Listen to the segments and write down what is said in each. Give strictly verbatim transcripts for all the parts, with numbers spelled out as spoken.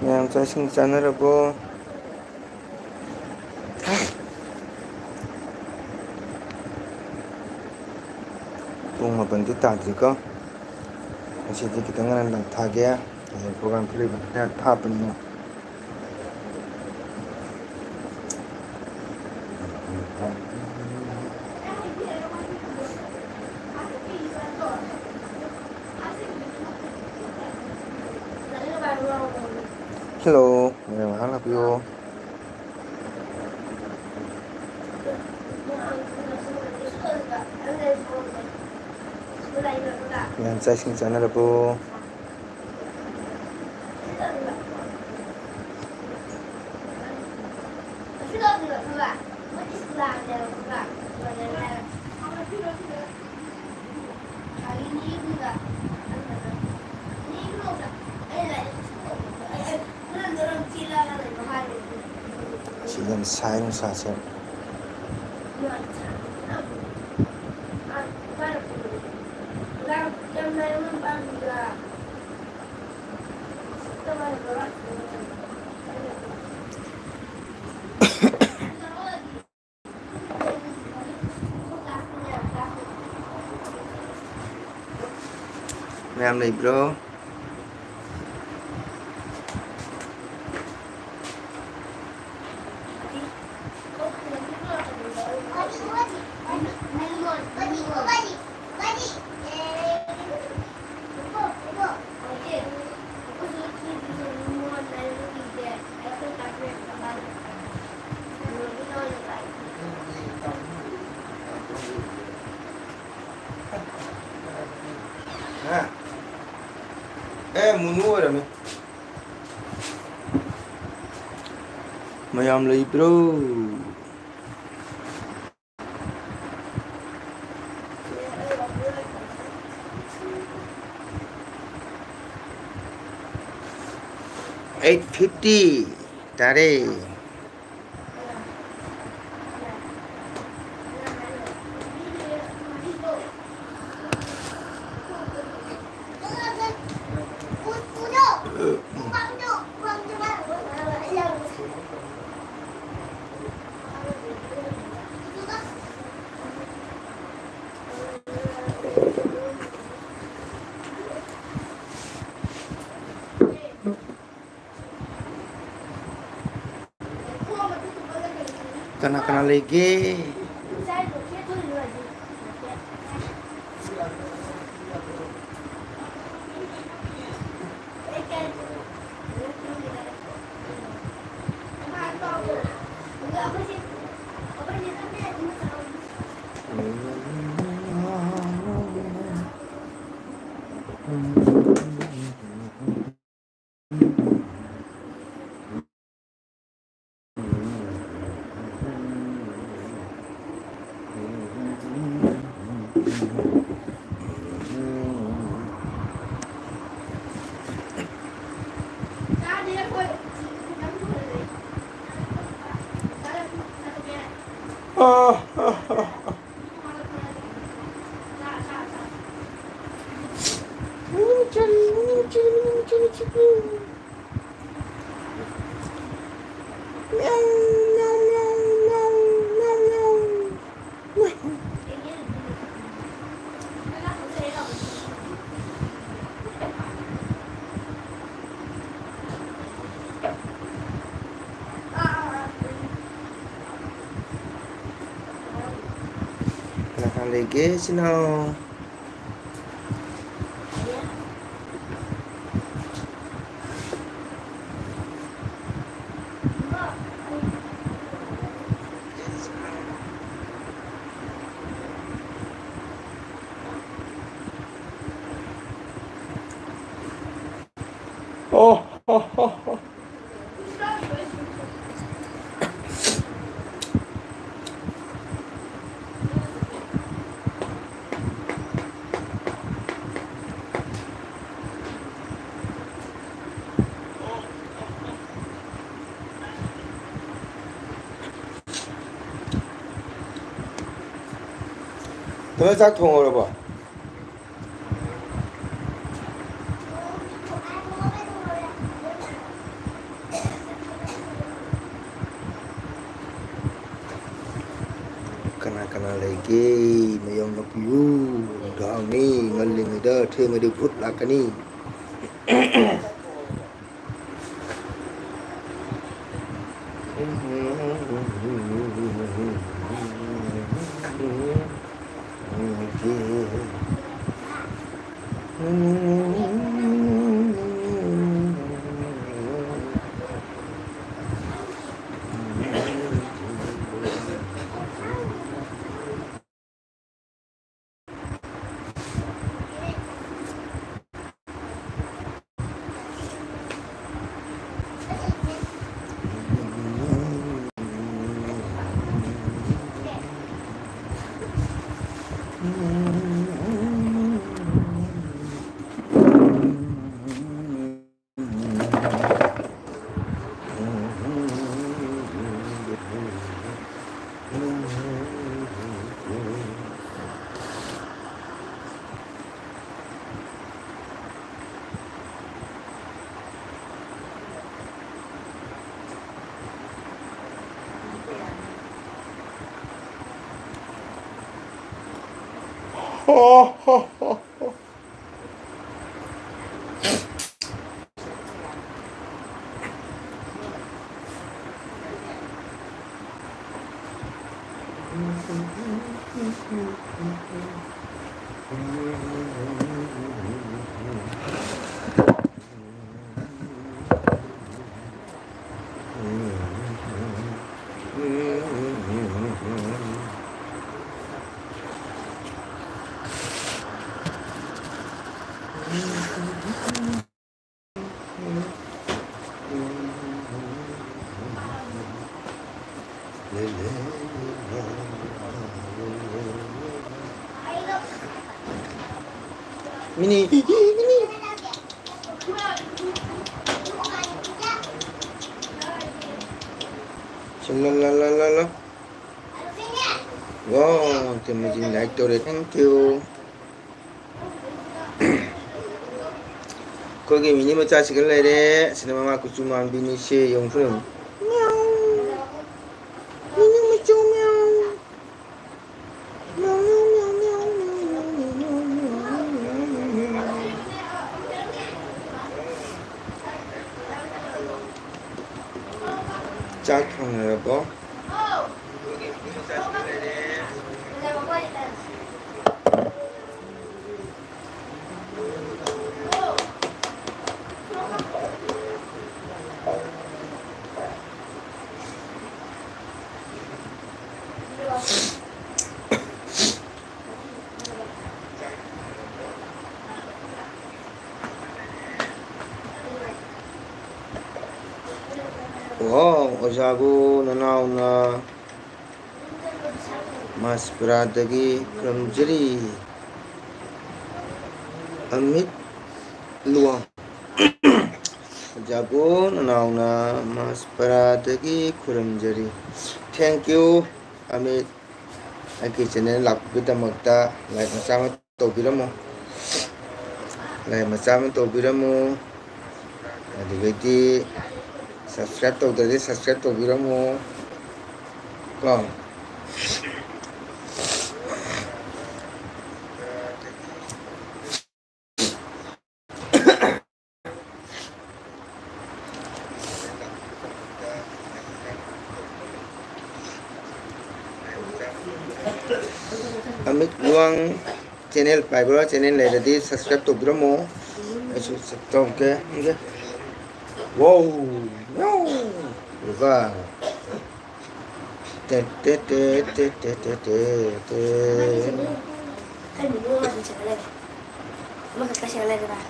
ꯃꯌꯥꯝ ꯆꯥꯛ ꯏꯁꯤꯡ ꯆꯥꯅꯔꯕꯣ? ꯄꯨꯡ ꯃꯥꯄꯟꯗꯤ ꯇꯥꯗ꯭ꯔꯤꯀꯣ꯫ ꯉꯁꯤꯗꯤ ꯈꯤꯇꯪ ꯉꯟꯅ ꯂꯥꯛꯊꯥꯒꯦ꯫ ꯍꯌꯦꯡ program ꯈꯔ ꯂꯩꯕꯅꯤꯅ ꯊꯥꯞꯄꯅꯤꯅ꯫ Hello, ꯃꯌꯥꯝ ꯉꯥꯏꯍꯥꯛ ꯂꯥꯛꯄꯤꯌꯣ꯫ ꯃꯌꯥꯝ ꯆꯥꯛ ꯏꯁꯤꯡ ꯆꯥꯅꯔꯕꯣ? ꯑꯁꯤ ꯌꯥꯝ ꯁꯥꯏ ꯅꯨꯡꯁꯥꯁꯦ꯫ ꯃꯌꯥꯝ ꯂꯩꯕ꯭ꯔꯣ? ꯍꯥ? ꯑꯦ, ꯃꯨꯅꯨ ꯑꯣꯏꯔꯝꯃꯦ꯫ ꯃꯌꯥꯝ ꯂꯩꯕ꯭ꯔꯣ? Eight fifty ꯇꯥꯔꯦ꯫ ꯀꯅꯥ ꯀꯅꯥ ꯂꯩꯒꯦ? ꯀꯅꯥ ꯀꯅꯥ ꯂꯩꯒꯦ ꯏꯆꯤꯟ ꯏꯅꯥꯎ? ꯑꯣ ꯍꯣ ꯍꯣ ꯍꯣ꯫ ꯇꯣꯏ ꯆꯥꯛ ꯊꯣꯡꯍꯧꯔꯕꯣ? ꯀꯅꯥ ꯀꯅꯥ ꯂꯩꯒꯦ? ꯃꯌꯥꯝ ꯅꯄꯤꯌꯨ꯫ ꯅꯨꯡꯗꯥꯡꯅꯤ, ꯉꯜꯂꯤꯉꯩꯗ, ꯊꯦꯡꯉꯗꯤ ꯚꯨꯠ ꯂꯥꯛꯀꯅꯤ꯫ ꯑꯣ ꯍꯣ ꯍꯣ ꯍꯣ꯫ ꯃꯤꯅꯤ꯫ ꯁꯤ ꯂ ꯂ ꯂ ꯂ ꯂ꯫ ꯋꯥꯎ, ꯇꯤꯝ ꯑꯁꯤ ꯂꯥꯏꯛ ꯇꯧꯔꯦ, thank you꯫ ꯑꯩꯈꯣꯏꯒꯤ ꯃꯤꯅꯤ ꯃꯆꯥꯁꯤꯒ ꯂꯩꯔꯦ꯫ ꯑꯁꯤꯅ ꯃꯃꯥ ꯀꯨꯆꯨ ꯃꯥꯟꯕꯤꯅꯤꯁꯦ, ꯌꯦꯡꯉꯨ ꯌꯦꯡꯉꯨ꯫ ꯃꯤꯌꯥꯎ꯫ ꯃꯤꯅꯤ ꯃꯆꯨ ꯃꯤꯌꯥꯎ꯫ ꯃꯤꯌꯥꯎ, ꯃꯤꯌꯥꯎ, ꯃꯤꯌꯥꯎ꯫ ꯆꯥꯛ ꯊꯣꯡꯅꯔꯕꯣ? ꯋꯥꯎ, ꯑꯣꯖꯥꯕꯨ ꯅꯅꯥꯎꯅ ꯃꯥꯁꯄꯨꯔꯥꯗꯒꯤ ꯈꯨꯔꯨꯝꯖꯔꯤ꯫ ꯑꯃꯤꯠ ꯂꯨꯋꯥꯡ꯫ ꯑꯣꯖꯥꯕꯨ ꯅꯅꯥꯎꯅ ꯃꯥꯁꯄꯔꯥꯗꯒꯤ ꯈꯨꯔꯨꯝꯖꯔꯤ꯫ Thank you, Amit. ꯑꯩꯒꯤ channel ꯂꯥꯛꯄꯒꯤꯗꯃꯛꯇ like ꯃꯆꯥ ꯑꯃ ꯇꯧꯕꯤꯔꯝꯃꯣ꯫ Like ꯃꯆꯥ ꯑꯃ ꯇꯧꯕꯤꯔꯝꯃꯨ꯫ ꯑꯗꯨꯗꯩꯗꯤ subscribe ꯇꯧꯗ꯭ꯔꯗꯤ subscribe ꯇꯧꯕꯤꯔꯝꯃꯨ꯫ ꯀꯣ꯫ ꯑꯃꯤꯠ ꯂꯨꯋꯥꯡ ꯆꯦꯅꯦꯜ ꯄꯥꯏꯕ꯭ꯔꯥ? ꯆꯦꯅꯦꯜ ꯂꯩꯔꯗꯤ subscribe ꯇꯧꯕꯤꯔꯝꯃꯣ꯫ ꯑꯩꯁꯨ ꯇꯧꯒꯦ꯫ ꯋꯥꯎ! ꯋꯥꯎ! ꯎꯕ? ꯇꯦ, ꯇꯦ, ꯇꯦ꯫ ꯑꯩ ꯃꯤꯅꯤ ꯑꯃ ꯑꯗꯨꯝ ꯁꯦꯠꯂ ꯂꯩꯔꯦ꯫ ꯑꯃꯈꯛꯇ ꯁꯦꯠꯂ ꯂꯩꯔꯦ ꯚꯥꯏ꯫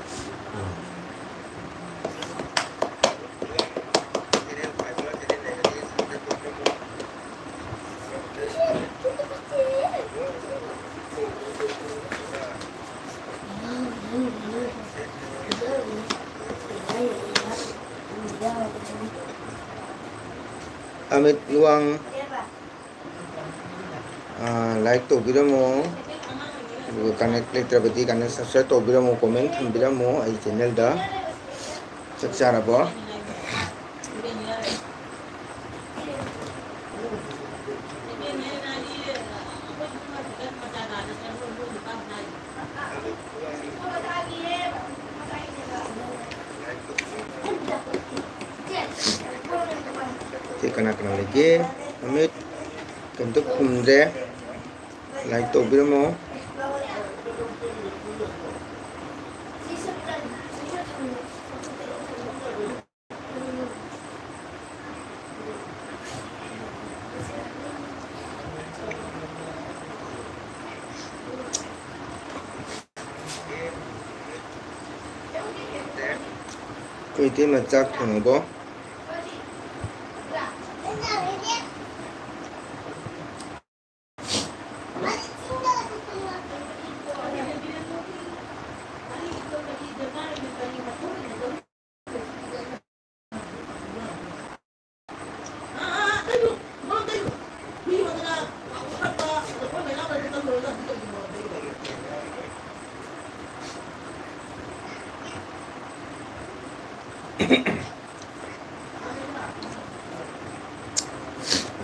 ꯑꯃꯤꯠ ꯂꯨꯋꯥꯡ꯫ ꯑꯥ, like ꯇꯧꯕꯤꯔꯝꯃꯣ꯫ ꯑꯗꯨꯒ connect ꯂꯩꯇ꯭ꯔꯕꯗꯤ connect, subscribe ꯇꯧꯕꯤꯔꯝꯃꯣ, comment ꯊꯝꯕꯤꯔꯝꯃꯣ ꯑꯩ channelꯗ꯫ ꯆꯥꯛ ꯆꯥꯔꯕꯣ? ꯁꯤ ꯀꯅꯥ ꯀꯅꯥ ꯂꯩꯒꯦ? ꯑꯃꯤꯠ ꯀꯩꯝꯇ ꯈꯨꯝꯗ꯭ꯔꯦ꯫ Like ꯇꯧꯕꯤꯔꯝꯃꯣ꯫ ꯑꯩꯈꯣꯏ ꯏꯇꯩꯃ ꯆꯥꯛ ꯊꯣꯡꯉꯕꯣ?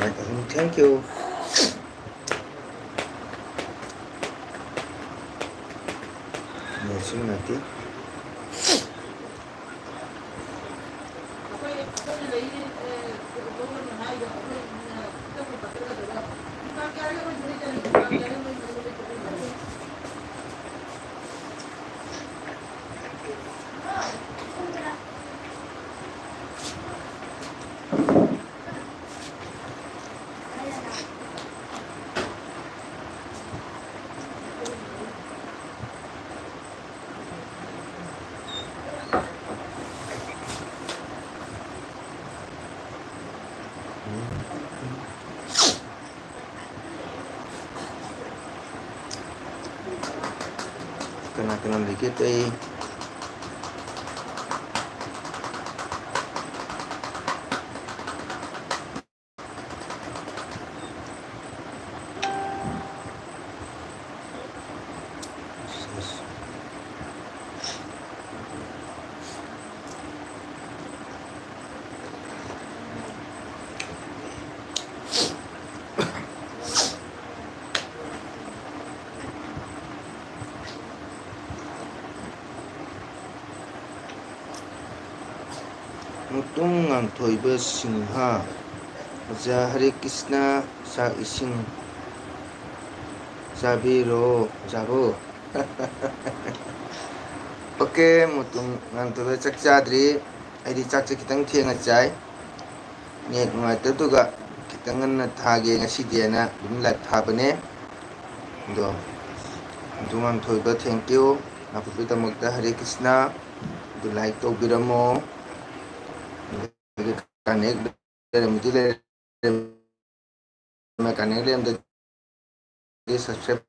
Like ꯑꯍꯨꯝ, thank you꯫ ꯅꯦꯠꯁꯨ ꯅꯨꯡꯉꯥꯏꯇꯦ꯫ ꯀꯅꯥ ꯂꯩꯒꯦ ꯑꯇꯩ? ꯃꯨꯇꯨꯝ ꯉꯥꯟꯊꯣꯏꯕ ꯁꯤꯡꯍ꯫ ꯑꯣꯖꯥ ꯍꯔꯦ ꯀ꯭ꯔꯤꯁꯅ, ꯆꯥꯛ ꯏꯁꯤꯡ ꯆꯥꯕꯤꯔꯣ, ꯑꯣꯖꯥꯕꯨ꯫ ꯑꯣꯀꯦ, ꯃꯨꯇꯨꯝ ꯉꯥꯟꯊꯣꯏꯕ ꯆꯥꯛ ꯆꯥꯗ꯭ꯔꯤ꯫ ꯑꯩꯗꯤ ꯆꯥꯛꯁꯦ ꯈꯤꯇꯪ ꯊꯦꯡꯅ ꯆꯥꯏ꯫ ꯅꯦꯠ ꯅꯨꯡꯉꯥꯏꯇꯕꯗꯨꯒ ꯈꯤꯇꯪ ꯉꯟꯅ ꯊꯥꯒꯦ ꯉꯁꯤꯗꯤ ꯍꯥꯏꯅ ꯑꯗꯨꯝ ꯂꯥꯏꯚ ꯊꯥꯕꯅꯦ꯫ ꯑꯗꯣ, ꯃꯨꯇꯨꯝ ꯉꯥꯟꯊꯣꯏꯕ, thank you꯫ ꯅꯥꯀꯨꯞꯄꯤꯗꯃꯛꯇ ꯍꯔꯦ ꯀ꯭ꯔꯤꯁꯅ꯫ ꯑꯗꯨ ꯂꯥꯏꯛ ꯇꯧꯕꯤꯔꯝꯃꯣ꯫ ꯑꯗꯒꯤ ꯀꯅꯦꯛ ꯂꯩꯔꯝꯃꯗꯤ ꯂꯩꯔꯝꯃꯦ, ꯀꯅꯦꯛ ꯂꯩꯔꯝꯗ꯭ꯔꯗꯤ ꯁꯕꯁꯀ꯭ꯔꯥꯏꯕ꯫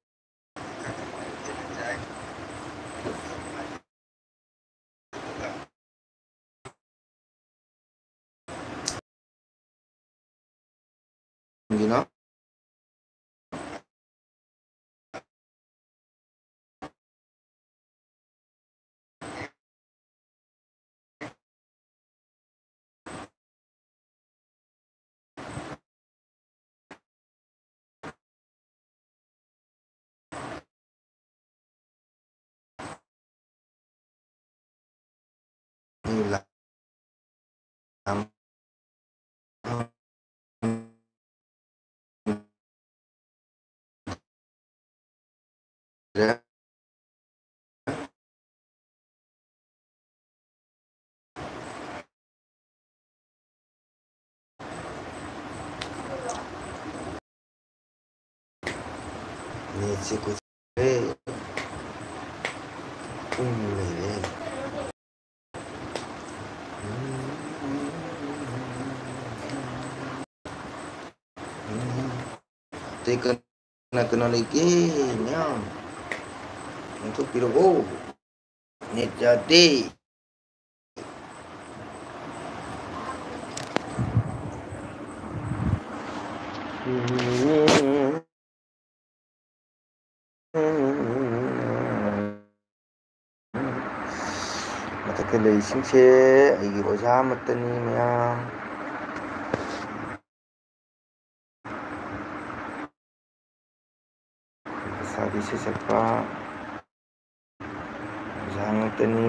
ꯀꯩꯒꯤꯅꯣ? ꯅꯦꯠꯁꯦ ꯀꯨꯏꯔꯦ꯫ ꯄꯨꯡ ꯂꯩꯔꯦ꯫ ꯑꯇꯩ ꯀꯅꯥ ꯀꯅꯥ ꯂꯩꯒꯦ ꯃꯌꯥꯝ? ꯑꯣꯟꯊꯣꯛꯄꯤꯔꯛꯑꯣ꯫ ꯅꯦꯠ ꯌꯥꯗꯦ꯫ ꯃꯊꯛꯇ ꯂꯩꯔꯤꯁꯤꯡꯁꯦ ꯑꯩꯒꯤ ꯑꯣꯖꯥ ꯑꯃꯠꯇꯅꯤ ꯃꯌꯥꯝ꯫ ꯂꯩꯁꯥꯕꯤ ꯁꯩꯁꯛꯄ ꯑꯣꯖꯥ ꯉꯥꯛꯇꯅꯤ꯫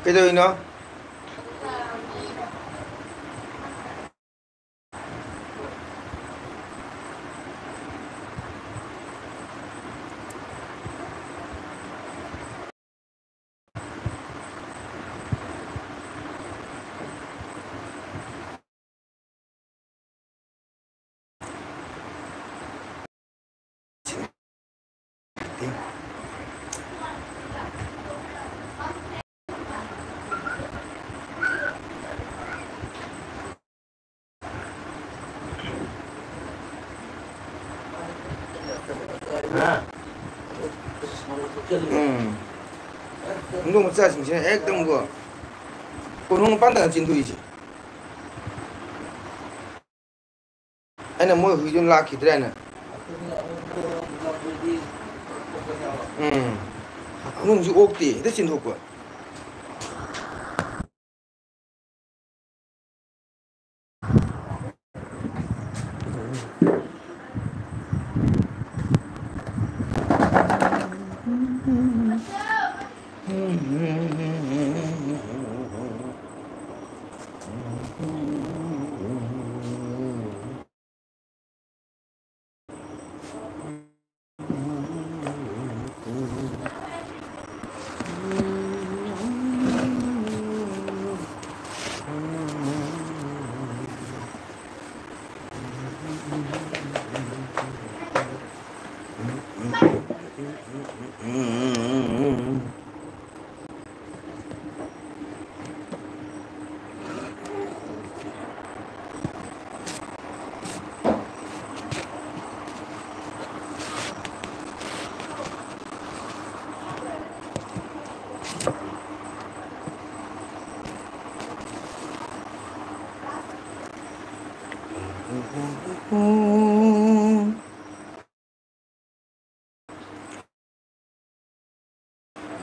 ꯀꯩꯗꯧꯔꯤꯅꯣ? ꯎꯝ꯫ ꯍꯧꯗꯣꯡ ꯃꯆꯥꯁꯤꯡꯁꯤꯅ ꯍꯦꯛꯇ ꯑꯃꯨꯛꯀꯣ ꯀꯣꯅꯨꯡ ꯃꯄꯥꯟꯗ ꯆꯦꯟꯊꯣꯛꯏꯁꯦ꯫ ꯑꯩꯅ ꯃꯣꯏ ꯍꯨꯏꯗꯨ ꯂꯥꯛꯈꯤꯗ꯭ꯔꯦꯅ꯫ ꯎꯝ꯫ ꯍꯧꯗꯣꯡꯁꯤ ꯑꯣꯛꯇꯦ, ꯍꯦꯛꯇ ꯆꯦꯟꯊꯣꯛꯄ꯫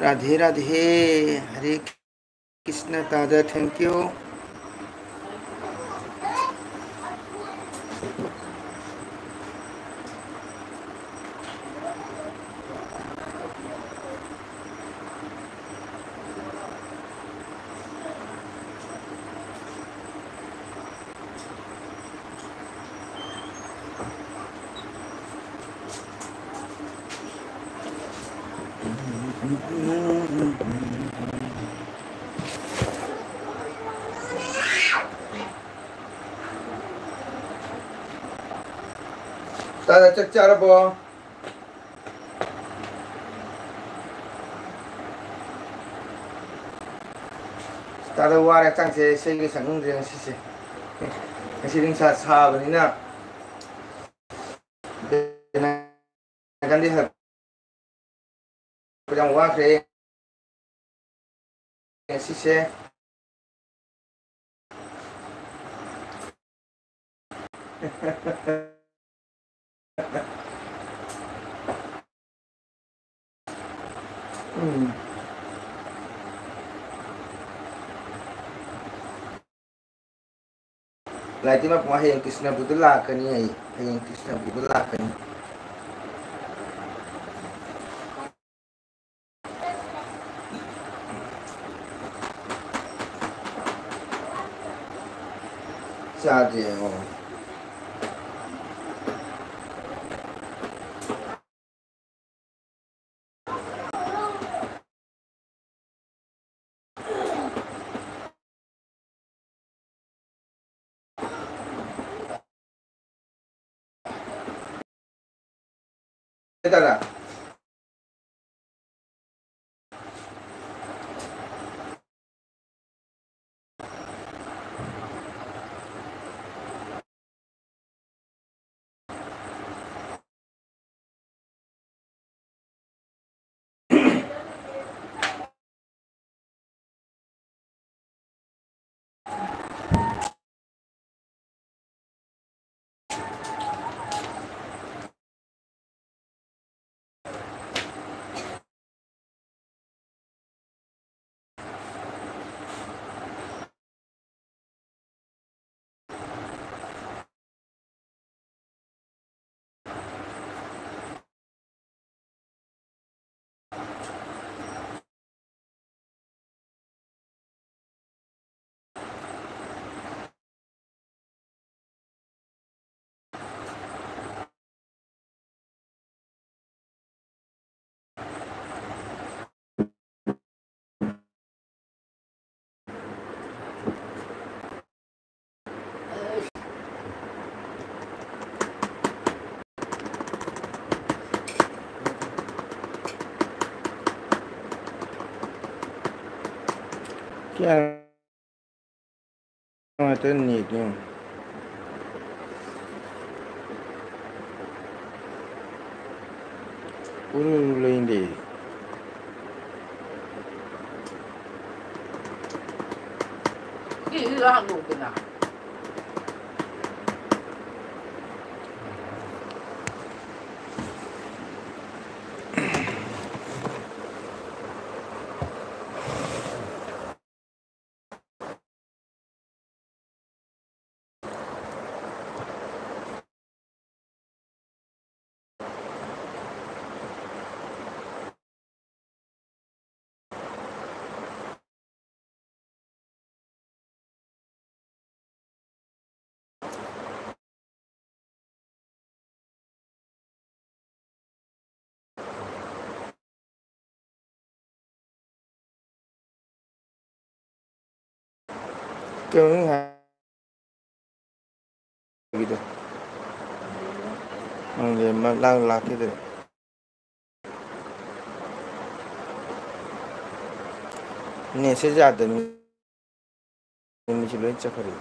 राधे राधे। हरे कृष्ण दादा, thank you। ꯇꯥꯗ, ꯆꯥꯛ ꯆꯥꯔꯕꯣ? ꯇꯥꯗ, ꯋꯥꯔꯦ, ꯍꯛꯆꯥꯡꯁꯦ ꯏꯁꯩꯒ ꯁꯛꯅꯤꯡꯗ꯭ꯔꯦ ꯉꯁꯤꯁꯦ꯫ ꯉꯁꯤ ꯅꯨꯡꯁꯥ ꯁꯥꯕꯅꯤꯅ꯫ ꯅꯥꯒꯥꯂꯦꯟꯗ ꯍꯜꯂꯛꯄ ꯌꯥꯝ ꯋꯥꯈ꯭ꯔꯦ ꯉꯁꯤꯁꯦ꯫ ꯎꯝ꯫ ꯂꯥꯏꯇꯤ ꯃꯄꯨꯡ ꯍꯌꯦꯡ ꯀ꯭ꯔꯤꯁꯅꯕꯨꯗ ꯂꯥꯛꯀꯅꯤ ꯑꯩ꯫ ꯍꯌꯦꯡ ꯀ꯭ꯔꯤꯁꯅꯕꯨꯗ ꯂꯥꯛꯀꯅꯤ꯫ ꯆꯥꯗꯦ꯫ ꯑꯣ꯫ ꯍꯥꯏꯇꯥꯔꯦ꯫ ꯀꯌꯥ ꯅꯨꯡꯉꯥꯏꯇꯦ ꯅꯦꯠ ꯌꯦꯡꯉꯨ꯫ ꯎꯔꯨ ꯎꯔꯨ ꯂꯩꯅꯦ꯫ ꯁꯤꯁꯤꯗ ꯍꯥꯡꯗꯣꯛꯇꯅ꯫ ꯀꯩꯅꯣ ꯅꯪ ꯍꯥꯏꯒꯤꯗꯣ? ꯈꯪꯗꯦ, ꯃ-, ꯂꯥꯛ-, ꯂꯥꯛꯈꯤꯗ꯭ꯔꯦ꯫ ꯅꯦꯠꯁꯦ ꯌꯥꯗꯕꯅꯤ꯫ ꯃꯤꯁꯨ ꯂꯣꯏ ꯆꯠꯈ꯭ꯔꯦ꯫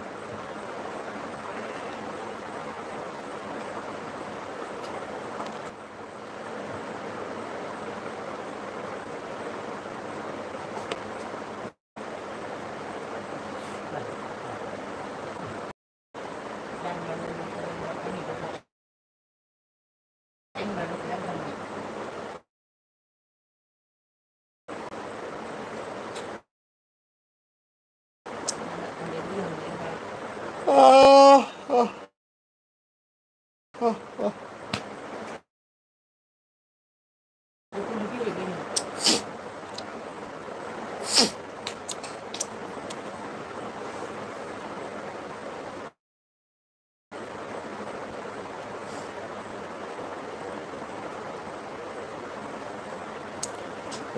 ꯑꯥ, ꯑꯥ, ꯑꯥ, ꯑꯥ꯫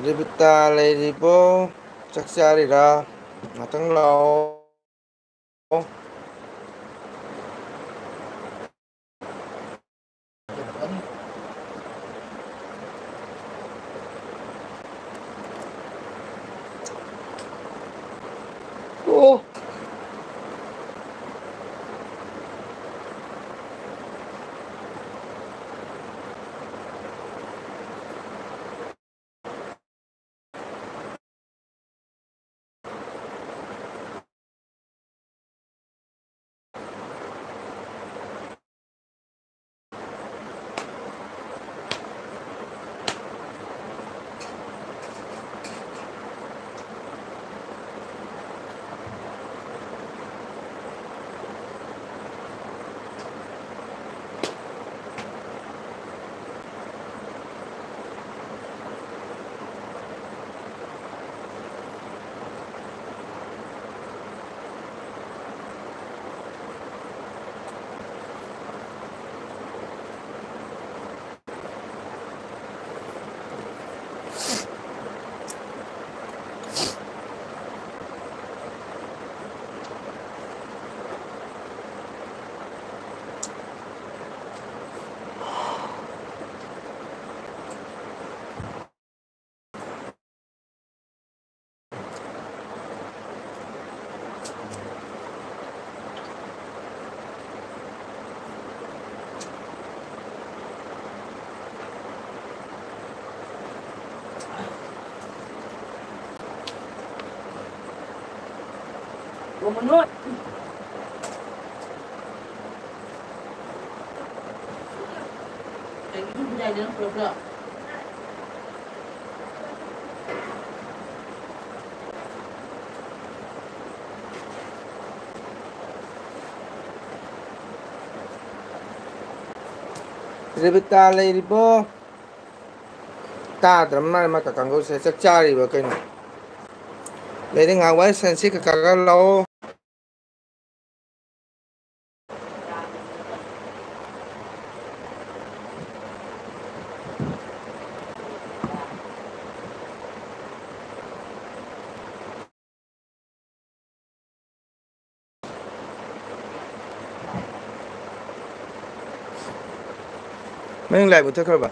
ꯔꯦꯕꯤꯇꯥ ꯂꯩꯔꯤꯕꯣ? ꯆꯥꯛ ꯆꯥꯔꯤꯔꯥ? ꯉꯥꯛꯇꯪ ꯂꯥꯛꯑꯣ꯫ ꯑꯣ꯫ ꯔꯦꯕꯤꯇꯥ ꯂꯩꯔꯤꯕꯣ? ꯇꯥꯗ꯭ꯔ ꯃꯥꯜꯂꯦ, ꯃꯥ ꯀꯀꯥ ꯀꯥꯡꯒꯧꯁꯦ꯫ ꯆꯥꯛ ꯆꯥꯔꯤꯕ ꯀꯩꯅꯣ? ꯂꯩꯔꯦ, ꯉꯥꯏꯍꯥꯛ ꯋꯥꯔꯤ ꯁꯥꯟꯅꯁꯤ ꯀꯀꯥꯒ꯫ ꯂꯥꯛꯑꯣ꯫ ꯃꯅꯤꯡ ꯂꯥꯏꯠ ꯃꯨꯊꯠꯈ꯭ꯔꯕ?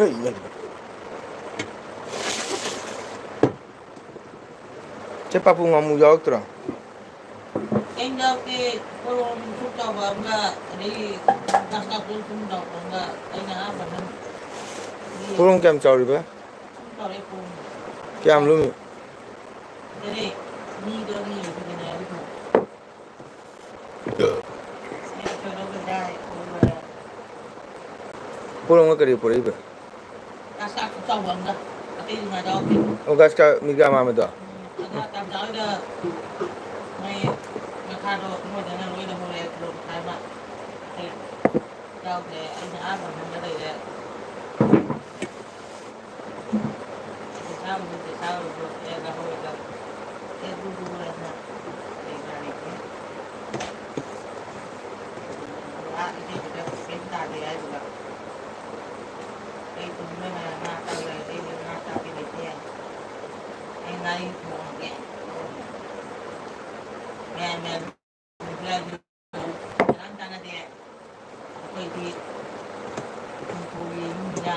ꯑꯩ ꯏꯃꯥꯏ꯫ ꯆꯦ ꯄꯥꯄꯨ ꯉꯥꯃꯨ ꯌꯥꯎꯔꯛꯇ꯭ꯔꯣ? ꯀꯩꯝ ꯌꯥꯎꯗꯦ꯫ ꯄꯣꯔꯣꯝ ꯁꯨꯛ ꯆꯥꯎꯕ ꯑꯃꯒ, ꯑꯗꯩ ꯒ꯭ꯔꯥꯁ ꯀꯥꯞ ꯁꯨꯝ ꯆꯥꯎꯕ ꯑꯃꯒ, ꯑꯩꯅ ꯑꯍꯥꯟꯕ ꯅꯝ-, ꯄꯣꯔꯣꯝ ꯀꯌꯥꯝ ꯆꯥꯎꯔꯤꯕ? ꯁꯨꯝ ꯆꯥꯎꯔꯦ ꯄꯣꯔꯣꯝ꯫ ꯀꯌꯥꯝ ꯂꯨꯝꯃꯤ? ꯇꯔꯦꯠ꯫ ꯃꯤꯗꯣ ꯑꯅꯤ ꯑꯣꯏꯕꯒꯤꯅꯦ ꯑꯗꯨ ꯐꯪꯉꯦ꯫ ꯄꯣꯔꯣꯝꯒ ꯀꯔꯤ ꯄꯨꯔꯛꯏꯕ? ꯒ꯭ꯔꯥꯁ ꯀꯥꯞ ꯆꯥꯎꯕ ꯑꯃꯒ, ꯑꯇꯩꯗꯤ ꯉꯥ ꯌꯥꯎꯗꯦ꯫ ꯑꯣ, ꯒ꯭ꯔꯥꯁ ꯀꯥꯞ ꯃꯤꯒ ꯑꯃ ꯑꯃꯗꯣ? ꯎꯝ, ꯑꯗ ꯇꯥꯝꯆꯥ ꯍꯣꯏꯗ ꯃꯣꯏ ꯉꯥꯈꯥꯗꯣ ꯃꯣꯏꯗꯅ ꯂꯣꯏ ꯂꯧꯍꯧꯔꯦ, ꯀꯤꯂꯣ ꯃꯈꯥꯏ ꯑꯃ꯫ ꯑꯇꯩ ꯌꯥꯎꯗ꯭ꯔꯦ, ꯑꯩꯅ ꯑꯥ ꯃꯅꯨꯡꯗ ꯂꯩꯔꯦ꯫ ꯑꯩꯈꯣꯏꯗꯤ ꯍꯨꯝꯐꯨꯒꯤ ꯏꯃꯨꯡꯅꯤꯅ꯫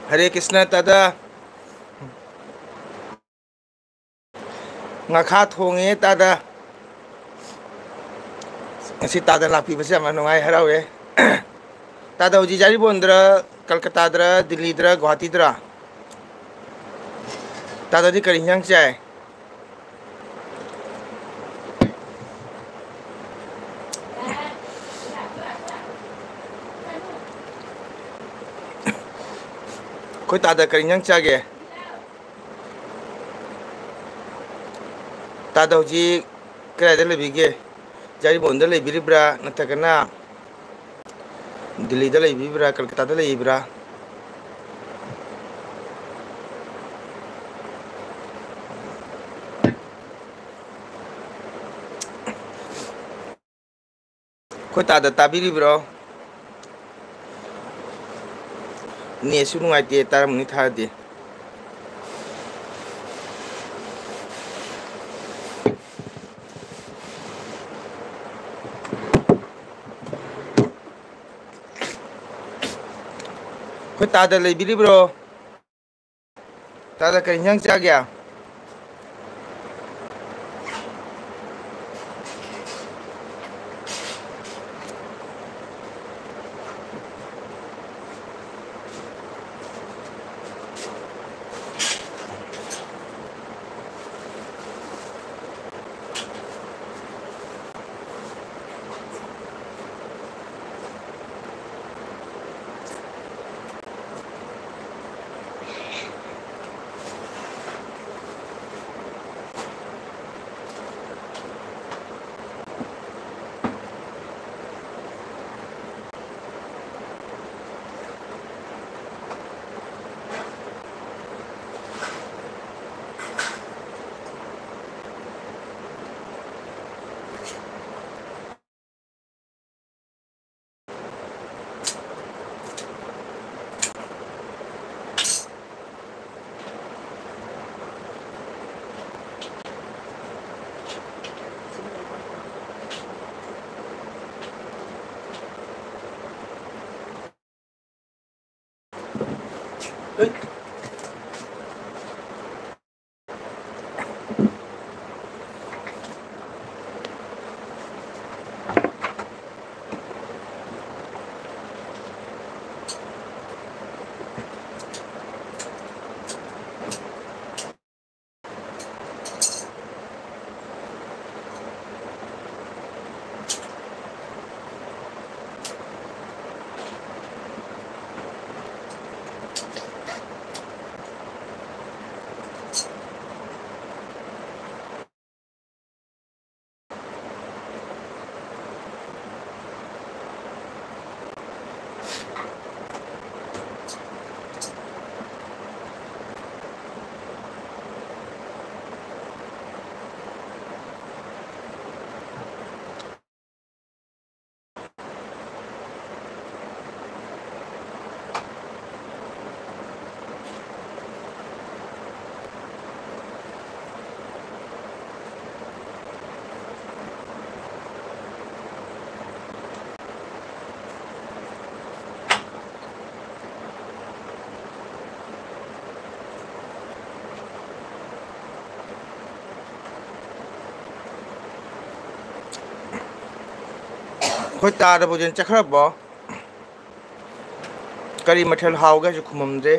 ꯍꯔꯦ ꯀ꯭ꯔꯤꯁꯅ ꯇꯥꯗ꯫ ꯉꯥꯈꯥ ꯊꯣꯡꯉꯦ ꯇꯥꯗ꯫ ꯉꯁꯤ ꯇꯥꯗ ꯂꯥꯛꯄꯤꯕꯁꯦ ꯌꯥꯝꯅ ꯅꯨꯡꯉꯥꯏ, ꯍꯔꯥꯎꯋꯦ꯫ ꯇꯥꯗ ꯍꯧꯖꯤꯛ ꯖꯥꯔꯤꯕꯣꯟꯗꯔ, ꯀꯜꯀꯇꯥꯗꯔ, ꯗꯤꯜꯂꯤꯗꯔ, ꯒꯨꯋꯥꯍꯥꯇꯤꯗꯔ? ꯇꯥꯗꯗꯤ ꯀꯔꯤ ꯍꯤꯟꯖꯥꯡ ꯆꯥꯏ? ꯑꯩꯈꯣꯏ ꯇꯥꯗ ꯀꯔꯤ ꯏꯟꯖꯥꯡ ꯆꯥꯒꯦ? ꯇꯥꯗ ꯍꯧꯖꯤꯛ ꯀꯗꯥꯏꯗ ꯂꯩꯕꯤꯒꯦ? ꯖꯥꯔꯤꯕꯣꯟꯗ ꯂꯩꯕꯤꯔꯤꯕ꯭ꯔꯥ, ꯅꯠꯇ꯭ꯔꯒꯅ ꯗꯤꯜꯂꯤꯗ ꯂꯩꯕꯤꯕ꯭ꯔꯥ, ꯀꯜꯀꯇꯥꯗ ꯂꯩꯕ꯭ꯔꯥ? ꯑꯩꯈꯣꯏ ꯇꯥꯗ ꯇꯥꯕꯤꯔꯤꯕ꯭ꯔꯣ? ꯅꯦꯠꯁꯨ ꯅꯨꯡꯉꯥꯏꯇꯦ, ꯇꯥꯔꯝꯃꯅꯤ ꯊꯥꯔꯗꯤ꯫ ꯑꯩꯈꯣꯏ ꯇꯥꯗ ꯂꯩꯕꯤꯔꯤꯕ꯭ꯔꯣ? ꯇꯥꯗ ꯀꯔꯤ ꯏꯟꯖꯥꯡ ꯆꯥꯒꯦ? ꯑꯩꯈꯣꯏ ꯇꯥꯗꯕꯨꯗꯤ ꯆꯠꯈ꯭ꯔꯕꯣ? ꯀꯔꯤ ꯃꯊꯦꯜ ꯍꯥꯎꯒꯦ ꯍꯥꯏꯁꯨ ꯈꯨꯝꯃꯝꯗꯦ꯫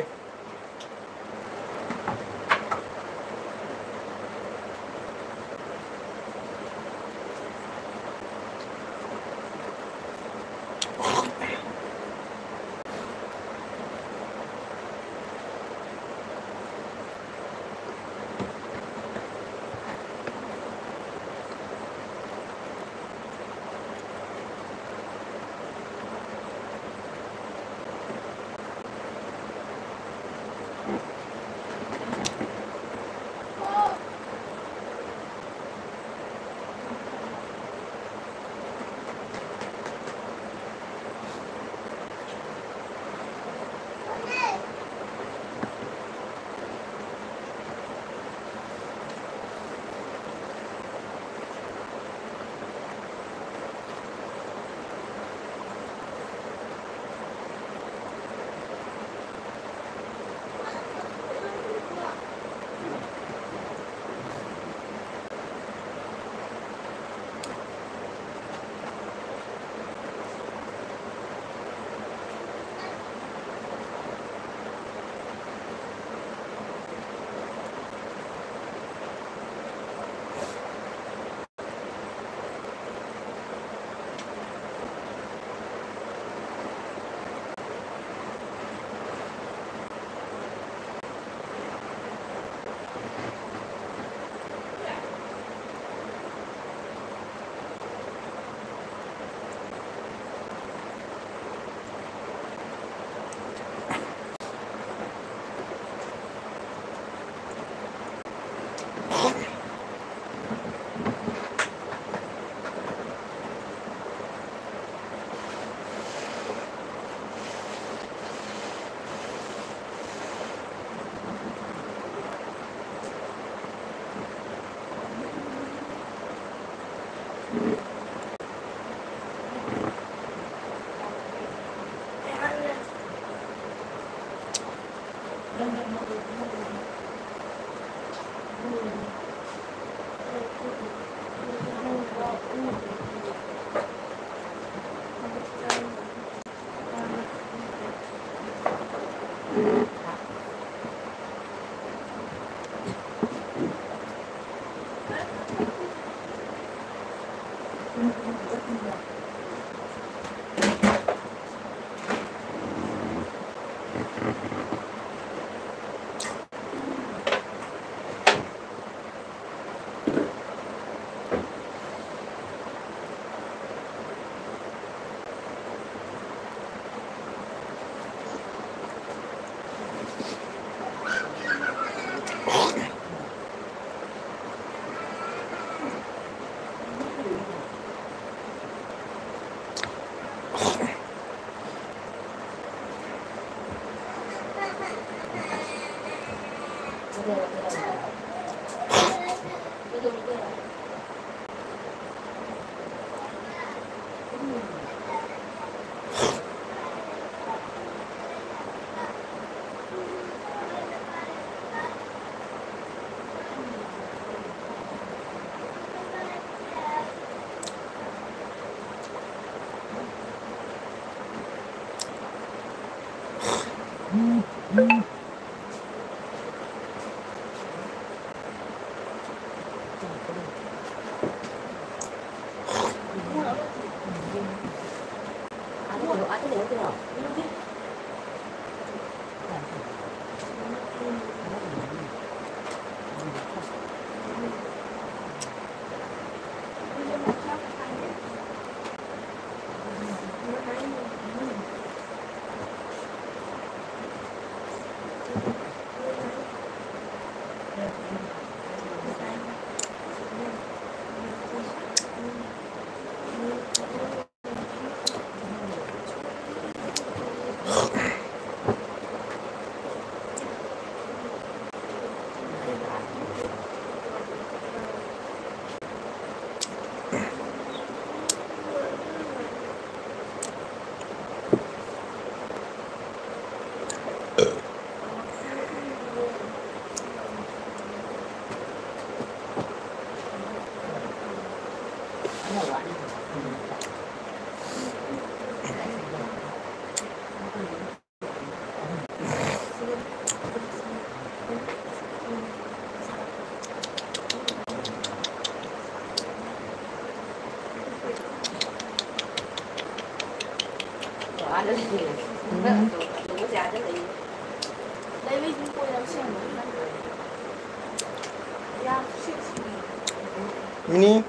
ꯃꯤꯅꯤ꯫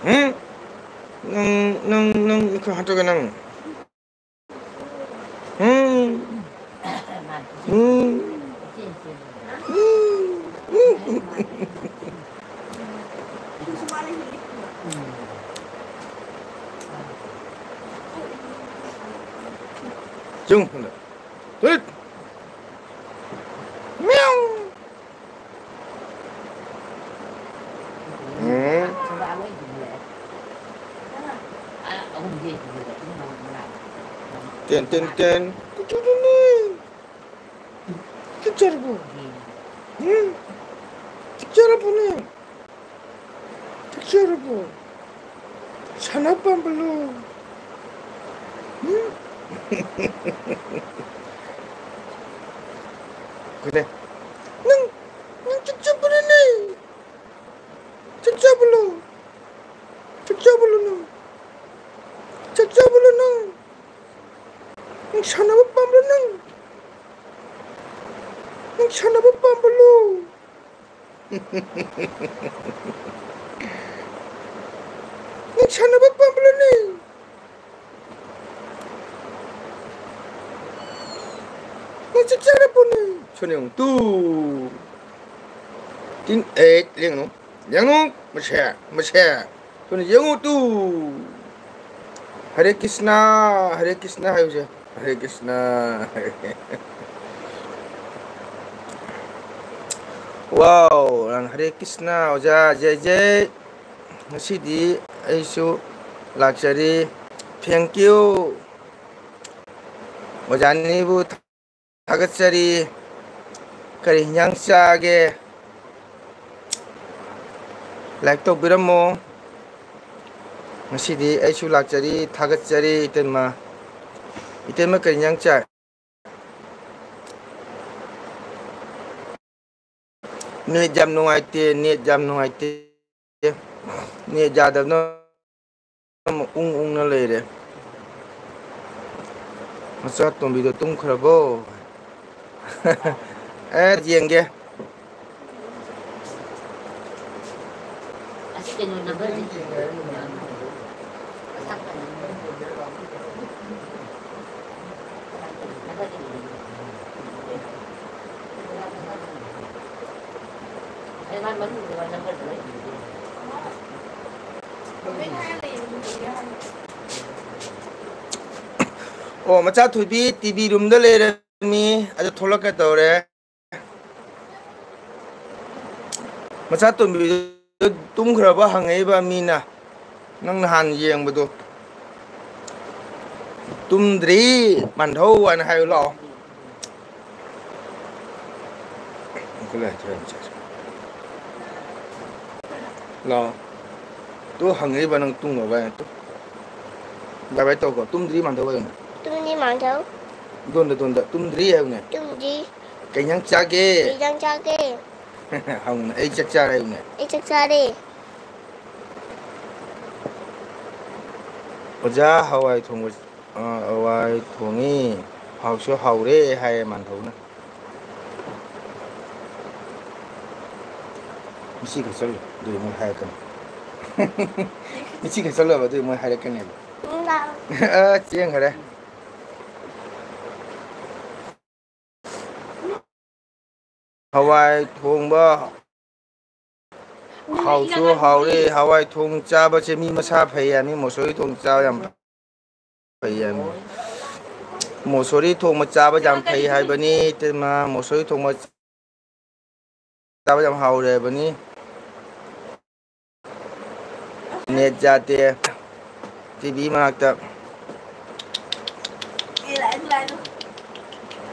ꯎꯝ? ꯅꯪ, ꯅꯪ, ꯅꯪ, ꯅꯪ ꯈꯔ ꯍꯟꯊꯒꯦ ꯅꯪ꯫ ꯎꯝ꯫ ꯎꯝ꯫ ꯎꯝ꯫ ꯆꯨꯝ꯫ ꯇꯨꯠ! ꯃꯤꯌꯥꯎ! ꯎꯝ꯫ ꯇꯦꯟ, ꯇꯦꯟ, ꯇꯦꯟ꯫ ꯀꯨꯆꯨꯗꯨꯅꯤ꯫ ꯆꯥꯛ ꯆꯥꯔꯕꯣ? ꯎꯝ? ꯆꯥꯛ ꯆꯥꯔꯕꯣꯅꯦ? ꯆꯥꯛ ꯆꯥꯔꯕꯣ? ꯁꯥꯟꯅ ꯄꯥꯝꯕꯂꯣ? ꯎꯝ? ꯀꯩꯅꯣ? ꯅꯪ, ꯅꯪ ꯆꯥꯛ ꯆꯥꯕ꯭ꯔꯅꯦ? ꯆꯥꯛ ꯆꯥꯕꯂꯣ? ꯆꯥꯛ ꯆꯥꯕꯂꯣ ꯅꯪ? ꯆꯥꯛ ꯆꯥꯕꯂꯣ ꯅꯪ? ꯅꯪ ꯁꯥꯟꯅꯕ ꯄꯥꯝꯕ꯭ꯔꯣ ꯅꯪ? ꯅꯪ ꯁꯥꯟꯅꯕ ꯄꯥꯝꯕ꯭ꯔꯣ? ꯅꯪ ꯁꯥꯟꯅꯕ ꯄꯥꯝꯕ꯭ꯔꯣꯅꯦ? ꯅꯪ ꯆꯥꯛ ꯆꯥꯔꯕꯣꯅꯦ? ꯁꯣꯅꯦ ꯌꯦꯡꯉꯨ, ꯇꯨ꯫ ꯇꯤꯟ, ꯑꯦ, ꯂꯦꯡꯒꯅꯨ꯫ ꯂꯦꯡꯒꯅꯨ꯫ ꯃꯁꯦ, ꯃꯁꯦ꯫ ꯁꯣꯅꯦ ꯌꯦꯡꯉꯨ, ꯇꯨ꯫ ꯍꯔꯦ ꯀ꯭ꯔꯤꯁꯅ, ꯍꯔꯦ ꯀ꯭ꯔꯤꯁꯅ ꯍꯥꯏꯌꯨꯁꯦ꯫ ꯍꯔꯦ ꯀ꯭ꯔꯤꯁꯅ꯫ ꯋꯥꯎ, ꯍꯔꯦ ꯀ꯭ꯔꯤꯁꯅ, ꯑꯣꯖꯥ, ꯖꯩ ꯖꯩ꯫ ꯉꯁꯤꯗꯤ ꯑꯩꯁꯨ ꯂꯥꯛꯆꯔꯤ꯫ Thank you꯫ ꯑꯣꯖꯥꯅꯤꯕꯨ ꯊꯥꯒꯠꯆꯔꯤ꯫ ꯀꯔꯤ ꯍꯤꯟꯖꯥꯡ ꯆꯥꯒꯦ? Like ꯇꯧꯕꯤꯔꯝꯃꯣ꯫ ꯉꯁꯤꯗꯤ ꯑꯩꯁꯨ ꯂꯥꯛꯆꯔꯤ, ꯊꯥꯒꯠꯆꯔꯤ ꯏꯇꯩꯃ꯫ ꯏꯇꯩꯃ ꯀꯔꯤ ꯍꯤꯟꯖꯥꯡ ꯆꯥꯏ? Net ꯌꯥꯝ ꯅꯨꯡꯉꯥꯏꯇꯦ, net ꯌꯥꯝ ꯅꯨꯡꯉꯥꯏꯇꯦ꯫ ꯅꯦꯠ ꯌꯥꯗꯕꯅ ꯃꯔꯣꯟ ꯑꯃ ꯎꯪ ꯎꯪꯅ ꯂꯩꯔꯦ꯫ ꯃꯆꯥ ꯇꯣꯝꯕꯤꯗꯣ ꯇꯨꯝꯈ꯭ꯔꯕꯣ? ꯑꯦ, ꯌꯦꯡꯒꯦ꯫ ꯑꯁꯤ ꯀꯩꯅꯣ ꯅꯝꯕꯔꯁꯦ꯫ ꯑꯣ, ꯃꯆꯥ ꯊꯣꯏꯕꯤ ꯇꯤ ꯚꯤ ꯔꯨꯝꯗ ꯂꯩꯔꯝꯃꯤ, ꯑꯗꯨ ꯊꯣꯛꯂꯛꯀꯦ ꯇꯧꯔꯦ꯫ ꯃꯆꯥ ꯇꯣꯝꯕꯤꯗꯨ ꯇꯨꯝꯈ꯭ꯔꯕ ꯍꯪꯉꯛꯏꯕ ꯃꯤꯅ, ꯅꯪ ꯅꯍꯥꯟ ꯌꯦꯡꯕꯗꯣ꯫ "ꯇꯨꯝꯗ꯭ꯔꯤ, ꯃꯥꯟꯙꯧ" ꯍꯥꯏꯅ ꯍꯥꯏꯌꯨ ꯂꯥꯛꯑꯣ꯫ ꯂꯥꯛꯑꯣ꯫ ꯇꯨ ꯍꯪꯉꯛꯏꯕ ꯅꯪ ꯇꯨꯝꯈ꯭ꯔꯕ ꯍꯥꯏꯅ꯫ ꯇꯨ꯫ ꯕꯥꯏ ꯕꯥꯏ ꯇꯧꯀꯣ꯫ "ꯇꯨꯝꯗ꯭ꯔꯤ ꯃꯥꯟꯙꯧ" ꯍꯥꯏꯌꯨꯅꯦ꯫ "ꯇꯨꯝꯗ꯭ꯔꯤ ꯃꯥꯟꯙꯧ"꯫ ꯗꯣꯟꯗ ꯗꯣꯟꯗ "ꯇꯨꯝꯗ꯭ꯔꯤ" ꯍꯥꯏꯌꯨꯅꯦ꯫ "ꯇꯨꯝꯗ꯭ꯔꯤ"꯫ "ꯀꯩ ꯏꯟꯖꯥꯡ ꯆꯥꯒꯦ?" "ꯀꯩ ꯏꯟꯖꯥꯡ ꯆꯥꯒꯦ?" ꯍꯪꯉꯨꯅꯦ꯫ "ꯑꯩ ꯆꯥꯛ ꯆꯥꯔꯦ" ꯍꯥꯏꯌꯨꯅꯦ꯫ "ꯑꯩ ꯆꯥꯛ ꯆꯥꯔꯦ"꯫ "ꯑꯣꯖꯥ, ꯍꯋꯥꯏ ꯊꯣꯡꯕ, ꯑ, ꯍꯋꯥꯏ ꯊꯣꯡꯉꯤ, ꯍꯥꯎꯁꯨ ꯍꯥꯎꯔꯦ" ꯍꯥꯏꯌꯦ ꯃꯥꯟꯙꯧꯅ꯫ ꯃꯁꯤ ꯈꯛ ꯆꯠꯂꯨ, ꯑꯗꯨꯗꯤ ꯃꯣꯏ ꯍꯥꯏꯔꯛꯀꯅꯤ꯫ ꯃꯁꯤ ꯈꯛ ꯆꯠꯂꯨꯕ, ꯑꯗꯨꯗꯤ ꯃꯣꯏ ꯍꯥꯏꯔꯛꯀꯅꯦꯕ꯫ ꯎꯝ, ꯂꯥꯛꯑꯣ꯫ ꯑ, ꯆꯦꯟꯈꯔꯦ꯫ ꯍꯋꯥꯏ ꯊꯣꯡꯕ ꯍꯥꯎꯁꯨ ꯍꯥꯎꯔꯦ꯫ ꯍꯋꯥꯏ ꯊꯣꯡ ꯆꯥꯕꯁꯦ ꯃꯤ ꯃꯁꯥ ꯐꯩ ꯍꯥꯏ, ꯃꯤ ꯃꯁꯣꯔꯤ ꯊꯣꯡ ꯆꯥꯕ ꯌꯥꯝ ꯐꯩ ꯍꯥꯏ꯫ ꯃꯣꯁꯣꯔꯤ ꯊꯣꯡꯕ ꯆꯥꯕ ꯌꯥꯝ ꯐꯩ ꯍꯥꯏꯕꯅꯤ, ꯏꯇꯩꯃ꯫ ꯃꯣꯁꯣꯔꯤ ꯊꯣꯡꯕ ꯆꯥꯕ ꯌꯥꯝ ꯍꯥꯎꯔꯦ ꯍꯥꯏꯕꯅꯤ꯫ ꯅꯦꯠ ꯌꯥꯗꯦ꯫ ꯇꯤ ꯚꯤ ꯃꯅꯥꯛꯇ꯫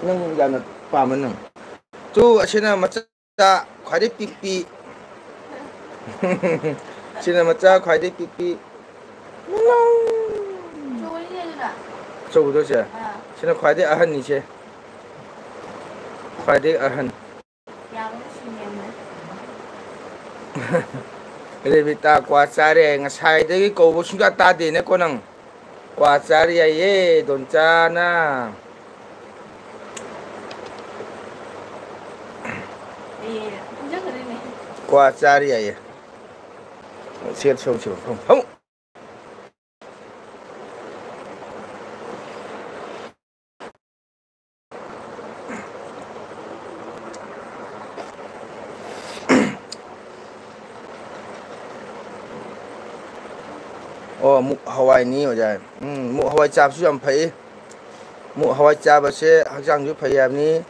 ꯅꯪ ꯌꯥꯝꯅ ꯄꯥꯝꯕ ꯅꯪ꯫ ꯇꯨ, ꯑꯁꯤꯅ ꯃꯆꯥ ꯈ꯭ꯋꯥꯏꯗꯩ ꯄꯤꯛꯄꯤ꯫ ꯁꯤꯅ ꯃꯆꯥ ꯈ꯭ꯋꯥꯏꯗꯩ ꯄꯤꯛꯄꯤ꯫ ꯑꯆꯧꯕꯗꯣ ꯁꯦ? ꯑꯥ꯫ ꯁꯤꯅ ꯈ꯭ꯋꯥꯏꯗꯩ ꯑꯍꯟꯅꯤꯁꯦ꯫ ꯈ꯭ꯋꯥꯏꯗꯩ ꯑꯍꯟ꯫ ꯌꯥꯝꯅ ꯁꯤꯡꯉꯦ꯫ ꯔꯦꯕꯤꯇꯥ, ꯀ꯭ꯋꯥ ꯆꯥꯔꯦ꯫ ꯉꯁꯥꯏꯗꯒꯤ ꯀꯧꯕ ꯁꯨꯡꯌꯥ ꯇꯥꯗꯦꯅꯦꯀꯣ ꯅꯪ꯫ ꯀ꯭ꯋꯥ ꯆꯥꯔꯤ ꯍꯥꯏꯌꯦ, ꯗꯣꯟꯆꯥꯅ꯫ ꯀ꯭ꯋꯥ ꯆꯥꯔꯤ ꯍꯥꯏꯌꯦ꯫ ꯁꯦ, ꯁꯦ, ꯁꯦ, ꯐꯝ, ꯐꯝ꯫ ꯑꯣ, ꯃꯨꯛ ꯍꯋꯥꯏꯅꯤ ꯑꯣꯖꯥ꯫ ꯎꯝ, ꯃꯨꯛ ꯍꯋꯥꯏ ꯆꯥꯕꯁꯨ ꯌꯥꯝ ꯐꯩ꯫ ꯃꯨꯛ ꯍꯋꯥꯏ ꯆꯥꯕꯁꯦ ꯍꯛꯆꯥꯡꯁꯨ ꯐꯩ ꯍꯥꯏꯕꯅꯤ,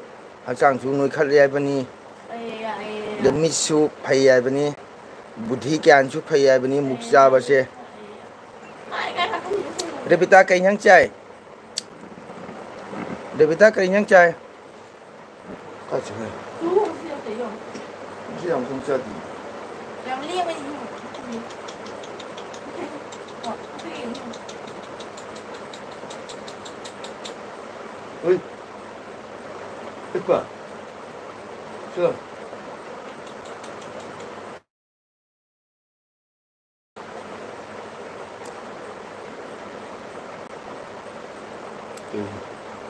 ꯍꯛꯆꯥꯡꯁꯨ ꯅꯣꯏꯈꯠꯂꯦ ꯍꯥꯏꯕꯅꯤ, ꯑꯗ ꯃꯤꯠꯁꯨ ꯐꯩ ꯍꯥꯏꯕꯅꯤ, ꯕꯨꯙꯤ ꯒ꯭ꯌꯥꯟꯁꯨ ꯐꯩ ꯍꯥꯏꯕꯅꯤ ꯃꯨꯛ ꯆꯥꯕꯁꯦ꯫ ꯔꯦꯕꯤꯇꯥ, ꯀꯩ ꯏꯟꯖꯥꯡ ꯆꯥꯏ? ꯔꯦꯕꯤꯇꯥ, ꯀꯩ ꯏꯟꯖꯥꯡ ꯆꯥꯏ? ꯀꯥꯏ ꯆꯠꯈ꯭ꯔꯦ? ꯉꯁꯤ ꯌꯥꯝ ꯊꯨꯅ ꯆꯠꯈꯤ꯫ ꯍꯣꯏ꯫ ꯄꯤꯛꯄ꯫ ꯁꯤꯗ꯫ Two,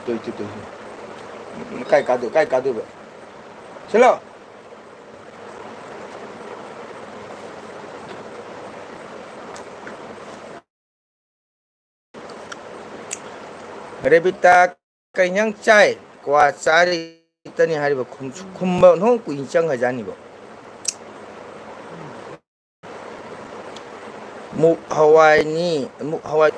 two, two, two. ꯀꯥꯏ ꯀꯥꯗꯣꯏ-, ꯀꯥꯏ ꯀꯥꯗꯣꯏꯕ? ꯁꯤꯂꯣ꯫ ꯔꯦꯕꯤꯇꯥ, ꯀꯩ ꯏꯟꯖꯥꯡ ꯆꯥꯏ? ꯀ꯭ꯋꯥ ꯆꯥꯔꯤꯇꯅꯤ ꯍꯥꯏꯔꯤꯕ ꯈꯨꯝ-, ꯈꯨꯝꯕ ꯅꯣꯡ ꯀꯨꯏꯅ ꯆꯪꯈ꯭ꯔꯖꯥꯠꯅꯤꯕ꯫ ꯃꯨꯛ ꯍꯋꯥꯏꯅꯤ, ꯃꯨꯛ ꯍꯋꯥꯏ꯫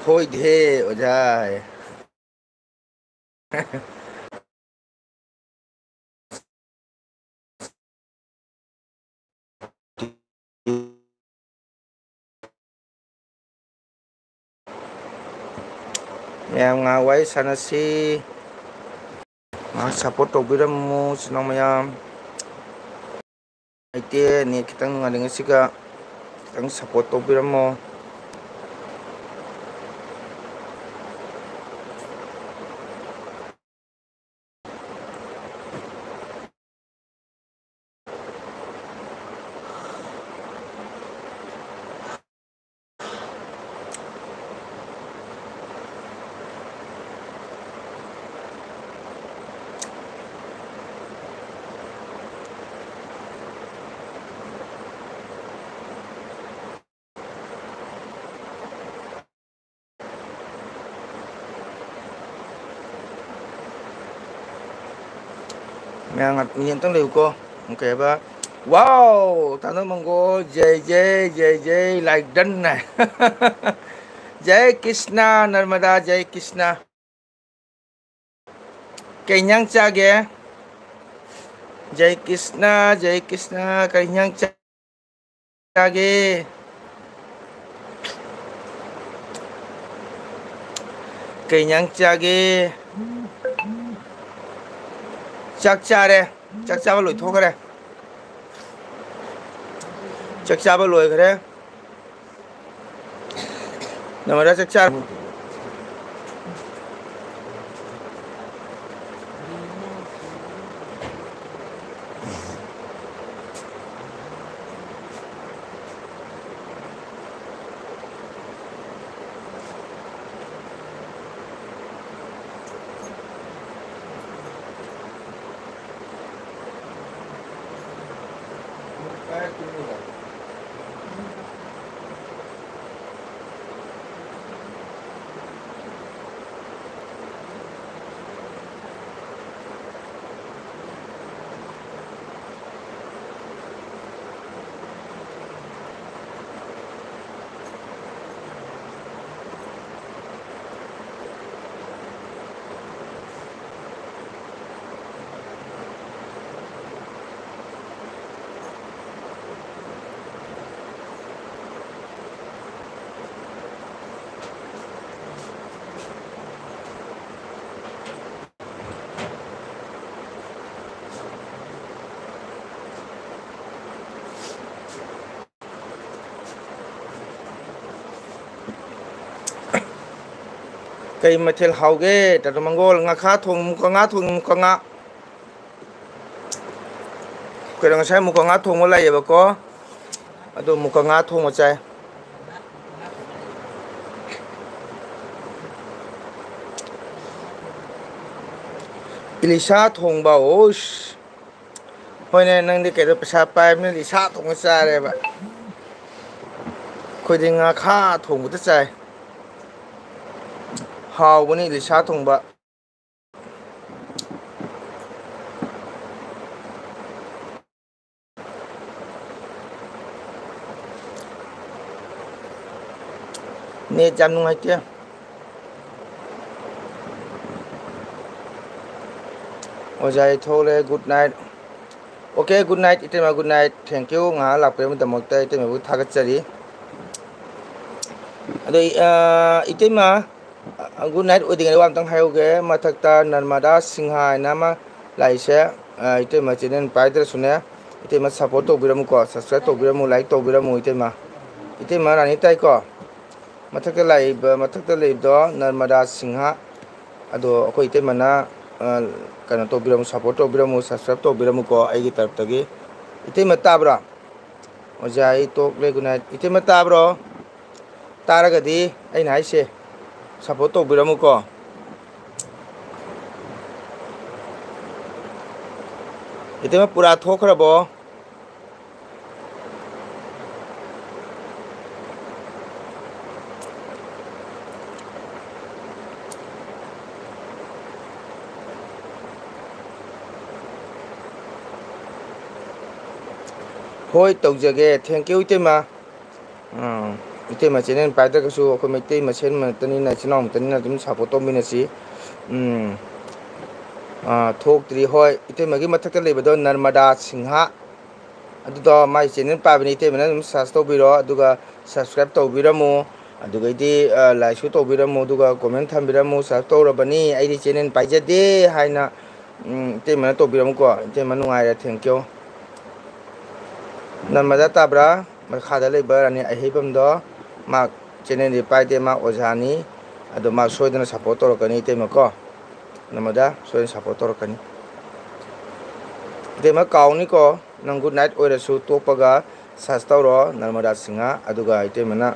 ꯍꯣꯏꯗꯦ ꯑꯣꯖꯥ꯫ ꯃꯌꯥꯝ ꯉꯥꯏꯍꯥꯛ ꯋꯥꯔꯤ ꯁꯥꯟꯅꯁꯤ꯫ ꯉꯥꯏꯍꯥꯛ support ꯇꯧꯕꯤꯔꯝꯃꯨ ꯏꯆꯤꯟ ꯏꯅꯥꯎ ꯃꯌꯥꯝ꯫ ꯂꯩꯇꯦ, net ꯈꯤꯇꯪ ꯅꯨꯡꯉꯥꯏꯔꯤꯉꯩꯁꯤꯒ ꯈꯤꯇꯪ support ꯇꯧꯕꯤꯔꯝꯃꯣ꯫ ꯃꯌꯥꯝ ꯉꯥꯛ-, ꯃꯤꯅꯤꯠ ꯑꯝꯇꯪ ꯂꯩꯌꯨꯀꯣ꯫ ꯑꯃꯨꯛ ꯀꯩ ꯍꯥꯏꯕ? Wow! ꯇꯥꯅꯣ ꯃꯪꯒꯣꯜ, ꯖꯩ ꯖꯩ, ꯖꯩ ꯖꯩ, like done ꯍꯥꯏ꯫ ꯖꯩ ꯀ꯭ꯔꯤꯁꯅ, ꯅꯔꯃꯗꯥ, ꯖꯩ ꯀ꯭ꯔꯤꯁꯅ꯫ ꯀꯩ ꯏꯟꯖꯥꯡ ꯆꯥꯒꯦ? ꯖꯩ ꯀ꯭ꯔꯤꯁꯅ, ꯖꯩ ꯀ꯭ꯔꯤꯁꯅ, ꯀꯩ ꯏꯟꯖꯥꯡ ꯆꯥ-, ꯆꯥꯒꯦ? ꯀꯩ ꯏꯟꯖꯥꯡ ꯆꯥꯒꯦ? ꯆꯥꯛ ꯆꯥꯔꯦ꯫ ꯆꯥꯛ ꯆꯥꯕ ꯂꯣꯏꯊꯣꯛꯈ꯭ꯔꯦ꯫ ꯆꯥꯛ ꯆꯥꯕ ꯂꯣꯏꯈ꯭ꯔꯦ꯫ ꯅꯃꯔꯥ ꯆꯥꯛ ꯆꯥꯔꯕꯣ? ꯀꯩ ꯃꯊꯦꯜ ꯍꯥꯎꯒꯦ, ꯇꯥꯇꯣ ꯃꯪꯒꯣꯜ? ꯉꯥꯈꯥ ꯊꯣꯡ-, ꯃꯨꯀ ꯉꯥ ꯊꯣꯡꯉꯤ, ꯃꯨꯀ ꯉꯥ꯫ ꯀꯩꯅꯣ, ꯉꯁꯥꯏ ꯃꯨꯀ ꯉꯥ ꯊꯣꯡꯕ ꯂꯩꯌꯦꯕꯀꯣ, ꯑꯗꯣ ꯃꯨꯀ ꯉꯥ ꯊꯣꯡꯕ ꯆꯥꯏ꯫ ꯏꯂꯤꯁꯥ ꯊꯣꯡꯕ, ꯑꯣꯁ꯫ ꯍꯣꯏꯅꯦ, ꯅꯪꯗꯤ ꯀꯩꯗꯣ, ꯄꯩꯁꯥ ꯄꯥꯏꯕꯅꯤꯅ ꯏꯁꯥ ꯊꯣꯡꯕ ꯆꯥꯔꯦꯕ꯫ ꯑꯩꯈꯣꯏꯗꯤ ꯉꯥꯈꯥ ꯊꯣꯡꯕꯗ ꯆꯥꯏ꯫ ꯍꯥꯎꯕꯅꯤ ꯏꯂꯤꯁꯥ ꯊꯣꯡꯕ꯫ ꯅꯦꯠ ꯌꯥꯝ ꯅꯨꯡꯉꯥꯏꯇꯦ꯫ ꯑꯣꯖꯥ, ꯑꯩ ꯊꯣꯛꯂꯦ꯫ Good night꯫ Okay, good night, ꯏꯇꯩꯃ, good night꯫ Thank you, ꯉꯥꯏꯍꯥꯛ ꯂꯥꯛꯄꯤꯔꯝꯕꯒꯤꯗꯃꯛꯇ ꯏꯇꯩꯃꯕꯨ ꯊꯥꯒꯠꯆꯔꯤ꯫ ꯑꯗꯣ, ꯑ, ꯏꯇꯩꯃ, ꯑ, good night ꯑꯣꯏꯗ꯭ꯔꯤꯉꯩꯗ ꯋꯥ ꯑꯝꯇꯪ ꯍꯥꯏꯍꯧꯒꯦ꯫ ꯃꯊꯛꯇ ꯅꯔꯃꯗꯥ ꯁꯤꯡꯍ ꯍꯥꯏꯅ ꯑꯃ ꯂꯥꯛꯏꯁꯦ, ꯑ, ꯏꯇꯩꯃ channel ꯄꯥꯏꯗ꯭ꯔꯁꯨꯅꯦ, ꯏꯇꯩꯃ support ꯇꯧꯕꯤꯔꯝꯃꯨꯀꯣ, subscribe ꯇꯧꯕꯤꯔꯝꯃꯨ, like ꯇꯧꯕꯤꯔꯝꯃꯨ ꯏꯇꯩꯃ꯫ ꯏꯇꯩꯃ ꯔꯥꯅꯤ ꯇꯥꯏꯀꯣ? ꯃꯊꯛꯇ ꯂꯥꯛꯏꯕ, ꯃꯊꯛꯇ ꯂꯩꯕꯗꯣ ꯅꯔꯃꯗꯥ ꯁꯤꯡꯍ꯫ ꯑꯗꯣ ꯑꯩꯈꯣꯏ ꯏꯇꯩꯃꯅ, ꯑ, ꯀꯩꯅꯣ ꯇꯧꯕꯤꯔꯝꯃꯨ, support ꯇꯧꯕꯤꯔꯝꯃꯨ, subscribe ꯇꯧꯕꯤꯔꯝꯃꯨꯀꯣ ꯑꯩꯒꯤ ꯇꯔꯞꯇꯒꯤ꯫ ꯏꯇꯩꯃ ꯇꯥꯕ꯭ꯔꯣ? ꯑꯣꯖꯥ, ꯑꯩ ꯊꯣꯛꯂꯦ꯫ Good night꯫ ꯏꯇꯩꯃ ꯇꯥꯕ꯭ꯔꯣ? ꯇꯥꯔꯒꯗꯤ ꯑꯩꯅ ꯍꯥꯏꯁꯦ support ꯇꯧꯕꯤꯔꯝꯃꯨꯀꯣ꯫ ꯏꯇꯩꯃ ꯄꯨꯔꯥ ꯊꯣꯛꯈ꯭ꯔꯕꯣ? ꯍꯣꯏ, ꯇꯧꯖꯒꯦ꯫ Thank you, ꯏꯇꯩꯃ꯫ ꯑꯥ, ꯏꯇꯩꯃ channel ꯄꯥꯏꯗ꯭ꯔꯒꯁꯨ ꯑꯩꯈꯣꯏ ꯃꯩꯇꯩ ꯃꯁꯦꯟ ꯉꯥꯛꯇꯅꯤꯅ, ꯏꯆꯤꯟ ꯏꯅꯥꯎ ꯉꯥꯛꯇꯅꯤꯅ ꯑꯗꯨꯝ support ꯇꯧꯃꯤꯟꯅꯁꯤ꯫ ꯎꯝ꯫ ꯑꯥ, ꯊꯣꯛꯇ꯭ꯔꯤ꯫ ꯍꯣꯏ, ꯏꯇꯩꯃꯒꯤ ꯃꯊꯛꯇ ꯂꯩꯕꯗꯣ ꯅꯔꯃꯗꯥ ꯁꯤꯡꯍ꯫ ꯑꯗꯨꯗꯣ ꯃꯥꯏ channel ꯄꯥꯏꯕꯅꯤ, ꯏꯇꯩꯃꯅ ꯑꯗꯨꯝ search ꯇꯧꯕꯤꯔꯣ, ꯑꯗꯨꯒ subscribe ꯇꯧꯕꯤꯔꯝꯃꯨ꯫ ꯑꯗꯨꯒꯩꯗꯤ, ꯑ, like ꯁꯨ ꯇꯧꯕꯤꯔꯝꯃꯨ, ꯑꯗꯨꯒ comment ꯊꯝꯕꯤꯔꯝꯃꯨ꯫ Search ꯇꯧꯔꯕꯅꯤ, ꯑꯩꯗꯤ channel ꯄꯥꯏꯖꯗꯦ ꯍꯥꯏꯅ, ꯎꯝ, ꯏꯇꯩꯃꯅ ꯇꯧꯕꯤꯔꯝꯃꯨꯀꯣ꯫ ꯏꯇꯩꯃ ꯅꯨꯡꯉꯥꯏꯔꯦ, thank you꯫ ꯅꯔꯃꯗꯥ ꯇꯥꯕ꯭ꯔꯥ? ꯃꯈꯥꯗ ꯂꯩꯕ ꯔꯥꯅꯤ ꯑꯍꯩꯕꯝꯗꯣ, ꯃꯥ channel ꯗꯤ ꯄꯥꯏꯗꯦ, ꯃꯥ ꯑꯣꯖꯥꯅꯤ꯫ ꯑꯗꯣ ꯃꯥ ꯁꯣꯏꯗꯅ ꯁꯞꯄꯣꯔꯠ ꯇꯧꯔꯛꯀꯅꯤ ꯏꯇꯩꯃꯀꯣ꯫ ꯅꯔꯃꯗꯥ ꯁꯣꯏꯗꯅ ꯁꯞꯄꯣꯔꯠ ꯇꯧꯔꯛꯀꯅꯤ꯫ ꯏꯇꯩꯃ ꯀꯥꯎꯅꯤꯀꯣ, ꯅꯪ ꯒꯨꯗ ꯅꯥꯏꯠ ꯑꯣꯏꯔꯁꯨ ꯇꯣꯛꯄꯒ ꯁꯔꯆ ꯇꯧꯔꯣ ꯅꯔꯃꯗꯥ ꯁꯤꯡꯍ, ꯑꯗꯨꯒ ꯏꯇꯩꯃꯅ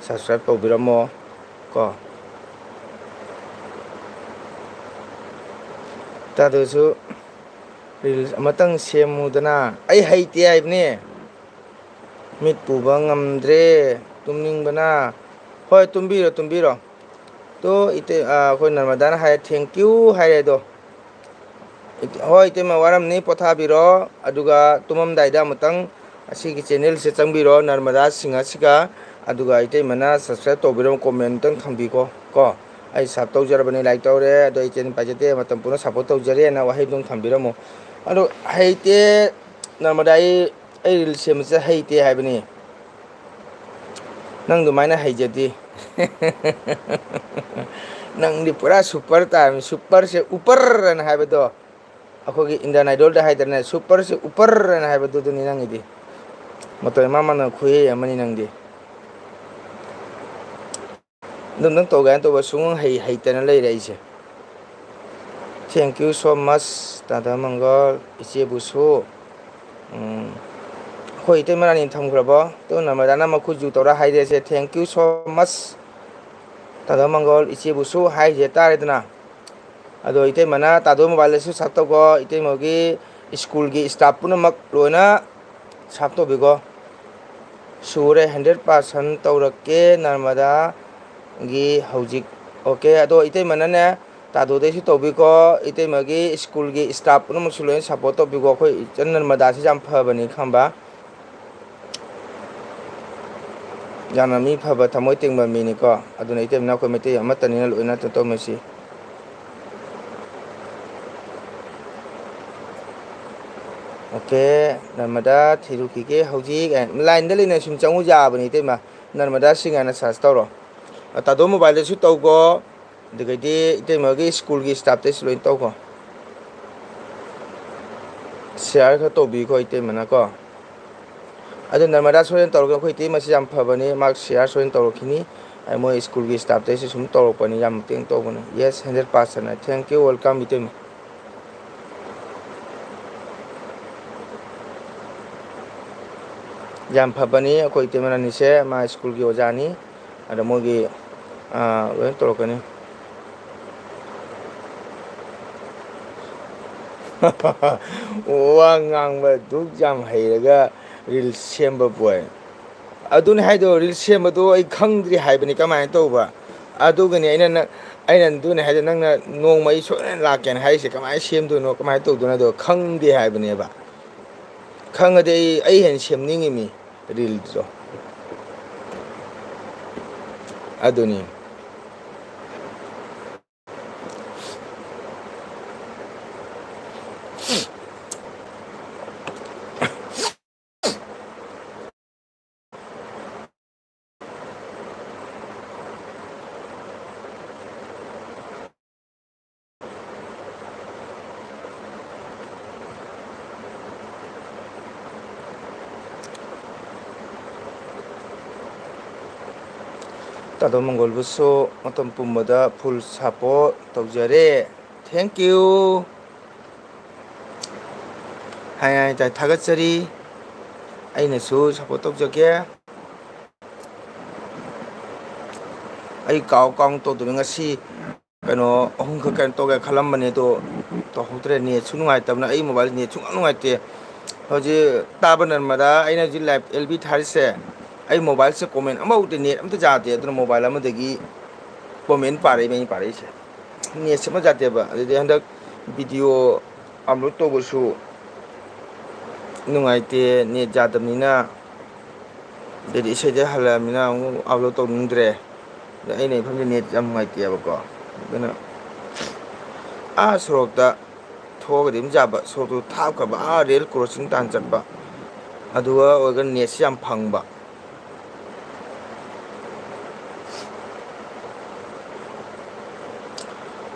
ꯁꯕꯁꯀ꯭ꯔꯥꯏꯕ ꯇꯧꯕꯤꯔꯝꯃꯣ ꯀꯣ꯫ ꯇꯥꯗꯨꯁꯨ ꯔꯤꯜꯁ ꯑꯃꯇꯪ ꯁꯦꯝꯃꯨꯗꯅ꯫ ꯑꯩ ꯍꯩꯇꯦ ꯍꯥꯏꯕꯅꯦ꯫ ꯃꯤꯠ ꯄꯨꯕ ꯉꯝꯗ꯭ꯔꯦ ꯇꯨꯝꯅꯤꯡꯕꯅ꯫ ꯍꯣꯏ, ꯇꯨꯝꯕꯤꯔꯣ, ꯇꯨꯝꯕꯤꯔꯣ꯫ ꯇꯣ, ꯏꯇꯩ-, ꯑ, ꯑꯩꯈꯣꯏ ꯅꯔꯃꯗꯥꯅ ꯍꯥꯏꯔꯦ, "Thank you" ꯍꯥꯏꯔꯦ ꯑꯗꯣ꯫ ꯏꯇ-, ꯍꯣꯏ, ꯏꯇꯩꯃ, ꯋꯥꯔꯝꯅꯤ, ꯄꯣꯊꯥꯕꯤꯔꯣ꯫ ꯑꯗꯨꯒ ꯇꯨꯝꯃꯝꯗꯥꯏꯗ ꯑꯃꯨꯛꯇꯪ ꯑꯁꯤꯒꯤ ꯆꯦꯅꯦꯜꯁꯦ ꯆꯪꯕꯤꯔꯣ, ꯅꯔꯃꯗꯥ ꯁꯤꯡꯍꯁꯤꯒ꯫ ꯑꯗꯨꯒ ꯏꯇꯩꯃꯅ ꯁꯕꯁꯀ꯭ꯔꯥꯏꯕ ꯇꯧꯕꯤꯔꯝꯃꯣ, ꯀꯣꯃꯦꯟ ꯑꯃꯇꯪ ꯊꯝꯕꯤꯀꯣ, ꯀꯣ꯫ "ꯑꯩ ꯁꯕ ꯇꯧꯖꯔꯕꯅꯤ, ꯂꯥꯏꯛ ꯇꯧꯔꯦ, ꯑꯗꯣ ꯑꯩ ꯆꯦꯅꯦꯜ ꯄꯥꯏꯖꯗꯦ, ꯃꯇꯝ ꯄꯨꯝꯅ ꯁꯞꯄꯣꯔꯠ ꯇꯧꯖꯔꯤ" ꯍꯥꯏꯅ ꯋꯥꯍꯩꯗꯨꯝ ꯊꯝꯕꯤꯔꯝꯃꯣ꯫ ꯑꯗꯣ ꯍꯩꯇꯦ, ꯅꯔꯃꯗꯥ, ꯑꯩ, ꯑꯩ ꯔꯤꯜꯁ ꯁꯦꯝꯕꯁꯦ ꯍꯩꯇꯦ ꯍꯥꯏꯕꯅꯤ꯫ ꯅꯪ ꯑꯗꯨꯃꯥꯏꯅ ꯍꯩꯖꯗꯦ꯫ ꯅꯪꯗꯤ ꯄꯨꯔꯥ ꯁꯨꯄꯔ ꯇꯥꯔꯕꯅꯤ꯫ ꯁꯨꯄꯔꯁꯦ ꯎꯄꯔ ꯍꯥꯏꯅ ꯍꯥꯏꯕꯗꯣ, ꯑꯩꯈꯣꯏꯒꯤ ꯏꯟꯗꯤꯌꯟ ꯑꯥꯏꯗꯣꯜꯗ ꯍꯥꯏꯗꯅ, ꯁꯨꯄꯔꯁꯦ ꯎꯄꯔ ꯍꯥꯏꯅ ꯍꯥꯏꯕꯗꯨꯗꯨꯅꯤ ꯅꯪꯒꯤꯗꯤ꯫ ꯃꯇꯧ ꯏꯃꯥꯟ ꯃꯥꯟꯅ ꯈꯨꯍꯩ ꯑꯃꯅꯤ ꯅꯪꯗꯤ꯫ ꯑꯗꯨꯝ ꯅꯪ ꯇꯧꯒꯦ ꯍꯥꯏꯅ ꯇꯧꯕ ꯁꯨꯡ ꯍꯩ-, ꯍꯩꯇꯅ ꯂꯩꯔꯦ ꯑꯩꯁꯦ꯫ Thank you so much, ꯇꯥꯗ ꯃꯪꯒꯣꯜ, ꯏꯆꯦꯕꯨꯁꯨ꯫ ꯎꯝ, ꯑꯩꯈꯣꯏ ꯏꯇꯩꯃ ꯔꯥꯅꯤ ꯊꯝꯈ꯭ꯔꯕꯣ? ꯇꯨ ꯅꯔꯃꯗꯥꯅ ꯃꯈꯨꯠ ꯖꯨ ꯇꯧꯔ ꯍꯥꯏꯔꯦꯁꯦ, "Thank you so much, ꯇꯥꯗ ꯃꯪꯒꯣꯜ, ꯏꯆꯦꯕꯨꯁꯨ" ꯍꯥꯏꯔꯤꯁꯦ ꯇꯥꯔꯦꯗꯅ꯫ ꯑꯗꯣ ꯏꯇꯩꯃꯅ ꯇꯥꯗꯣ ꯃꯣꯕꯥꯏꯜꯗꯁꯨ ꯁꯕ ꯇꯧꯀꯣ, ꯏꯇꯩꯃꯒꯤ ꯁ꯭ꯀꯨꯜꯒꯤ ꯁ꯭ꯇꯥꯐ ꯄꯨꯝꯅꯃꯛ ꯂꯣꯏꯅ ꯁꯕ ꯇꯧꯕꯤꯀꯣ꯫ ꯁꯨꯔꯦ, ꯍꯟꯗ꯭ꯔꯦꯠ ꯄꯥꯔꯁꯦꯟ ꯇꯧꯔꯛꯀꯦ ꯅꯔꯃꯗꯥꯒꯤ ꯍꯧꯖꯤꯛ꯫ ꯑꯣꯀꯦ, ꯑꯗꯣ ꯏꯇꯩꯃꯅꯅꯦ, ꯇꯥꯗꯣꯗꯩꯁꯨ ꯇꯧꯕꯤꯀꯣ, ꯏꯇꯩꯃꯒꯤ ꯁ꯭ꯀꯨꯜꯒꯤ ꯁ꯭ꯇꯥꯐ ꯄꯨꯝꯅꯃꯛꯁꯨ ꯂꯣꯏꯅ ꯁꯞꯄꯣꯔꯠ ꯇꯧꯕꯤꯀꯣ꯫ ꯑꯩꯈꯣꯏ ꯏꯆꯟ ꯅꯔꯃꯗꯥꯁꯤ ꯌꯥꯝ ꯐꯕꯅꯤ, ꯈꯪꯕ? ꯌꯥꯝꯅ ꯃꯤ ꯐꯕ, ꯊꯃꯣꯏ ꯇꯦꯡꯕ ꯃꯤꯅꯤꯀꯣ꯫ ꯑꯗꯨꯅ ꯏꯇꯩꯃꯅ ꯑꯩꯈꯣꯏ ꯃꯩꯇꯩ ꯑꯃꯠꯇꯅꯤꯅ ꯂꯣꯏꯅ ꯇꯧꯃꯤꯟꯅꯁꯤ꯫ ꯑꯣꯀꯦ, ꯅꯔꯃꯗꯥ ꯊꯤꯔꯨꯈꯤꯒꯦ ꯍꯧꯖꯤꯛ꯫ ꯑꯦ, ꯂꯥꯏꯟꯗ ꯂꯩꯅ ꯁꯨꯝ ꯆꯪꯉꯨ ꯌꯥꯕꯅꯤ, ꯏꯇꯩꯃ꯫ ꯅꯔꯃꯗꯥ ꯁꯤꯡ ꯍꯥꯏꯅ ꯁꯔꯆ ꯇꯧꯔꯣ꯫ ꯑ, ꯇꯥꯗꯣ ꯃꯣꯕꯥꯏꯜꯗꯁꯨ ꯇꯧꯀꯣ, ꯑꯗꯨꯗꯒꯤꯗꯤ ꯏꯇꯩꯃꯒꯤ ꯁ꯭ꯀꯨꯜꯒꯤ ꯁ꯭ꯇꯥꯐꯇꯩꯁꯨ ꯂꯣꯏ ꯇꯧꯀꯣ꯫ ꯁꯤꯌꯥꯔ ꯈꯔ ꯇꯧꯕꯤꯀꯣ ꯏꯇꯩꯃꯅꯀꯣ꯫ ꯑꯗꯨ ꯅꯔꯃꯗꯥ ꯁꯣꯏꯗꯅ ꯇꯧꯔꯒ, ꯑꯩꯈꯣꯏ ꯏꯇꯩꯃꯁꯤ ꯌꯥꯝ ꯐꯕꯅꯤ, ꯃꯥ ꯁꯤꯌꯥꯔ ꯁꯣꯏꯗꯅ ꯇꯧꯔꯛꯈꯤꯅꯤ꯫ ꯑꯩ ꯃꯣꯏ ꯁ꯭ꯀꯨꯜꯒꯤ ꯁ꯭ꯇꯥꯐꯇꯩꯁꯨ ꯁꯨꯝ ꯇꯧꯔꯛꯄꯅꯤ, ꯌꯥꯝ ꯃꯇꯦꯡ ꯇꯧꯕꯅꯤ꯫ Yes, hundred percent. Thank you, welcome, ꯏꯇꯩꯃ꯫ ꯌꯥꯝ ꯐꯕꯅꯤ ꯑꯩꯈꯣꯏ ꯏꯇꯩꯃ ꯑꯅꯤꯁꯦ, ꯃꯥ ꯁ꯭ꯀꯨꯜꯒꯤ ꯑꯣꯖꯥꯅꯤ꯫ ꯑꯗ ꯃꯣꯏꯒꯤ, ꯑꯥ, ꯂꯣꯏꯅ ꯇꯧꯔꯛꯀꯅꯤ꯫ ꯋꯥ ꯉꯥꯡꯕ ꯑꯗꯨꯛ ꯌꯥꯝ ꯍꯩꯔꯒ ꯔꯤꯜꯁ ꯁꯦꯝꯕ ꯕꯣꯏ꯫ ꯑꯗꯨꯅꯤ ꯍꯥꯏꯗꯣ, ꯔꯤꯜꯁ ꯁꯦꯝꯕꯗꯣ ꯑꯩ ꯈꯪꯗ꯭ꯔꯤ ꯍꯥꯏꯕꯅꯤ ꯀꯃꯥꯏꯅ ꯇꯧꯕ꯫ ꯑꯗꯨꯒꯅꯤ ꯑꯩꯅ ꯅ-, ꯑꯩꯅ ꯑꯗꯨꯅꯤ ꯍꯥꯏꯗꯣ, ꯅꯪꯅ ꯅꯣꯡꯃ ꯑꯩ ꯁꯣꯏꯗꯅ ꯂꯥꯛꯀꯦꯅ ꯍꯥꯏꯔꯤꯁꯦ ꯀꯃꯥꯏꯅ ꯁꯦꯝꯗꯣꯏꯅꯣ, ꯀꯃꯥꯏꯅ ꯇꯧꯗꯣꯏꯅꯣ ꯑꯗꯣ ꯈꯪꯗꯦ ꯍꯥꯏꯕꯅꯦꯕ꯫ ꯈꯪꯉꯗꯤ ꯑꯩ, ꯑꯩ ꯍꯦꯟꯅ ꯁꯦꯝꯅꯤꯡꯉꯤꯃꯤ ꯔꯤꯜꯗꯣ꯫ ꯑꯗꯨꯅꯤ꯫ ꯇꯥꯗꯣ ꯃꯪꯒꯣꯜꯕꯨꯁꯨ ꯃꯇꯝ ꯄꯨꯝꯕꯗ full support ꯇꯧꯖꯔꯦ꯫ Thank you꯫ ꯍꯥꯏ ꯍꯥꯏ ꯇꯥꯏ, ꯊꯥꯒꯠꯆꯔꯤ꯫ ꯑꯩꯅꯁꯨ support ꯇꯧꯖꯒꯦ꯫ ꯑꯩ ꯀꯥꯎ ꯀꯥꯎ ꯇꯧꯗꯕ ꯉꯁꯤ ꯀꯩꯅꯣ ꯑꯍꯨꯝꯈꯛ ꯀꯩꯅꯣ ꯇꯧꯒꯦ ꯈꯜꯂꯝꯕꯅꯦ, ꯑꯗꯣ ꯇꯧꯍꯧꯗ꯭ꯔꯦ꯫ ꯅꯦꯠꯁꯨ ꯅꯨꯡꯉꯥꯏꯇꯕꯅ, ꯑꯩ ꯃꯣꯕꯥꯏꯜ ꯅꯦꯠ ꯁꯨꯡꯌꯥꯝ ꯅꯨꯡꯉꯥꯏꯇꯦ꯫ ꯍꯧꯖꯤꯛ ꯇꯥꯕ ꯅꯔꯃꯗꯥ, ꯑꯩꯅ ꯍꯧꯖꯤꯛ live L B ꯊꯥꯔꯤꯁꯦ, ꯑꯩ ꯃꯣꯕꯥꯏꯜꯁꯦ comment ꯑꯃꯐꯥꯎꯗ ꯅꯦꯠ ꯑꯝꯇ ꯌꯥꯗꯦ, ꯑꯗꯨꯅ ꯃꯣꯕꯥꯏꯜ ꯑꯃꯗꯒꯤ comment ꯄꯥꯔꯛꯏꯕ ꯑꯩꯅ ꯄꯥꯔꯛꯏꯁꯦ꯫ ꯅꯦꯠꯁꯦ ꯑꯃ ꯌꯥꯗꯦꯕ꯫ ꯑꯗꯨꯗꯤ ꯍꯟꯗꯛ video upload ꯇꯧꯕꯁꯨ ꯅꯨꯡꯉꯥꯏꯇꯦ, ꯅꯦꯠ ꯌꯥꯗꯕꯅꯤꯅ꯫ ꯑꯗꯩꯗꯤ ꯏꯁꯩꯗ ꯍꯜꯂꯛꯑꯃꯤꯅ ꯑꯃꯨꯛ upload ꯇꯧꯅꯤꯡꯗ꯭ꯔꯦ꯫ ꯑꯗ ꯑꯩꯅ ꯏꯐꯝꯁꯦ ꯅꯦꯠ ꯌꯥꯝ ꯅꯨꯡꯉꯥꯏꯇꯦꯕꯀꯣ꯫ ꯑꯗꯨꯅ ꯑꯥ ꯁꯣꯔꯣꯛꯇ ꯊꯣꯛꯑꯒꯗꯤ ꯑꯗꯨꯝ ꯌꯥꯕ, ꯁꯣꯔꯣꯛꯇꯨ ꯊꯥꯞꯈ꯭ꯔꯕ, ꯑꯥ rail crossing ꯇꯥꯟ ꯆꯠꯄ꯫ ꯑꯗꯨꯒ ꯑꯣꯏꯔꯒ ꯅꯦꯠꯁꯤ ꯌꯥꯝ ꯐꯪꯕ꯫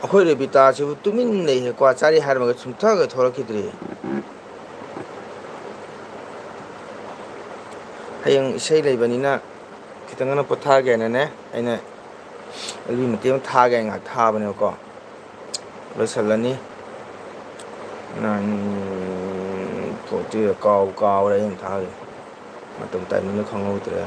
ꯑꯩꯈꯣꯏ ꯔꯦꯕꯤꯇꯥꯁꯤꯕꯨ ꯇꯨꯃꯤꯟ ꯂꯩꯍꯦ, ꯀ꯭ꯋꯥ ꯆꯥꯔꯤ ꯍꯥꯏꯔꯝꯃꯒ ꯁꯨꯡꯊꯛ ꯍꯦꯛ ꯊꯣꯛꯂꯛꯈꯤꯗ꯭ꯔꯤ꯫ ꯍꯌꯦꯡ ꯏꯁꯩ ꯂꯩꯕꯅꯤꯅ ꯈꯤꯇꯪ ꯉꯟꯅ ꯄꯣꯊꯥꯒꯦꯅꯅꯦ, ꯑꯩꯅ ꯑꯦꯜꯕꯤ ꯃꯇꯦꯛ ꯑꯃ ꯊꯥꯒꯦ ꯉꯥꯏꯍꯥꯛ ꯊꯥꯕꯅꯦꯕꯀꯣ꯫ ꯂꯣꯏꯁꯤꯜꯂꯅꯤ꯫ ꯅꯥꯏꯟ ꯐꯣꯔꯇꯤꯗ ꯀꯥꯎ-, ꯀꯥꯎꯔꯦ ꯑꯩꯅ ꯊꯥꯒꯦ꯫ ꯃꯇꯝ ꯇꯥꯏꯃꯤꯡꯗꯣ ꯈꯪꯍꯧꯗ꯭ꯔꯦ꯫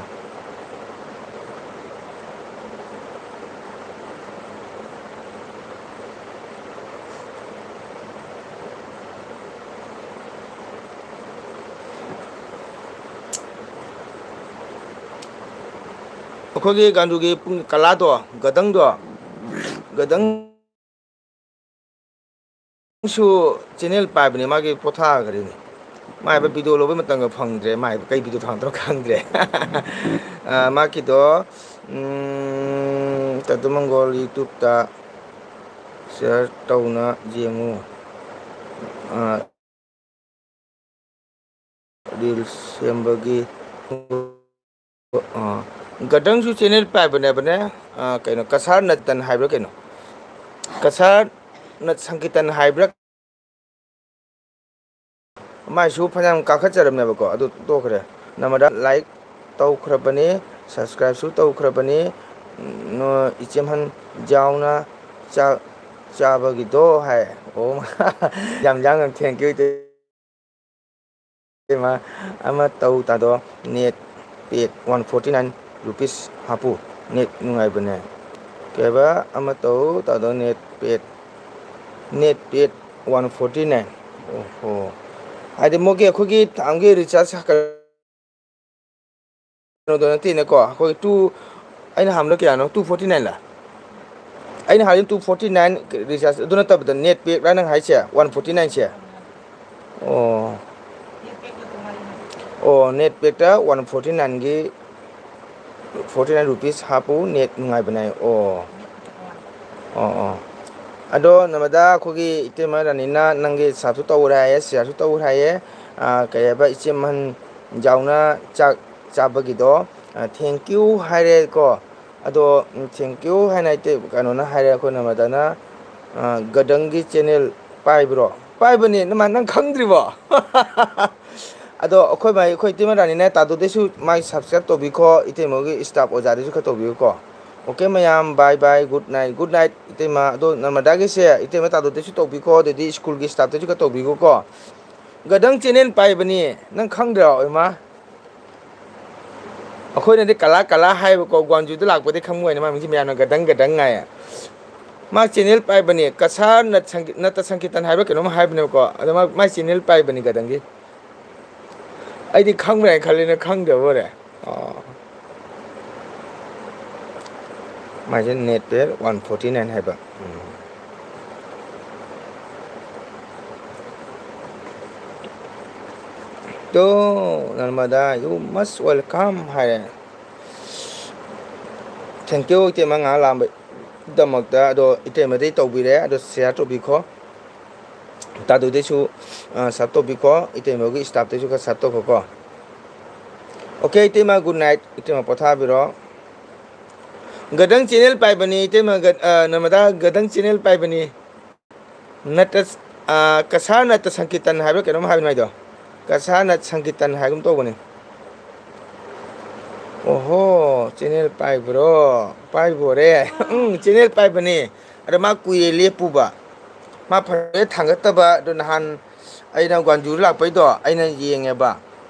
ꯑꯩꯈꯣꯏꯒꯤ ꯒꯥꯟꯗꯨꯒꯤ ꯄꯨꯡ ꯀꯂꯥꯗꯣ, ꯒꯗꯪꯗꯣ, ꯒꯗꯪ ꯁꯨ ꯆꯦꯅꯦꯜ ꯄꯥꯏꯕꯅꯦ, ꯃꯥꯒꯤ ꯄꯣꯊꯥꯈ꯭ꯔꯦꯅꯦ꯫ ꯃꯥꯏꯕ ꯚꯤꯗꯤꯑꯣ ꯂꯧꯕꯩ ꯃꯇꯝꯒ ꯐꯪꯗ꯭ꯔꯦ, ꯃꯥꯏꯕ ꯀꯩ ꯚꯤꯗꯤꯑꯣ ꯊꯥꯡꯗ꯭ꯔꯣ ꯈꯪꯗ꯭ꯔꯦ꯫ ꯑ, ꯃꯥꯒꯤꯗꯣ, ꯎꯝ, ꯇꯥꯇꯨ ꯃꯪꯒꯣꯜ ꯌꯨꯇ꯭ꯌꯨꯕꯇ ꯁꯤꯌꯔ ꯇꯧꯅ ꯌꯦꯡꯉꯨ꯫ ꯑ, ꯔꯤꯜꯁ ꯁꯦꯝꯕꯒꯤ, ꯑ, ꯒꯗꯪꯁꯨ ꯆꯦꯅꯦꯜ ꯄꯥꯏꯕꯅꯦꯕꯅꯦ꯫ ꯑ, ꯀꯩꯅꯣ, ꯀꯁꯥꯔ ꯅꯇꯟ ꯍꯥꯏꯕ꯭ꯔꯥ ꯀꯩꯅꯣ? ꯀꯁꯥꯔ ꯅꯠ ꯁꯪꯀꯤꯇꯟ ꯍꯥꯏꯕ꯭ꯔꯥ? ꯃꯥꯏꯁꯨ ꯐꯅꯌꯥꯝ ꯀꯥꯈꯠꯆꯔꯝꯃꯦꯕꯀꯣ, ꯑꯗꯨ ꯇꯣꯛꯈ꯭ꯔꯦ꯫ ꯅꯝꯕꯔꯗ ꯂꯥꯏꯛ ꯇꯧꯈ꯭ꯔꯕꯅꯤ, ꯁꯕꯁꯀ꯭ꯔꯥꯏꯕꯁꯨ ꯇꯧꯈ꯭ꯔꯕꯅꯤ꯫ ꯅꯣ-, ꯏꯆꯦꯝꯍꯟ ꯖꯥꯎꯅ ꯆꯥꯛ ꯆꯥꯕꯒꯤꯗꯣ ꯍꯥꯏ꯫ ꯑꯣ, ꯌꯥꯝ ꯌꯥꯡꯅ, thank you ꯏꯇꯩꯃ꯫ ꯑꯃ ꯇꯧ ꯇꯥꯗꯣ, net pack one forty nine rupees ꯍꯥꯞꯄꯨ, ꯅꯦꯠ ꯅꯨꯡꯉꯥꯏꯕꯅꯦ꯫ ꯀꯩꯕ? ꯑꯃ ꯇꯧ ꯇꯥꯗꯣ, net pack, net pack one forty nine. ꯑꯣꯍꯣ꯫ ꯍꯥꯏꯗꯤ ꯃꯣꯏꯒꯤ ꯑꯩꯈꯣꯏꯒꯤ ꯊꯥ ꯑꯃꯒꯤ ꯔꯤꯆꯥꯔꯖ ꯀꯩꯅꯣꯗꯣ ꯅꯠꯇꯦꯅꯦꯀꯣ, ꯑꯩꯈꯣꯏ ꯇꯨ, ꯑꯩꯅ ꯍꯥꯟꯕꯗ ꯀꯌꯥꯅꯣ? ꯇꯨ ꯐꯣꯔꯇꯤ ꯅꯥꯏꯟꯂ? ꯑꯩꯅ ꯍꯥꯟꯕꯗ ꯇꯨ ꯐꯣꯔꯇꯤ ꯅꯥꯏꯟ ꯔꯤꯆꯥꯔꯖ, ꯑꯗꯨ ꯅꯠꯇꯕꯗ ꯅꯦꯠ ꯄꯦꯛꯂ ꯅꯪ ꯍꯥꯏꯁꯦ? ꯋꯥꯟ ꯐꯣꯔꯇꯤ ꯅꯥꯏꯟꯁꯦ? ꯑꯣ꯫ ꯑꯣ, ꯅꯦꯠ ꯄꯦꯛꯇ ꯋꯥꯟ ꯐꯣꯔꯇꯤ ꯅꯥꯏꯟꯒꯤ, ꯐꯣꯔꯇꯤ ꯅꯥꯏꯟ ꯔꯨꯄꯤꯁ ꯍꯥꯞꯄꯨ, ꯅꯦꯠ ꯅꯨꯡꯉꯥꯏꯕꯅꯦ꯫ ꯑꯣ꯫ ꯑꯣ, ꯑꯣ꯫ ꯑꯗꯣ ꯅꯃꯗ ꯑꯩꯈꯣꯏꯒꯤ ꯏꯇꯩꯃ ꯔꯥꯅꯤꯅ ꯅꯪꯒꯤ ꯁꯕꯁꯨ ꯇꯧꯈ꯭ꯔꯦ ꯍꯥꯏꯌꯦ, ꯁꯤꯌꯔꯁꯨ ꯇꯧꯈ꯭ꯔꯦ ꯍꯥꯏꯌꯦ꯫ ꯑ, ꯀꯩ ꯍꯥꯏꯕ, ꯏꯆꯦ ꯃꯍꯟ ꯖꯥꯎꯅ ꯆꯥꯛ ꯆꯥꯕꯒꯤꯗꯣ, ꯑ, thank you ꯍꯥꯏꯔꯦꯀꯣ꯫ ꯑꯗꯣ, ꯎꯝ, thank you ꯍꯥꯏꯅ ꯏꯇꯩ ꯀꯩꯅꯣꯅ ꯍꯥꯏꯔꯦ, ꯑꯩꯈꯣꯏ ꯅꯃꯗꯅ, ꯑ, ꯒꯗꯪꯒꯤ ꯆꯦꯅꯦꯜ ꯄꯥꯏꯕ꯭ꯔꯣ? ꯄꯥꯏꯕꯅꯦ, ꯅꯃ-, ꯅꯪ ꯈꯪꯗ꯭ꯔꯤꯕꯣ? ꯑꯗꯣ ꯑꯩꯈꯣꯏ ꯃꯥꯏ, ꯑꯩꯈꯣꯏ ꯏꯇꯩꯃ ꯔꯥꯅꯤꯅꯦ, ꯇꯥꯗꯨꯗꯩꯁꯨ ꯃꯥꯒꯤ subscribe ꯇꯧꯕꯤꯈꯣ, ꯏꯇꯩꯃꯒꯤ staff ꯑꯣꯖꯥꯗꯩꯁꯨ ꯈꯔ ꯇꯧꯕꯤꯌꯨꯀꯣ꯫ Okay ꯃꯌꯥꯝ, bye bye, good night, good night ꯏꯇꯩꯃ꯫ ꯑꯗꯣ ꯅꯔꯃꯗꯥꯒꯤꯁꯦ ꯏꯇꯩꯃ ꯇꯥꯗꯨꯗꯩꯁꯨ ꯇꯧꯕꯤꯈꯣ, ꯑꯗꯩꯗꯤ ꯁ꯭ꯀꯨꯜꯒꯤ staffꯇꯩꯁꯨ ꯈꯔ ꯇꯧꯕꯤꯈꯣꯀꯣ꯫ ꯒꯗꯪ channel ꯄꯥꯏꯕꯅꯤ, ꯅꯪ ꯈꯪꯗ꯭ꯔꯣ ꯏꯃꯥ? ꯑꯩꯈꯣꯏꯅꯗꯤ ꯀꯂꯥ ꯀꯂꯥ ꯍꯥꯏꯕꯀꯣ, ꯒ꯭ꯋꯥꯟꯖꯨꯗ ꯂꯥꯛꯄꯗꯤ ꯈꯪꯕ ꯑꯣꯏꯅ ꯃꯥ ꯃꯤꯡꯁꯦ ꯃꯌꯥꯝꯅ ꯒꯗꯪ ꯒꯗꯪ ꯉꯥꯏꯌꯦ꯫ ꯃꯥ channel ꯄꯥꯏꯕꯅꯤ, ꯀꯁꯥ ꯅꯠ ꯁꯪꯒꯤ-, ꯅꯠꯇ ꯁꯪꯀꯤꯔꯇꯟ ꯍꯥꯏꯕ꯭ꯔꯥ ꯀꯩꯅꯣꯝ ꯍꯥꯏꯕꯅꯦꯕꯀꯣ, ꯑꯗꯣ ꯃꯥ, ꯃꯥꯏ channel ꯄꯥꯏꯕꯅꯤ ꯒꯗꯪꯒꯤ꯫ ꯑꯩꯗꯤ ꯈꯪꯕ꯭ꯔꯥ ꯍꯥꯏꯅ ꯈꯜꯂꯤꯅ ꯈꯪꯗꯕ ꯑꯣꯏꯔꯦ꯫ ꯑꯣ꯫ ꯃꯥꯏꯁꯦ net pack one forty nine ꯍꯥꯏꯕ꯫ ꯎꯝ꯫ ꯇꯣ, ꯅꯔꯃꯗꯥ, you must welcome ꯍꯥꯏꯔꯦ꯫ Thank you, ꯏꯇꯩꯃ ꯉꯥꯏꯍꯥꯛ ꯂꯥꯛꯑꯝꯕꯒꯤꯗꯃꯛꯇ꯫ ꯑꯗꯣ ꯏꯇꯩꯃꯗꯤ ꯇꯧꯕꯤꯔꯦ, ꯑꯗꯣ share ꯇꯧꯕꯤꯈꯣ꯫ ꯇꯥꯗꯨꯗꯩꯁꯨ, ꯑ, sub ꯇꯧꯕꯤꯈꯣ, ꯏꯇꯩꯃꯒꯤ staffꯇꯩꯁꯨ ꯈꯔ sub ꯇꯧꯈꯣꯀꯣ꯫ Okay, ꯏꯇꯩꯃ, good night, ꯏꯇꯩꯃ ꯄꯣꯊꯥꯕꯤꯔꯣ꯫ ꯒꯗꯪ channel ꯄꯥꯏꯕꯅꯤ, ꯏꯇꯩꯃ ꯒ-, ꯑ, ꯅꯔꯃꯗꯥ ꯒꯗꯪ channel ꯄꯥꯏꯕꯅꯤ꯫ ꯅꯠꯇ, ꯑ, ꯀꯁꯥ ꯅꯠꯇ ꯁꯪꯀꯤꯔꯇꯟ ꯍꯥꯏꯕ꯭ꯔꯥ ꯀꯩꯅꯣꯝ ꯍꯥꯏꯕꯅꯤ ꯃꯥꯏꯗꯣ꯫ ꯀꯁꯥ ꯅꯠ ꯁꯪꯀꯤꯔꯇꯟ ꯍꯥꯏꯒꯨꯝ ꯇꯧꯕꯅꯤ꯫ ꯑꯣꯍꯣ, channel ꯄꯥꯏꯕ꯭ꯔꯣ? ꯄꯥꯏꯕꯣꯔꯦ꯫ ꯎꯝ, channel ꯄꯥꯏꯕꯅꯤ꯫ ꯑꯗ ꯃꯥ ꯀꯨꯏꯔꯦ ꯂꯦꯞꯄꯨꯕ꯫ ꯃꯥ ꯐꯖꯅ ꯊꯥꯡꯒꯠꯇꯕ꯫ ꯑꯗꯣ ꯅꯍꯥꯟ ꯑꯩꯅ ꯒ꯭ꯋꯥꯟꯖꯨꯗ ꯂꯥꯛꯄꯩꯗꯣ ꯑꯩꯅ ꯌꯦꯡꯉꯦꯕ꯫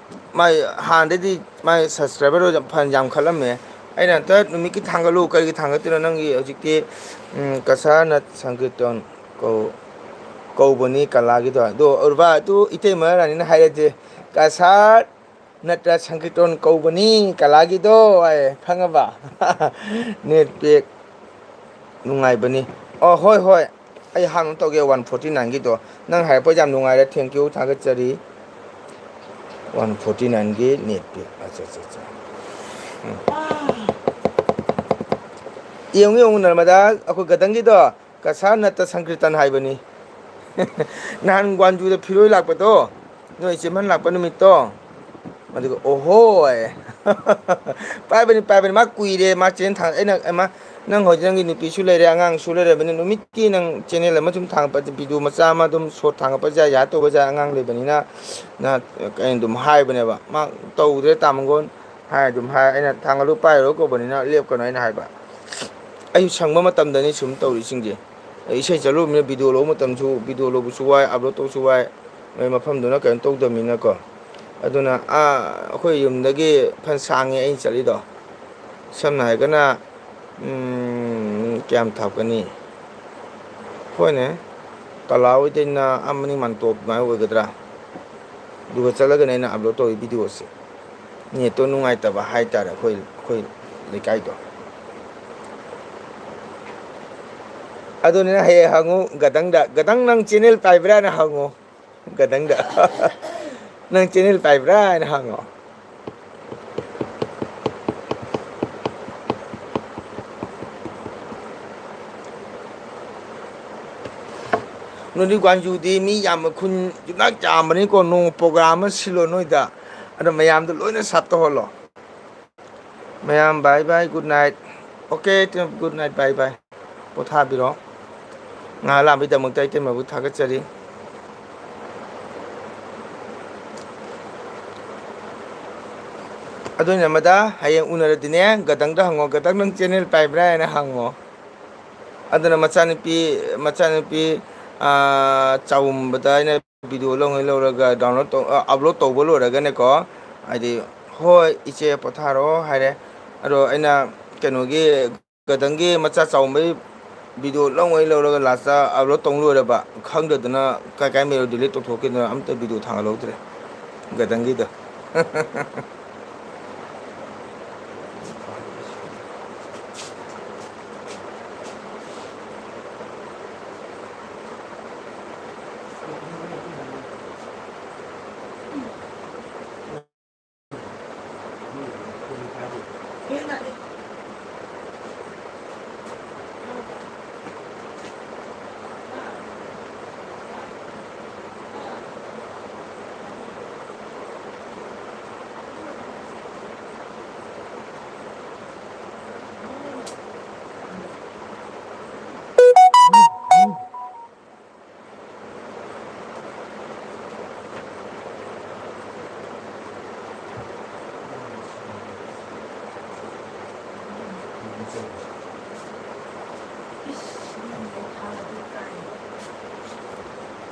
ꯃꯥꯏ ꯍꯥꯟꯅꯗꯩꯗꯤ ꯃꯥꯏ subscriberꯗꯣ ꯌꯥꯝ ꯐꯅ ꯌꯥꯝꯈꯠꯂꯝꯃꯦ꯫ ꯑꯩꯅ ꯑꯝꯇ ꯅꯨꯃꯤꯠꯀꯤ ꯊꯥꯡꯒꯠꯂꯨ, ꯀꯔꯤꯒꯤ ꯊꯥꯡꯒꯠꯇꯣꯏꯅꯣ ꯅꯪꯒꯤ ꯍꯧꯖꯤꯛꯇꯤ, ꯎꯝ, ꯀꯁꯥ ꯅꯠ ꯁꯪꯀꯤꯔꯇꯟ ꯀꯧ-, ꯀꯧꯕꯅꯤ ꯀꯂꯥꯒꯤꯗꯣ꯫ ꯑꯗꯣ ꯎꯔꯕ, ꯑꯗꯨ ꯏꯇꯩꯃ ꯔꯥꯅꯤꯅ ꯍꯥꯏꯔꯗꯤ ꯀꯁꯥ ꯅꯠꯇ꯭ꯔ ꯁꯪꯀꯤꯔꯇꯟ ꯀꯧꯕꯅꯤ ꯀꯂꯥꯒꯤꯗꯣ ꯍꯥꯏ, ꯈꯪꯉꯕ? Net pack ꯅꯨꯡꯉꯥꯏꯕꯅꯤ꯫ ꯑꯣ, ꯍꯣꯏ, ꯍꯣꯏ, ꯑꯩ ꯍꯥꯡꯅ ꯇꯧꯒꯦ, one forty nineꯒꯤꯗꯣ꯫ ꯅꯪ ꯍꯥꯏꯔꯛꯄ ꯌꯥꯝ ꯅꯨꯡꯉꯥꯏꯔꯦ, thank you, ꯊꯥꯒꯠꯆꯔꯤ꯫ One forty nineꯒꯤ net pack꯫ ꯑꯠꯆꯥ, ꯑꯠꯆꯥ, ꯑꯠꯆꯥ꯫ ꯎꯝ꯫ ꯌꯦꯡꯉꯨ, ꯌꯦꯡꯉꯨ, ꯅꯔꯃꯗꯥ, ꯑꯩꯈꯣꯏ ꯒꯗꯪꯒꯤꯗꯣ ꯀꯁꯥ ꯅꯠꯇ ꯁꯪꯀꯤꯔꯇꯟ ꯍꯥꯏꯕꯅꯤ꯫ ꯅꯍꯥꯟ ꯒ꯭ꯋꯥꯟꯖꯨꯗ ꯐꯤꯔꯣꯏ ꯂꯥꯛꯄꯗꯣ, ꯅꯣꯏ ꯆꯦꯃꯟ ꯂꯥꯛꯄ ꯅꯨꯃꯤꯠꯇꯣ, ꯑꯗꯨꯒ ꯑꯣꯍꯣ ꯍꯥꯏ꯫ ꯄꯥꯏꯕꯅꯤ, ꯄꯥꯏꯕꯅꯤ꯫ ꯃꯥ ꯀꯨꯏꯔꯦ, ꯃꯥ ꯆꯦꯟ ꯊꯥ-, ꯑꯩꯅ, "ꯑꯦ, ꯃꯥ, ꯅꯪ ꯍꯧꯖꯤꯛ ꯅꯪꯒꯤ ꯅꯨꯄꯤꯁꯨ ꯂꯩꯔꯦ, ꯑꯉꯥꯡꯁꯨ ꯂꯩꯔꯕꯅꯤ, ꯅꯨꯃꯤꯠꯀꯤ ꯅꯪ ꯆꯦꯅꯦꯜ ꯑꯃ ꯁꯨꯝ ꯊꯥꯡꯒꯠꯄ, ꯚꯤꯗꯤꯑꯣ ꯃꯆꯥ ꯑꯃ ꯑꯗꯨꯝ ꯁꯣꯔꯠ ꯊꯥꯡꯒꯠꯄꯁꯦ ꯌꯥꯏ, ꯇꯧꯕꯁꯦ ꯑꯉꯥꯡ ꯂꯩꯕꯅꯤꯅ", ꯅ ꯑꯩꯅ ꯑꯗꯨꯝ ꯍꯥꯏꯕꯅꯦꯕ꯫ ꯃꯥ ꯇꯧꯗ꯭ꯔꯦ, ꯇꯥ ꯃꯪꯒꯣꯟ ꯍꯥꯏ ꯑꯗꯨꯝ ꯍꯥꯏ꯫ ꯑꯩꯅ, "ꯊꯥꯡꯒꯠꯂꯨ ꯄꯥꯏꯔꯣ" ꯀꯧꯕꯅꯤꯅ ꯂꯦꯞꯀꯅꯣ ꯑꯩꯅ ꯍꯥꯏꯕ꯫ ꯑꯩꯁꯨ ꯁꯪꯕ ꯃꯇꯝꯗꯅꯤ ꯁꯨꯝ ꯇꯧꯔꯤꯁꯤꯡꯁꯦ꯫ ꯏꯁꯩ ꯆꯠꯂꯨꯕꯅꯤꯅ ꯚꯤꯗꯤꯑꯣ ꯂꯧꯕ ꯃꯇꯝꯁꯨ, ꯚꯤꯗꯤꯑꯣ ꯂꯧꯕꯁꯨ ꯋꯥꯏ, ꯑꯞꯂꯣꯗ ꯇꯧꯕꯁꯨ ꯋꯥꯏ, ꯃꯣꯏ ꯃꯐꯝꯗꯨꯅ ꯀꯩꯅꯣ ꯇꯧꯗꯕꯅꯤꯅꯀꯣ꯫ ꯑꯗꯨꯅ, ꯑꯥ, ꯑꯩꯈꯣꯏ ꯌꯨꯝꯗꯒꯤ ꯐꯅ ꯁꯥꯡꯉꯦ ꯑꯩꯅ ꯆꯠꯂꯤꯗꯣ꯫ ꯁꯝꯅ ꯍꯥꯏꯔꯒꯅ, ꯎꯝ, ꯀꯌꯥꯝ ꯊꯥꯞꯀꯅꯤ? ꯍꯣꯏꯅꯦ, ꯀꯂꯥ ꯍꯣꯏꯗꯩꯅ ꯑꯃꯅꯤ ꯃꯥꯟꯇꯣꯞ ꯑꯗꯨꯃꯥꯏꯅ ꯑꯣꯏꯒꯗ꯭ꯔꯥ? ꯑꯗꯨꯒ ꯆꯠꯂꯒꯅꯦ ꯑꯩꯅ ꯑꯞꯂꯣꯗ ꯇꯧꯔꯤ ꯚꯤꯗꯤꯑꯣꯁꯦ꯫ ꯅꯦꯠꯇꯣ ꯅꯨꯡꯉꯥꯏꯇꯕ ꯍꯥꯏꯇꯥꯔꯦ ꯑꯩꯈꯣꯏ, ꯑꯩꯈꯣꯏ ꯂꯩꯀꯥꯏꯗꯣ꯫ ꯑꯗꯨꯅꯤꯅ ꯍꯌꯦꯡ ꯍꯪꯉꯨ ꯒꯗꯪꯗ, "ꯒꯗꯪ, ꯅꯪ ꯆꯦꯅꯦꯜ ꯄꯥꯏꯕ꯭ꯔꯥꯅ?" ꯍꯪꯉꯨ ꯒꯗꯪꯗ꯫ "ꯅꯪ ꯆꯦꯅꯦꯜ ꯄꯥꯏꯕ꯭ꯔꯥ?" ꯍꯥꯏꯅ ꯍꯪꯉꯣ꯫ ꯅꯣꯏꯗꯤ ꯒ꯭ꯋꯥꯟꯖꯨꯗꯤ ꯃꯤ ꯌꯥꯝꯕ, ꯈꯨꯟ ꯌꯨꯝꯅꯥꯛ ꯌꯥꯝꯕꯅꯤꯀꯣ, ꯅꯣꯡꯃ ꯄ꯭ꯔꯣꯒ꯭ꯔꯥꯝ ꯑꯃ ꯁꯤꯜꯂꯣ ꯅꯣꯏꯗ꯫ ꯑꯗꯣ ꯃꯌꯥꯝꯗꯣ ꯂꯣꯏꯅ ꯁꯞ ꯇꯧꯍꯜꯂꯣ꯫ ꯃꯌꯥꯝ, bye bye, good night꯫ Okay, good night, bye bye꯫ ꯄꯣꯊꯥꯕꯤꯔꯣ꯫ ꯉꯥꯏꯍꯥꯛ ꯂꯥꯛꯑꯝꯕꯩꯗꯃꯛꯇ ꯑꯩ ꯏꯇꯩꯃꯕꯨ ꯊꯥꯒꯠꯆꯔꯤ꯫ ꯑꯗꯨꯅ ꯃꯗꯥ, ꯍꯌꯦꯡ ꯎꯅꯔꯗꯤꯅꯦ, ꯒꯗꯪꯗ ꯍꯪꯉꯣ, "ꯒꯗꯪ, ꯅꯪ ꯆꯦꯅꯦꯜ ꯄꯥꯏꯕ꯭ꯔꯥ?" ꯍꯥꯏꯅ ꯍꯪꯉꯣ꯫ ꯑꯗꯨꯅ ꯃꯆꯥꯅꯨꯄꯤ, ꯃꯆꯥꯅꯨꯄꯤ, ꯑꯥ, ꯆꯥꯎꯝꯕꯗ ꯑꯩꯅ ꯚꯤꯗꯤꯑꯣ ꯂꯧꯉꯩ ꯂꯧꯔꯒ ꯗꯥꯎꯟꯂꯣꯗ ꯇꯧ-, ꯑ, ꯑꯞꯂꯣꯗ ꯇꯧꯕ ꯂꯣꯏꯔꯒꯅꯦꯀꯣ, ꯍꯥꯏꯗꯤ, "ꯍꯣꯏ, ꯏꯆꯦ, ꯄꯣꯊꯥꯔꯣ" ꯍꯥꯏꯔꯦ꯫ ꯑꯗꯣ ꯑꯩꯅ ꯀꯩꯅꯣꯒꯤ, ꯒꯗꯪꯒꯤ ꯃꯆꯥ ꯆꯥꯎꯝꯕꯒꯤ ꯚꯤꯗꯤꯑꯣ ꯂꯧꯉꯩ ꯂꯧꯔꯒ ꯂꯥꯁꯇ ꯑꯞꯂꯣꯗ ꯇꯧ ꯂꯣꯏꯔꯕ, ꯈꯪꯗꯗꯅ ꯀꯥꯏ ꯀꯥꯏ ꯃꯦꯔꯣ ꯗꯤꯂꯤꯠ ꯇꯧꯊꯣꯛꯈꯤꯗꯅ ꯑꯝꯇ ꯚꯤꯗꯤꯑꯣ ꯊꯥꯡꯒꯠꯍꯧꯗ꯭ꯔꯦ ꯒꯗꯪꯒꯤꯗꯣ꯫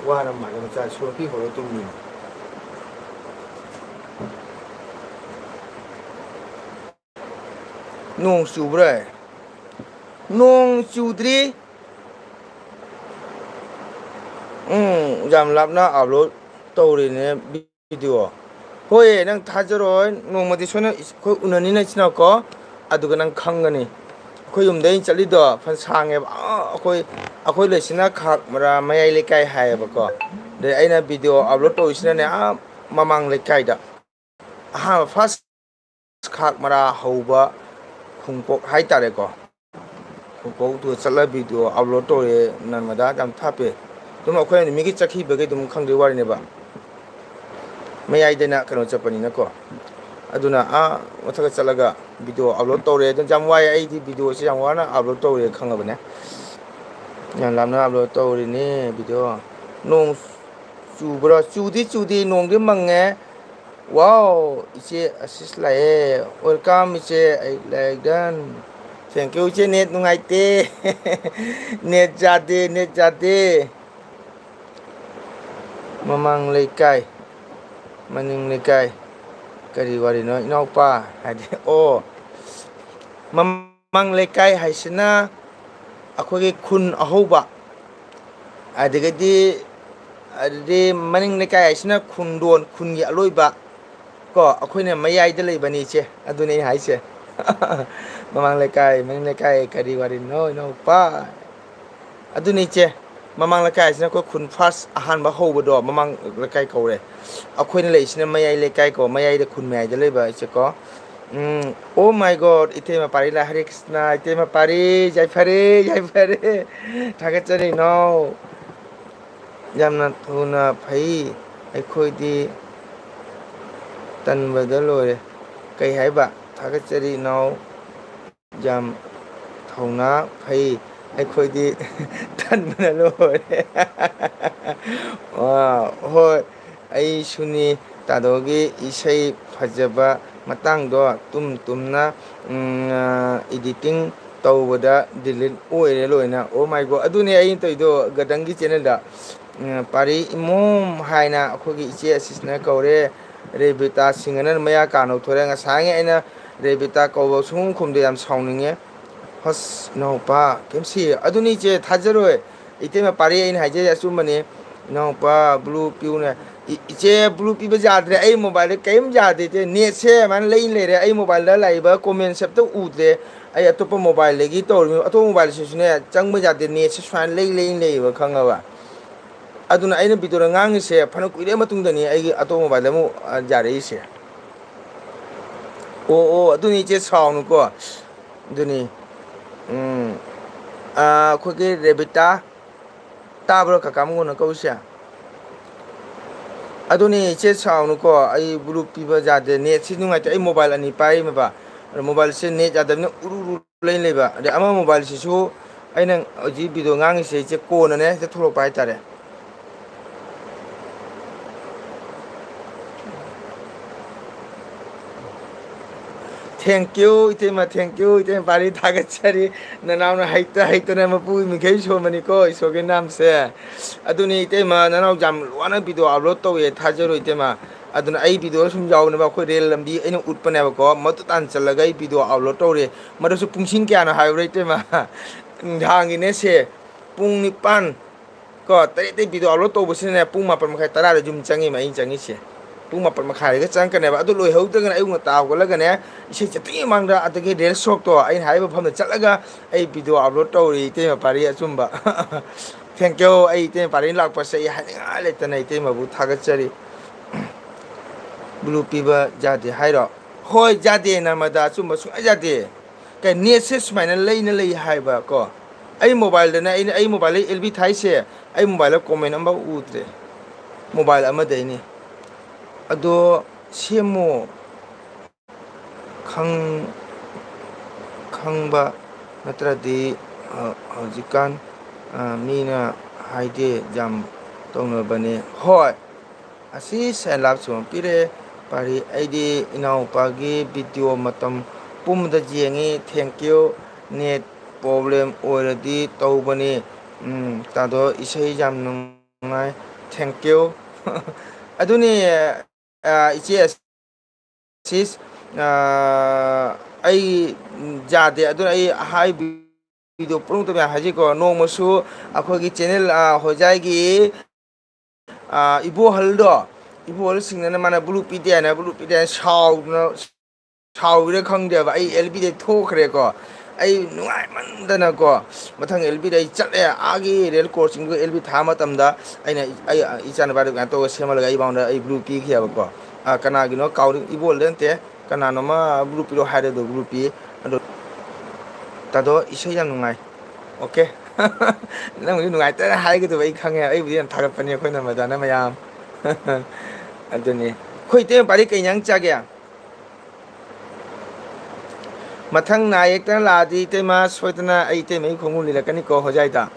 ꯋꯥꯔ ꯃꯥꯜꯂꯦ ꯃꯆꯥ ꯁꯣꯔ ꯄꯤꯈ꯭ꯔꯣ ꯇꯨꯝꯃꯤꯅꯦ꯫ ꯅꯣꯡ ꯆꯨꯕ꯭ꯔꯥ? ꯅꯣꯡ ꯆꯨꯗ꯭ꯔꯤ꯫ ꯎꯝ, ꯌꯥꯝ ꯂꯥꯞꯅ ꯑꯞꯂꯣꯗ ꯇꯧꯔꯤꯅꯦ ꯚꯤꯗꯤꯑꯣ꯫ ꯍꯣꯏ, ꯅꯪ ꯊꯥꯖꯔꯣꯏ, ꯅꯣꯡꯃꯗꯤ ꯁꯣꯏꯅ ꯑꯩꯈꯣꯏ ꯎꯅꯅꯤꯅ ꯏꯆꯤꯟ ꯏꯅꯥꯎꯀꯣ, ꯑꯗꯨꯒ ꯅꯪ ꯈꯪꯒꯅꯤ꯫ ꯑꯩꯈꯣꯏ ꯌꯨꯝꯗ ꯑꯩꯅ ꯆꯠꯂꯤꯗꯣ ꯐꯅ ꯁꯥꯡꯉꯦꯕ꯫ ꯑꯥ, ꯑꯩꯈꯣꯏ, ꯑꯩꯈꯣꯏ ꯂꯩꯁꯤꯅ ꯈꯥꯛ ꯃꯔꯥ ꯃꯌꯥꯏ ꯂꯩꯀꯥꯏ ꯍꯥꯏꯌꯦꯕꯀꯣ꯫ ꯑꯗꯩ ꯑꯩꯅ ꯚꯤꯗꯤꯑꯣ ꯑꯞꯂꯣꯗ ꯇꯧꯔꯤꯁꯤꯅꯅꯦ, ꯑꯥ, ꯃꯃꯥꯡ ꯂꯩꯀꯥꯏꯗ꯫ ꯑꯍꯥꯟꯕ ꯐꯥꯔꯁ ꯈꯥꯛ ꯃꯔꯥ ꯍꯧꯕ ꯈꯣꯡꯄꯣꯛ ꯍꯥꯏꯇꯥꯔꯦꯀꯣ꯫ ꯈꯣꯡꯄꯣꯛꯇꯨ ꯆꯠꯂ ꯚꯤꯗꯤꯑꯣ ꯑꯞꯂꯣꯗ ꯇꯧꯔꯦ, ꯅꯔꯃꯗꯥ ꯌꯥꯝ ꯊꯥꯞꯄꯦ꯫ ꯑꯗꯨꯝ ꯑꯩꯈꯣꯏ ꯅꯨꯃꯤꯠꯀꯤ ꯆꯠꯈꯤꯕꯒꯤ ꯑꯗꯨꯝ ꯈꯪꯗꯣꯏ ꯋꯥꯔꯤꯅꯦꯕ꯫ ꯃꯌꯥꯏꯗꯅ ꯀꯩꯅꯣ ꯆꯠꯄꯅꯤꯅꯀꯣ꯫ ꯑꯗꯨꯅ ꯑꯥ ꯃꯊꯛꯇ ꯆꯠꯂꯒ ꯚꯤꯗꯤꯑꯣ ꯑꯞꯂꯣꯗ ꯇꯧꯔꯦ꯫ ꯑꯗꯨꯝ ꯌꯥꯝ ꯋꯥꯏ, ꯑꯩꯗꯤ ꯚꯤꯗꯤꯑꯣꯁꯦ ꯌꯥꯝ ꯋꯥꯅ ꯑꯞꯂꯣꯗ ꯇꯧꯔꯦ ꯈꯪꯉꯕꯅꯦ꯫ ꯌꯥꯝ ꯂꯥꯞꯅ ꯑꯞꯂꯣꯗ ꯇꯧꯔꯤꯅꯦ ꯚꯤꯗꯤꯑꯣ꯫ ꯅꯣꯡ ꯆꯨꯕ꯭ꯔꯥ? ꯆꯨꯗꯤ ꯆꯨꯗꯦ, ꯅꯣꯡꯗꯤ ꯃꯪꯉꯦ꯫ ꯋꯥꯎ, ꯏꯆꯦ ꯑꯁꯤꯁ ꯂꯥꯛꯑꯦ꯫ ꯋꯦꯜꯀꯝ ꯏꯆꯦ, ꯑꯩ ꯂꯥꯏꯔꯤꯛꯗꯟ꯫ ꯊꯦꯡꯀ꯭ꯌꯨ ꯏꯆꯦ, ꯅꯦꯠ ꯅꯨꯡꯉꯥꯏꯇꯦ꯫ ꯅꯦꯠ ꯌꯥꯗꯦ, ꯅꯦꯠ ꯌꯥꯗꯦ꯫ ꯃꯃꯥꯡ ꯂꯩꯀꯥꯏ, ꯃꯅꯤꯡ ꯂꯩꯀꯥꯏ꯫ ꯀꯔꯤ ꯋꯥꯔꯤꯅꯣ ꯏꯅꯥꯎꯄꯥ? ꯍꯥꯏꯗꯤ, ꯑꯣ, ꯃꯃꯥꯡ ꯂꯩꯀꯥꯏ ꯍꯥꯏꯁꯤꯅ ꯑꯩꯈꯣꯏꯒꯤ ꯈꯨꯟ ꯑꯍꯧꯕ, ꯑꯗꯒꯤꯗꯤ, ꯑꯗꯨꯗꯤ ꯃꯅꯤꯡ ꯂꯩꯀꯥꯏ ꯍꯥꯏꯁꯤꯅ ꯈꯨꯟꯗꯣꯟ, ꯈꯨꯟꯒꯤ ꯑꯂꯣꯏꯕ ꯀꯣ, ꯑꯩꯈꯣꯏꯅ ꯃꯌꯥꯏꯗ ꯂꯩꯕꯅꯤ ꯏꯆꯦ, ꯑꯗꯨꯅꯤ ꯑꯩ ꯍꯥꯏꯁꯦ꯫ ꯃꯃꯥꯡ ꯂꯩꯀꯥꯏ, ꯃꯅꯤꯡ ꯂꯩꯀꯥꯏ, ꯀꯔꯤ ꯋꯥꯔꯤꯅꯣ ꯏꯅꯥꯎꯄꯥ? ꯑꯗꯨꯅꯤ ꯏꯆꯦ, ꯃꯃꯥꯡ ꯂꯩꯀꯥꯏ ꯍꯥꯏꯁꯤꯅ ꯑꯩꯈꯣꯏ ꯈꯨꯟ ꯐꯥꯔꯁ ꯑꯍꯥꯟꯕ ꯍꯧꯕꯗꯣ ꯃꯃꯥꯡ ꯂꯩꯀꯥꯏ ꯀꯧꯔꯦ꯫ ꯑꯩꯈꯣꯏꯅ ꯂꯩꯔꯤꯁꯤꯅ ꯃꯌꯥꯏ ꯂꯩꯀꯥꯏ ꯀꯣ, ꯃꯌꯥꯏꯗ, ꯈꯨꯟ ꯃꯌꯥꯏꯗ ꯂꯩꯕ ꯏꯆꯦꯀꯣ꯫ ꯎꯝ, oh my God, ꯏꯇꯩꯃ ꯄꯥꯔꯤ ꯂꯥꯛ, ꯍꯔꯦ ꯀ꯭ꯔꯤꯁꯅ, ꯏꯇꯩꯃ ꯄꯥꯔꯤ, ꯌꯥꯏꯐꯔꯦ, ꯌꯥꯏꯐꯔꯦ꯫ ꯊꯥꯒꯠꯆꯔꯤ ꯏꯅꯥꯎ꯫ ꯌꯥꯝꯅ ꯊꯨꯅ ꯐꯩ, ꯑꯩꯈꯣꯏꯗꯤ ꯇꯟꯕꯗ ꯂꯣꯏꯔꯦ꯫ ꯀꯩ ꯍꯥꯏꯕ? ꯊꯥꯒꯠꯆꯔꯤ ꯏꯅꯥꯎ꯫ ꯌꯥꯝ ꯊꯧꯅꯥ ꯐꯩ꯫ ꯑꯩꯈꯣꯏꯗꯤ ꯇꯟꯕꯅ ꯂꯣꯏꯔꯦ꯫ ꯑꯥ, ꯍꯣꯏ, ꯑꯩꯁꯨꯅꯤ꯫ ꯇꯥꯗꯣꯒꯤ ꯏꯁꯩ ꯐꯖꯕ ꯃꯇꯥꯡꯗꯣ ꯇꯨꯝ ꯇꯨꯝꯅ, ꯎꯝ, ꯑ, editing ꯇꯧꯕꯗ delete ꯑꯣꯏꯔꯦ ꯂꯣꯏꯅ꯫ Oh my God, ꯑꯗꯨꯅꯦ ꯑꯩꯅ ꯇꯧꯔꯤꯗꯣ ꯒꯗꯪꯒꯤ channelꯗ꯫ ꯎꯝ, ꯄꯥꯔꯤ ꯏꯃꯣꯝ ꯍꯥꯏꯅ ꯑꯩꯈꯣꯏꯒꯤ ꯏꯆꯦ ꯑꯁꯤꯁꯅ ꯀꯧꯔꯦ꯫ ꯔꯦꯕꯤꯇꯥ ꯁꯤꯡꯍꯅ ꯃꯌꯥ ꯀꯥꯅꯧ ꯊꯣꯔꯦ꯫ ꯉꯁꯥꯏꯉꯩ ꯑꯩꯅ ꯔꯦꯕꯤꯇꯥ ꯀꯧꯕ ꯁꯨꯡꯈꯨꯝ ꯈꯨꯝꯗꯦ, ꯌꯥꯝ ꯁꯥꯎꯅꯤꯡꯉꯦ꯫ ꯍꯁ, ꯏꯅꯥꯎꯄꯥ, ꯀꯩꯝ ꯁꯤ-, ꯑꯗꯨꯅꯤ ꯏꯆꯦ, ꯊꯥꯖꯔꯣꯏ꯫ ꯏꯇꯩꯃ ꯄꯥꯔꯤ, ꯑꯩꯅ ꯍꯥꯏꯖꯩ ꯑꯆꯨꯝꯕꯅꯤ꯫ ꯏꯅꯥꯎꯄꯥ, blue ꯄꯤꯌꯨꯅꯦ꯫ ꯏ-, ꯏꯆꯦ, blue ꯄꯤꯕ ꯌꯥꯗ꯭ꯔꯦ꯫ ꯑꯩ mobileꯗ ꯀꯔꯤꯝ ꯌꯥꯗꯦ, ꯏꯆꯦ꯫ Netꯁꯦ ꯑꯗꯨꯃꯥꯏꯅ ꯂꯩ ꯂꯩꯔꯦ꯫ ꯑꯩ mobileꯗ ꯂꯥꯛꯏꯕ commentsꯁꯦ ꯑꯝꯇ ꯎꯗ꯭ꯔꯦ꯫ ꯑꯩ ꯑꯇꯣꯞꯄ mobileꯗꯒꯤ ꯇꯧꯔꯤꯕ, ꯑꯇꯣꯞꯄ mobileꯁꯤꯁꯨꯅꯦ, ꯆꯪꯕ ꯌꯥꯗꯦ꯫ Netꯁꯦ ꯁꯨꯃꯥꯏꯅ ꯂꯩ ꯂꯩ ꯂꯩꯌꯦꯕ, ꯈꯪꯉꯕ? ꯑꯗꯨꯅ ꯑꯩꯅ videoꯗ ꯉꯥꯡꯉꯤꯁꯦ ꯐꯅ ꯀꯨꯏꯔꯕ ꯃꯇꯨꯡꯗꯅꯤ ꯑꯩꯒꯤ ꯑꯇꯣꯞꯄ mobileꯗ ꯑꯃꯨꯛ, ꯑ, ꯌꯥꯔꯛꯏꯁꯦ꯫ ꯑꯣ, ꯑꯣ, ꯑꯗꯨꯅꯤ ꯏꯆꯦ, ꯁꯥꯎꯅꯨꯀꯣ꯫ ꯑꯗꯨꯅꯤ꯫ ꯎꯝ꯫ ꯑ, ꯑꯩꯈꯣꯏꯒꯤ ꯔꯦꯕꯤꯇꯥ, ꯇꯥꯕ꯭ꯔꯣ ꯀꯀꯥ ꯃꯉꯣꯟꯗ ꯀꯧꯔꯤꯁꯦ? ꯑꯗꯨꯅꯤ ꯏꯆꯦ, ꯁꯥꯎꯅꯨꯀꯣ, ꯑꯩ blue ꯄꯤꯕ ꯌꯥꯗꯦ, netꯁꯤ ꯅꯨꯡꯉꯥꯏꯇꯦ꯫ ꯑꯩ mobile ꯑꯅꯤ ꯄꯥꯏꯔꯤꯃꯦꯕ, ꯑꯗꯣ mobileꯁꯦ net ꯌꯥꯗꯕꯅꯤꯅ ꯎꯔꯨ ꯎꯔꯨ ꯂꯩ ꯂꯩꯕ꯫ ꯑꯗꯩ ꯑꯃ mobileꯁꯤꯁꯨ ꯑꯩꯅ ꯍꯧꯖꯤꯛ video ꯉꯥꯡꯉꯤꯁꯦ ꯏꯆꯦ, ꯀꯣꯟꯅꯅꯦ ꯍꯦꯛꯇ ꯊꯣꯛꯂꯛꯄ ꯍꯥꯏꯇꯥꯔꯦ꯫ Thank you, ꯏꯇꯩꯃ, thank you, ꯏꯇꯩꯃ ꯄꯥꯔꯤ, ꯊꯥꯒꯠꯆꯔꯤ꯫ ꯅꯅꯥꯎꯅ ꯍꯩꯇ ꯍꯩꯇꯅ ꯃꯄꯨ ꯃꯤꯈꯩ ꯁꯣꯟꯕꯅꯤꯀꯣ, ꯏꯁꯣꯔꯒꯤ ꯅꯥꯝꯁꯦ꯫ ꯑꯗꯨꯅꯤ ꯏꯇꯩꯃ, ꯅꯅꯥꯎ ꯌꯥꯝ ꯋꯥꯅ video upload ꯇꯧꯋꯦ, ꯊꯥꯖꯔꯣꯏ ꯏꯇꯩꯃ꯫ ꯑꯗꯨꯅ ꯑꯩ video ꯁꯨꯝ ꯌꯥꯎꯅꯕ ꯑꯩꯈꯣꯏ ꯔꯦꯜ ꯂꯝꯕꯤ ꯑꯩꯅ ꯎꯠꯄꯅꯦꯕꯀꯣ, ꯃꯗꯨ ꯇꯥꯟ ꯆꯠꯂꯒ ꯑꯩ video upload ꯇꯧꯔꯦ꯫ ꯃꯗꯨꯁꯨ ꯄꯨꯡꯁꯤꯡ ꯀꯌꯥꯅꯣ ꯍꯥꯏꯕ꯭ꯔꯥ ꯏꯇꯩꯃ? ꯅꯨꯡꯗꯥꯡꯒꯤꯅꯦ ꯁꯦ, ꯄꯨꯡ ꯅꯤꯄꯥꯟ ꯀꯣ, ꯇꯔꯦꯠꯇꯩ video upload ꯇꯧꯕꯁꯤꯅꯅꯦ, ꯄꯨꯡ ꯃꯥꯄꯟ ꯃꯈꯥꯏ, ꯇꯔꯥꯗ ꯌꯨꯝ ꯆꯪꯉꯤꯃ ꯑꯩꯅ ꯆꯪꯉꯤꯁꯦ꯫ ꯄꯨꯡ ꯃꯥꯄꯟ ꯃꯈꯥꯏꯗꯒ ꯆꯪꯉꯛꯀꯅꯦꯕ꯫ ꯑꯗꯨ ꯂꯣꯏꯍꯧꯗ꯭ꯔꯒꯅ ꯑꯌꯨꯛ ꯉꯟꯇꯥ ꯍꯧꯒꯠꯂꯒꯅꯦ, ꯏꯁꯩ ꯆꯠꯇ꯭ꯔꯤꯉꯩ ꯃꯃꯥꯡꯗ ꯑꯗꯒꯤ ꯔꯦꯜ ꯁꯣꯔꯣꯛꯇꯣ ꯑꯩꯅ ꯍꯥꯏꯔꯤꯕ ꯃꯐꯝꯗ ꯆꯠꯂꯒ ꯑꯩ video upload ꯇꯧꯔꯤ, ꯏꯇꯩꯃ ꯄꯥꯔꯤ ꯑꯆꯨꯝꯕ꯫ Thank you, ꯑꯩ ꯏꯇꯩꯃ ꯄꯥꯔꯤ ꯂꯥꯛꯄꯁꯦ ꯑꯩ ꯍꯥꯏꯅꯤꯡꯉꯥꯏ ꯂꯩꯇꯅ ꯏꯇꯩꯃꯕꯨ ꯊꯥꯒꯠꯆꯔꯤ꯫ Blue ꯄꯤꯕ ꯌꯥꯗꯦ ꯍꯥꯏꯔꯣ? ꯍꯣꯏ, ꯌꯥꯗꯦ ꯅꯔꯃꯗꯥ, ꯑꯆꯨꯝꯕ ꯁꯨꯡꯌꯥ ꯌꯥꯗꯦ꯫ ꯀꯩ netꯁꯦ ꯁꯨꯃꯥꯏꯅ ꯂꯩꯅ ꯂꯩ ꯍꯥꯏꯕ ꯀꯣ? ꯑꯩ mobileꯗꯅ, ꯑꯩꯅ, ꯑꯩ mobileꯗ ꯑꯦꯜ ꯕꯤ ꯊꯥꯏꯁꯦ, ꯑꯩ mobileꯗ comment ꯑꯃꯐꯥꯎ ꯎꯗ꯭ꯔꯦ꯫ Mobile ꯑꯃꯗꯩꯅꯤ꯫ ꯑꯗꯣ ꯁꯦꯝꯃꯣ꯫ ꯈꯪ-, ꯈꯪꯕ ꯅꯠꯇ꯭ꯔꯗꯤ, ꯑ, ꯍꯧꯖꯤꯛꯀꯥꯟ, ꯑ, ꯃꯤꯅ ꯍꯥꯏꯗꯦ ꯌꯥꯝ ꯇꯧꯅꯕꯅꯦ꯫ ꯍꯣꯏ, ꯑꯁꯤ ꯁꯦꯟꯂꯥꯞ ꯁꯨꯝ ꯄꯤꯔꯛꯑꯦ꯫ ꯄꯥꯔꯤ, ꯑꯩꯗꯤ ꯏꯅꯥꯎꯄꯥꯒꯤ video ꯃꯇꯝ ꯄꯨꯝꯕꯗ ꯌꯦꯡꯉꯤ꯫ Thank you꯫ Net problem ꯑꯣꯏꯔꯗꯤ ꯇꯧꯕꯅꯤ꯫ ꯎꯝ, ꯇꯥꯗꯣ, ꯏꯁꯩ ꯌꯥꯝ ꯅꯨꯡꯉꯥꯏ꯫ Thank you꯫ ꯑꯗꯨꯅꯤ, ꯑ, ꯏꯆꯦ ꯑꯁꯤꯁ, ꯑ, ꯑꯩ ꯌꯥꯗꯦ꯫ ꯑꯗꯨꯅ ꯑꯩ ꯍꯥꯏ video ꯄꯨꯝꯅꯃꯛꯇ ꯃꯌꯥꯝ ꯍꯥꯏꯖꯩꯀꯣ꯫ ꯅꯣꯡꯃꯁꯨ ꯑꯩꯈꯣꯏꯒꯤ channel, ꯑ, ꯍꯣꯖꯥꯏꯒꯤ, ꯑ, ꯏꯕꯣꯍꯜꯗꯣ, ꯏꯕꯣꯍꯜꯁꯤꯡꯅꯅ ꯃꯥꯅ blue ꯄꯤꯗꯦ ꯍꯥꯏꯅ, blue ꯄꯤꯗꯦ ꯍꯥꯏꯅ ꯁꯥꯎꯗꯅ, ꯁꯥꯎꯔꯤꯔꯥ ꯈꯪꯗꯦꯕ, ꯑꯩ L B ꯗꯩ ꯊꯣꯛꯈ꯭ꯔꯦꯀꯣ꯫ ꯑꯩ ꯅꯨꯡꯉꯥꯏꯃꯟꯗꯅꯀꯣ, ꯃꯊꯪ L B ꯗ ꯑꯩ ꯆꯠꯂꯦ, ꯑꯥꯒꯤ rail crossing ꯗꯨ L B ꯊꯥ ꯃꯇꯝꯗ ꯑꯩꯅ, ꯑꯩ ꯏꯆꯥꯅꯨꯄꯥꯗ ꯀꯩꯅꯣ ꯇꯧꯔꯒ ꯁꯦꯝꯍꯜꯂꯒ ꯑꯩ ꯃꯉꯣꯟꯗ ꯑꯩ blue ꯄꯤꯈꯤꯑꯕꯀꯣ꯫ ꯑ, ꯀꯅꯥꯒꯤꯅꯣ ꯀꯥꯎꯔꯤ, ꯏꯕꯣꯍꯜꯗ ꯅꯠꯇꯦ, ꯀꯅꯥꯅꯣꯃ blue ꯄꯤꯔꯛꯑꯣ ꯍꯥꯏꯔꯦ, ꯑꯗꯨ blue ꯄꯤ꯫ ꯑꯗꯣ ꯇꯥꯗꯣ, ꯏꯁꯩ ꯌꯥꯝ ꯅꯨꯡꯉꯥꯏ꯫ Okay꯫ ꯅꯪꯕꯨꯗꯤ ꯅꯨꯡꯉꯥꯏꯇꯦ ꯍꯥꯏꯒꯗꯕ ꯑꯩ ꯈꯪꯉꯦ꯫ ꯑꯩꯕꯨꯗꯤ ꯌꯥꯝ ꯊꯥꯒꯠꯄꯅꯤ ꯑꯩꯈꯣꯏ ꯅꯃꯗꯥꯅ ꯃꯌꯥꯝ꯫ ꯑꯗꯨꯅꯤ꯫ ꯑꯩꯈꯣꯏ ꯏꯇꯩꯃ ꯄꯥꯔꯤ ꯀꯩ ꯏꯟꯖꯥꯡ ꯆꯥꯒꯦ? ꯃꯊꯪ ꯅꯥ ꯌꯦꯛꯇꯅ ꯂꯥꯛꯑꯗꯤ ꯏꯇꯩꯃ ꯁꯣꯏꯗꯅ ꯑꯩ ꯏꯇꯩꯃꯒꯤ ꯈꯣꯡꯎꯞ ꯂꯤꯔꯛꯀꯅꯤꯀꯣ ꯍꯣꯖꯥꯏꯗ꯫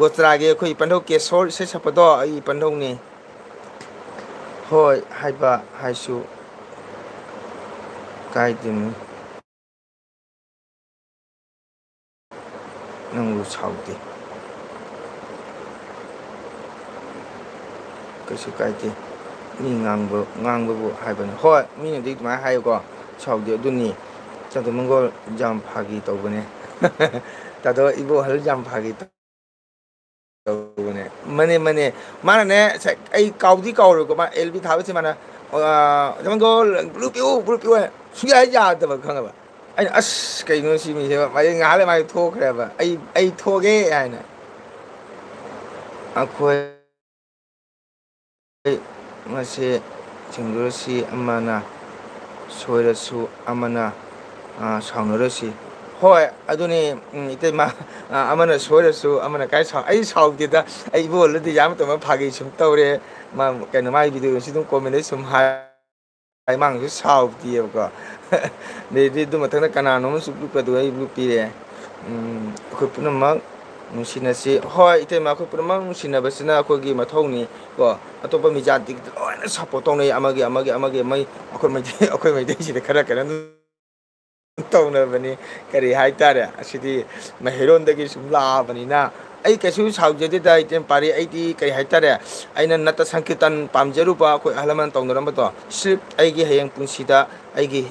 ꯒꯣꯆꯔꯥꯒꯤ ꯑꯩꯈꯣꯏ ꯏꯄꯟꯙꯧ ꯀꯦꯁꯣꯔ ꯏꯁꯩ ꯁꯛꯄꯗꯣ ꯑꯩ ꯏꯄꯟꯙꯧꯅꯤ꯫ ꯍꯣꯏ ꯍꯥꯏꯕ ꯍꯥꯏꯁꯨ ꯀꯥꯏꯗꯦꯅꯤ꯫ ꯅꯪꯕꯨ ꯁꯥꯎꯗꯦ꯫ ꯀꯩꯁꯨ ꯀꯥꯏꯗꯦ꯫ ꯃꯤ ꯉꯥꯡꯕ, ꯉꯥꯡꯕꯕꯨ ꯍꯥꯏꯕꯅꯤ꯫ ꯍꯣꯏ, ꯃꯤꯅꯗꯤ ꯑꯗꯨꯃꯥꯏꯅ ꯍꯥꯏꯌꯨꯀꯣ꯫ ꯁꯥꯎꯗꯦ꯫ ꯑꯗꯨꯅꯤ꯫ ꯇꯥꯗꯣ ꯃꯪꯒꯣꯜ ꯌꯥꯝ ꯐꯥꯒꯤ ꯇꯧꯕꯅꯦ꯫ ꯇꯥꯗꯣ ꯏꯕꯣꯍꯜ ꯌꯥꯝ ꯐꯥꯒꯤ ꯇꯧꯕꯅꯦ꯫ ꯃꯅꯦ, ꯃꯅꯦ꯫ ꯃꯥꯅꯅꯦ, ꯁꯦ-, ꯑꯩ ꯀꯥꯎꯗꯤ ꯀꯥꯎꯔꯣꯏꯀꯣ꯫ ꯃꯥ L B ꯊꯥꯕꯁꯦ ꯃꯥꯅ, ꯑ, "ꯇꯥꯗꯣ ꯃꯪꯒꯣꯜ blue ꯄꯤꯌꯨ, blue ꯄꯤꯌꯨ" ꯍꯥꯏꯅ ꯁꯨꯡꯌꯥ ꯌꯥꯗꯕ, ꯈꯪꯉꯕ? ꯑꯩꯅ, "ꯑꯁ, ꯀꯩꯅꯣ ꯁꯤ ꯃꯤꯁꯦ?" ꯃꯥꯗꯤ ꯉꯥꯏꯍꯥꯛ ꯂꯩ ꯃꯥꯗꯤ ꯊꯣꯛꯈ꯭ꯔꯦꯕ꯫ "ꯑꯩ, ꯑꯩ ꯊꯣꯛꯑꯒꯦ" ꯍꯥꯏꯅ꯫ ꯑꯩꯈꯣꯏ ꯃꯁꯦ ꯊꯦꯡꯅꯔꯁꯤ, ꯑꯃꯅ ꯁꯣꯏꯔꯁꯨ ꯑꯃꯅ, ꯑ, ꯁꯥꯎꯅꯔꯁꯤ꯫ ꯍꯣꯏ, ꯑꯗꯨꯅꯤ, ꯎꯝ, ꯏꯇꯩꯃ, ꯑ, ꯑꯃꯅ ꯁꯣꯏꯔꯁꯨ ꯑꯃꯅ ꯀꯥꯏ ꯁꯥꯎ-, ꯑꯩ ꯁꯥꯎꯗꯦꯗ꯫ ꯑꯩ ꯏꯕꯣꯍꯜꯗꯗꯤ ꯌꯥꯝ ꯃꯇꯝ ꯑꯃ ꯐꯥꯒꯤ ꯁꯨꯝ ꯇꯧꯔꯦ꯫ ꯃꯥ, ꯀꯩꯅꯣ, ꯃꯥꯒꯤ video ꯁꯤ ꯑꯗꯨꯝ comment ꯁꯨꯝ ꯍꯥꯏ꯫ ꯑꯩ ꯃꯥꯡꯁꯨ ꯁꯥꯎꯗꯦꯕꯀꯣ꯫ ꯑꯗꯩꯗꯤ ꯑꯗꯨ ꯃꯊꯪꯗ ꯀꯅꯥꯅꯣꯝꯅꯁꯨ blue ꯄꯤꯔꯛꯄꯗꯨ ꯑꯩ blue ꯄꯤꯔꯛꯑꯦ꯫ ꯎꯝ, ꯑꯩꯈꯣꯏ ꯄꯨꯝꯅꯃꯛ ꯅꯨꯡꯁꯤꯅꯁꯤ꯫ ꯍꯣꯏ, ꯏꯇꯩꯃ, ꯑꯩꯈꯣꯏ ꯄꯨꯝꯅꯃꯛ ꯅꯨꯡꯁꯤꯅꯕꯁꯤꯅ ꯑꯩꯈꯣꯏꯒꯤ ꯃꯊꯧꯅꯤ ꯀꯣ꯫ ꯑꯇꯣꯞꯄ ꯃꯤ ꯖꯥꯇꯤꯒꯤꯗꯤ ꯂꯣꯏꯅ ꯁꯞꯄꯣꯔꯠ ꯇꯧꯅꯩ, ꯑꯃꯒꯤ, ꯑꯃꯒꯤ, ꯑꯃꯒꯤ, ꯃꯩ-, ꯑꯩꯈꯣꯏ ꯃꯩꯇꯩ, ꯑꯩꯈꯣꯏ ꯃꯩꯇꯩꯁꯤꯗ ꯈꯔ ꯀꯩꯅꯣ ꯇꯧꯅꯕꯅꯤ꯫ ꯀꯔꯤ ꯍꯥꯏꯇꯥꯔꯦ, ꯑꯁꯤꯗꯤ ꯃꯩꯍꯩꯔꯣꯟꯗꯒꯤ ꯁꯨꯝ ꯂꯥꯛꯑꯕꯅꯤꯅ꯫ ꯑꯩ ꯀꯩꯁꯨ ꯁꯥꯎꯖꯗꯦꯗ, ꯏꯇꯩꯃ ꯄꯥꯔꯤ꯫ ꯑꯩꯗꯤ ꯀꯔꯤ ꯍꯥꯏꯇꯥꯔꯦ, ꯑꯩꯅ ꯅꯠꯇ ꯁꯪꯀꯤꯔꯇꯟ ꯄꯥꯝꯖꯔꯨꯕ ꯑꯩꯈꯣꯏ ꯑꯍꯜ ꯂꯃꯟ ꯇꯧꯅꯔꯝꯕꯗꯣ, ꯁ꯭ꯔꯤꯞ ꯑꯩꯒꯤ ꯍꯌꯦꯡ ꯄꯨꯟꯁꯤꯗ ꯑꯩꯒꯤ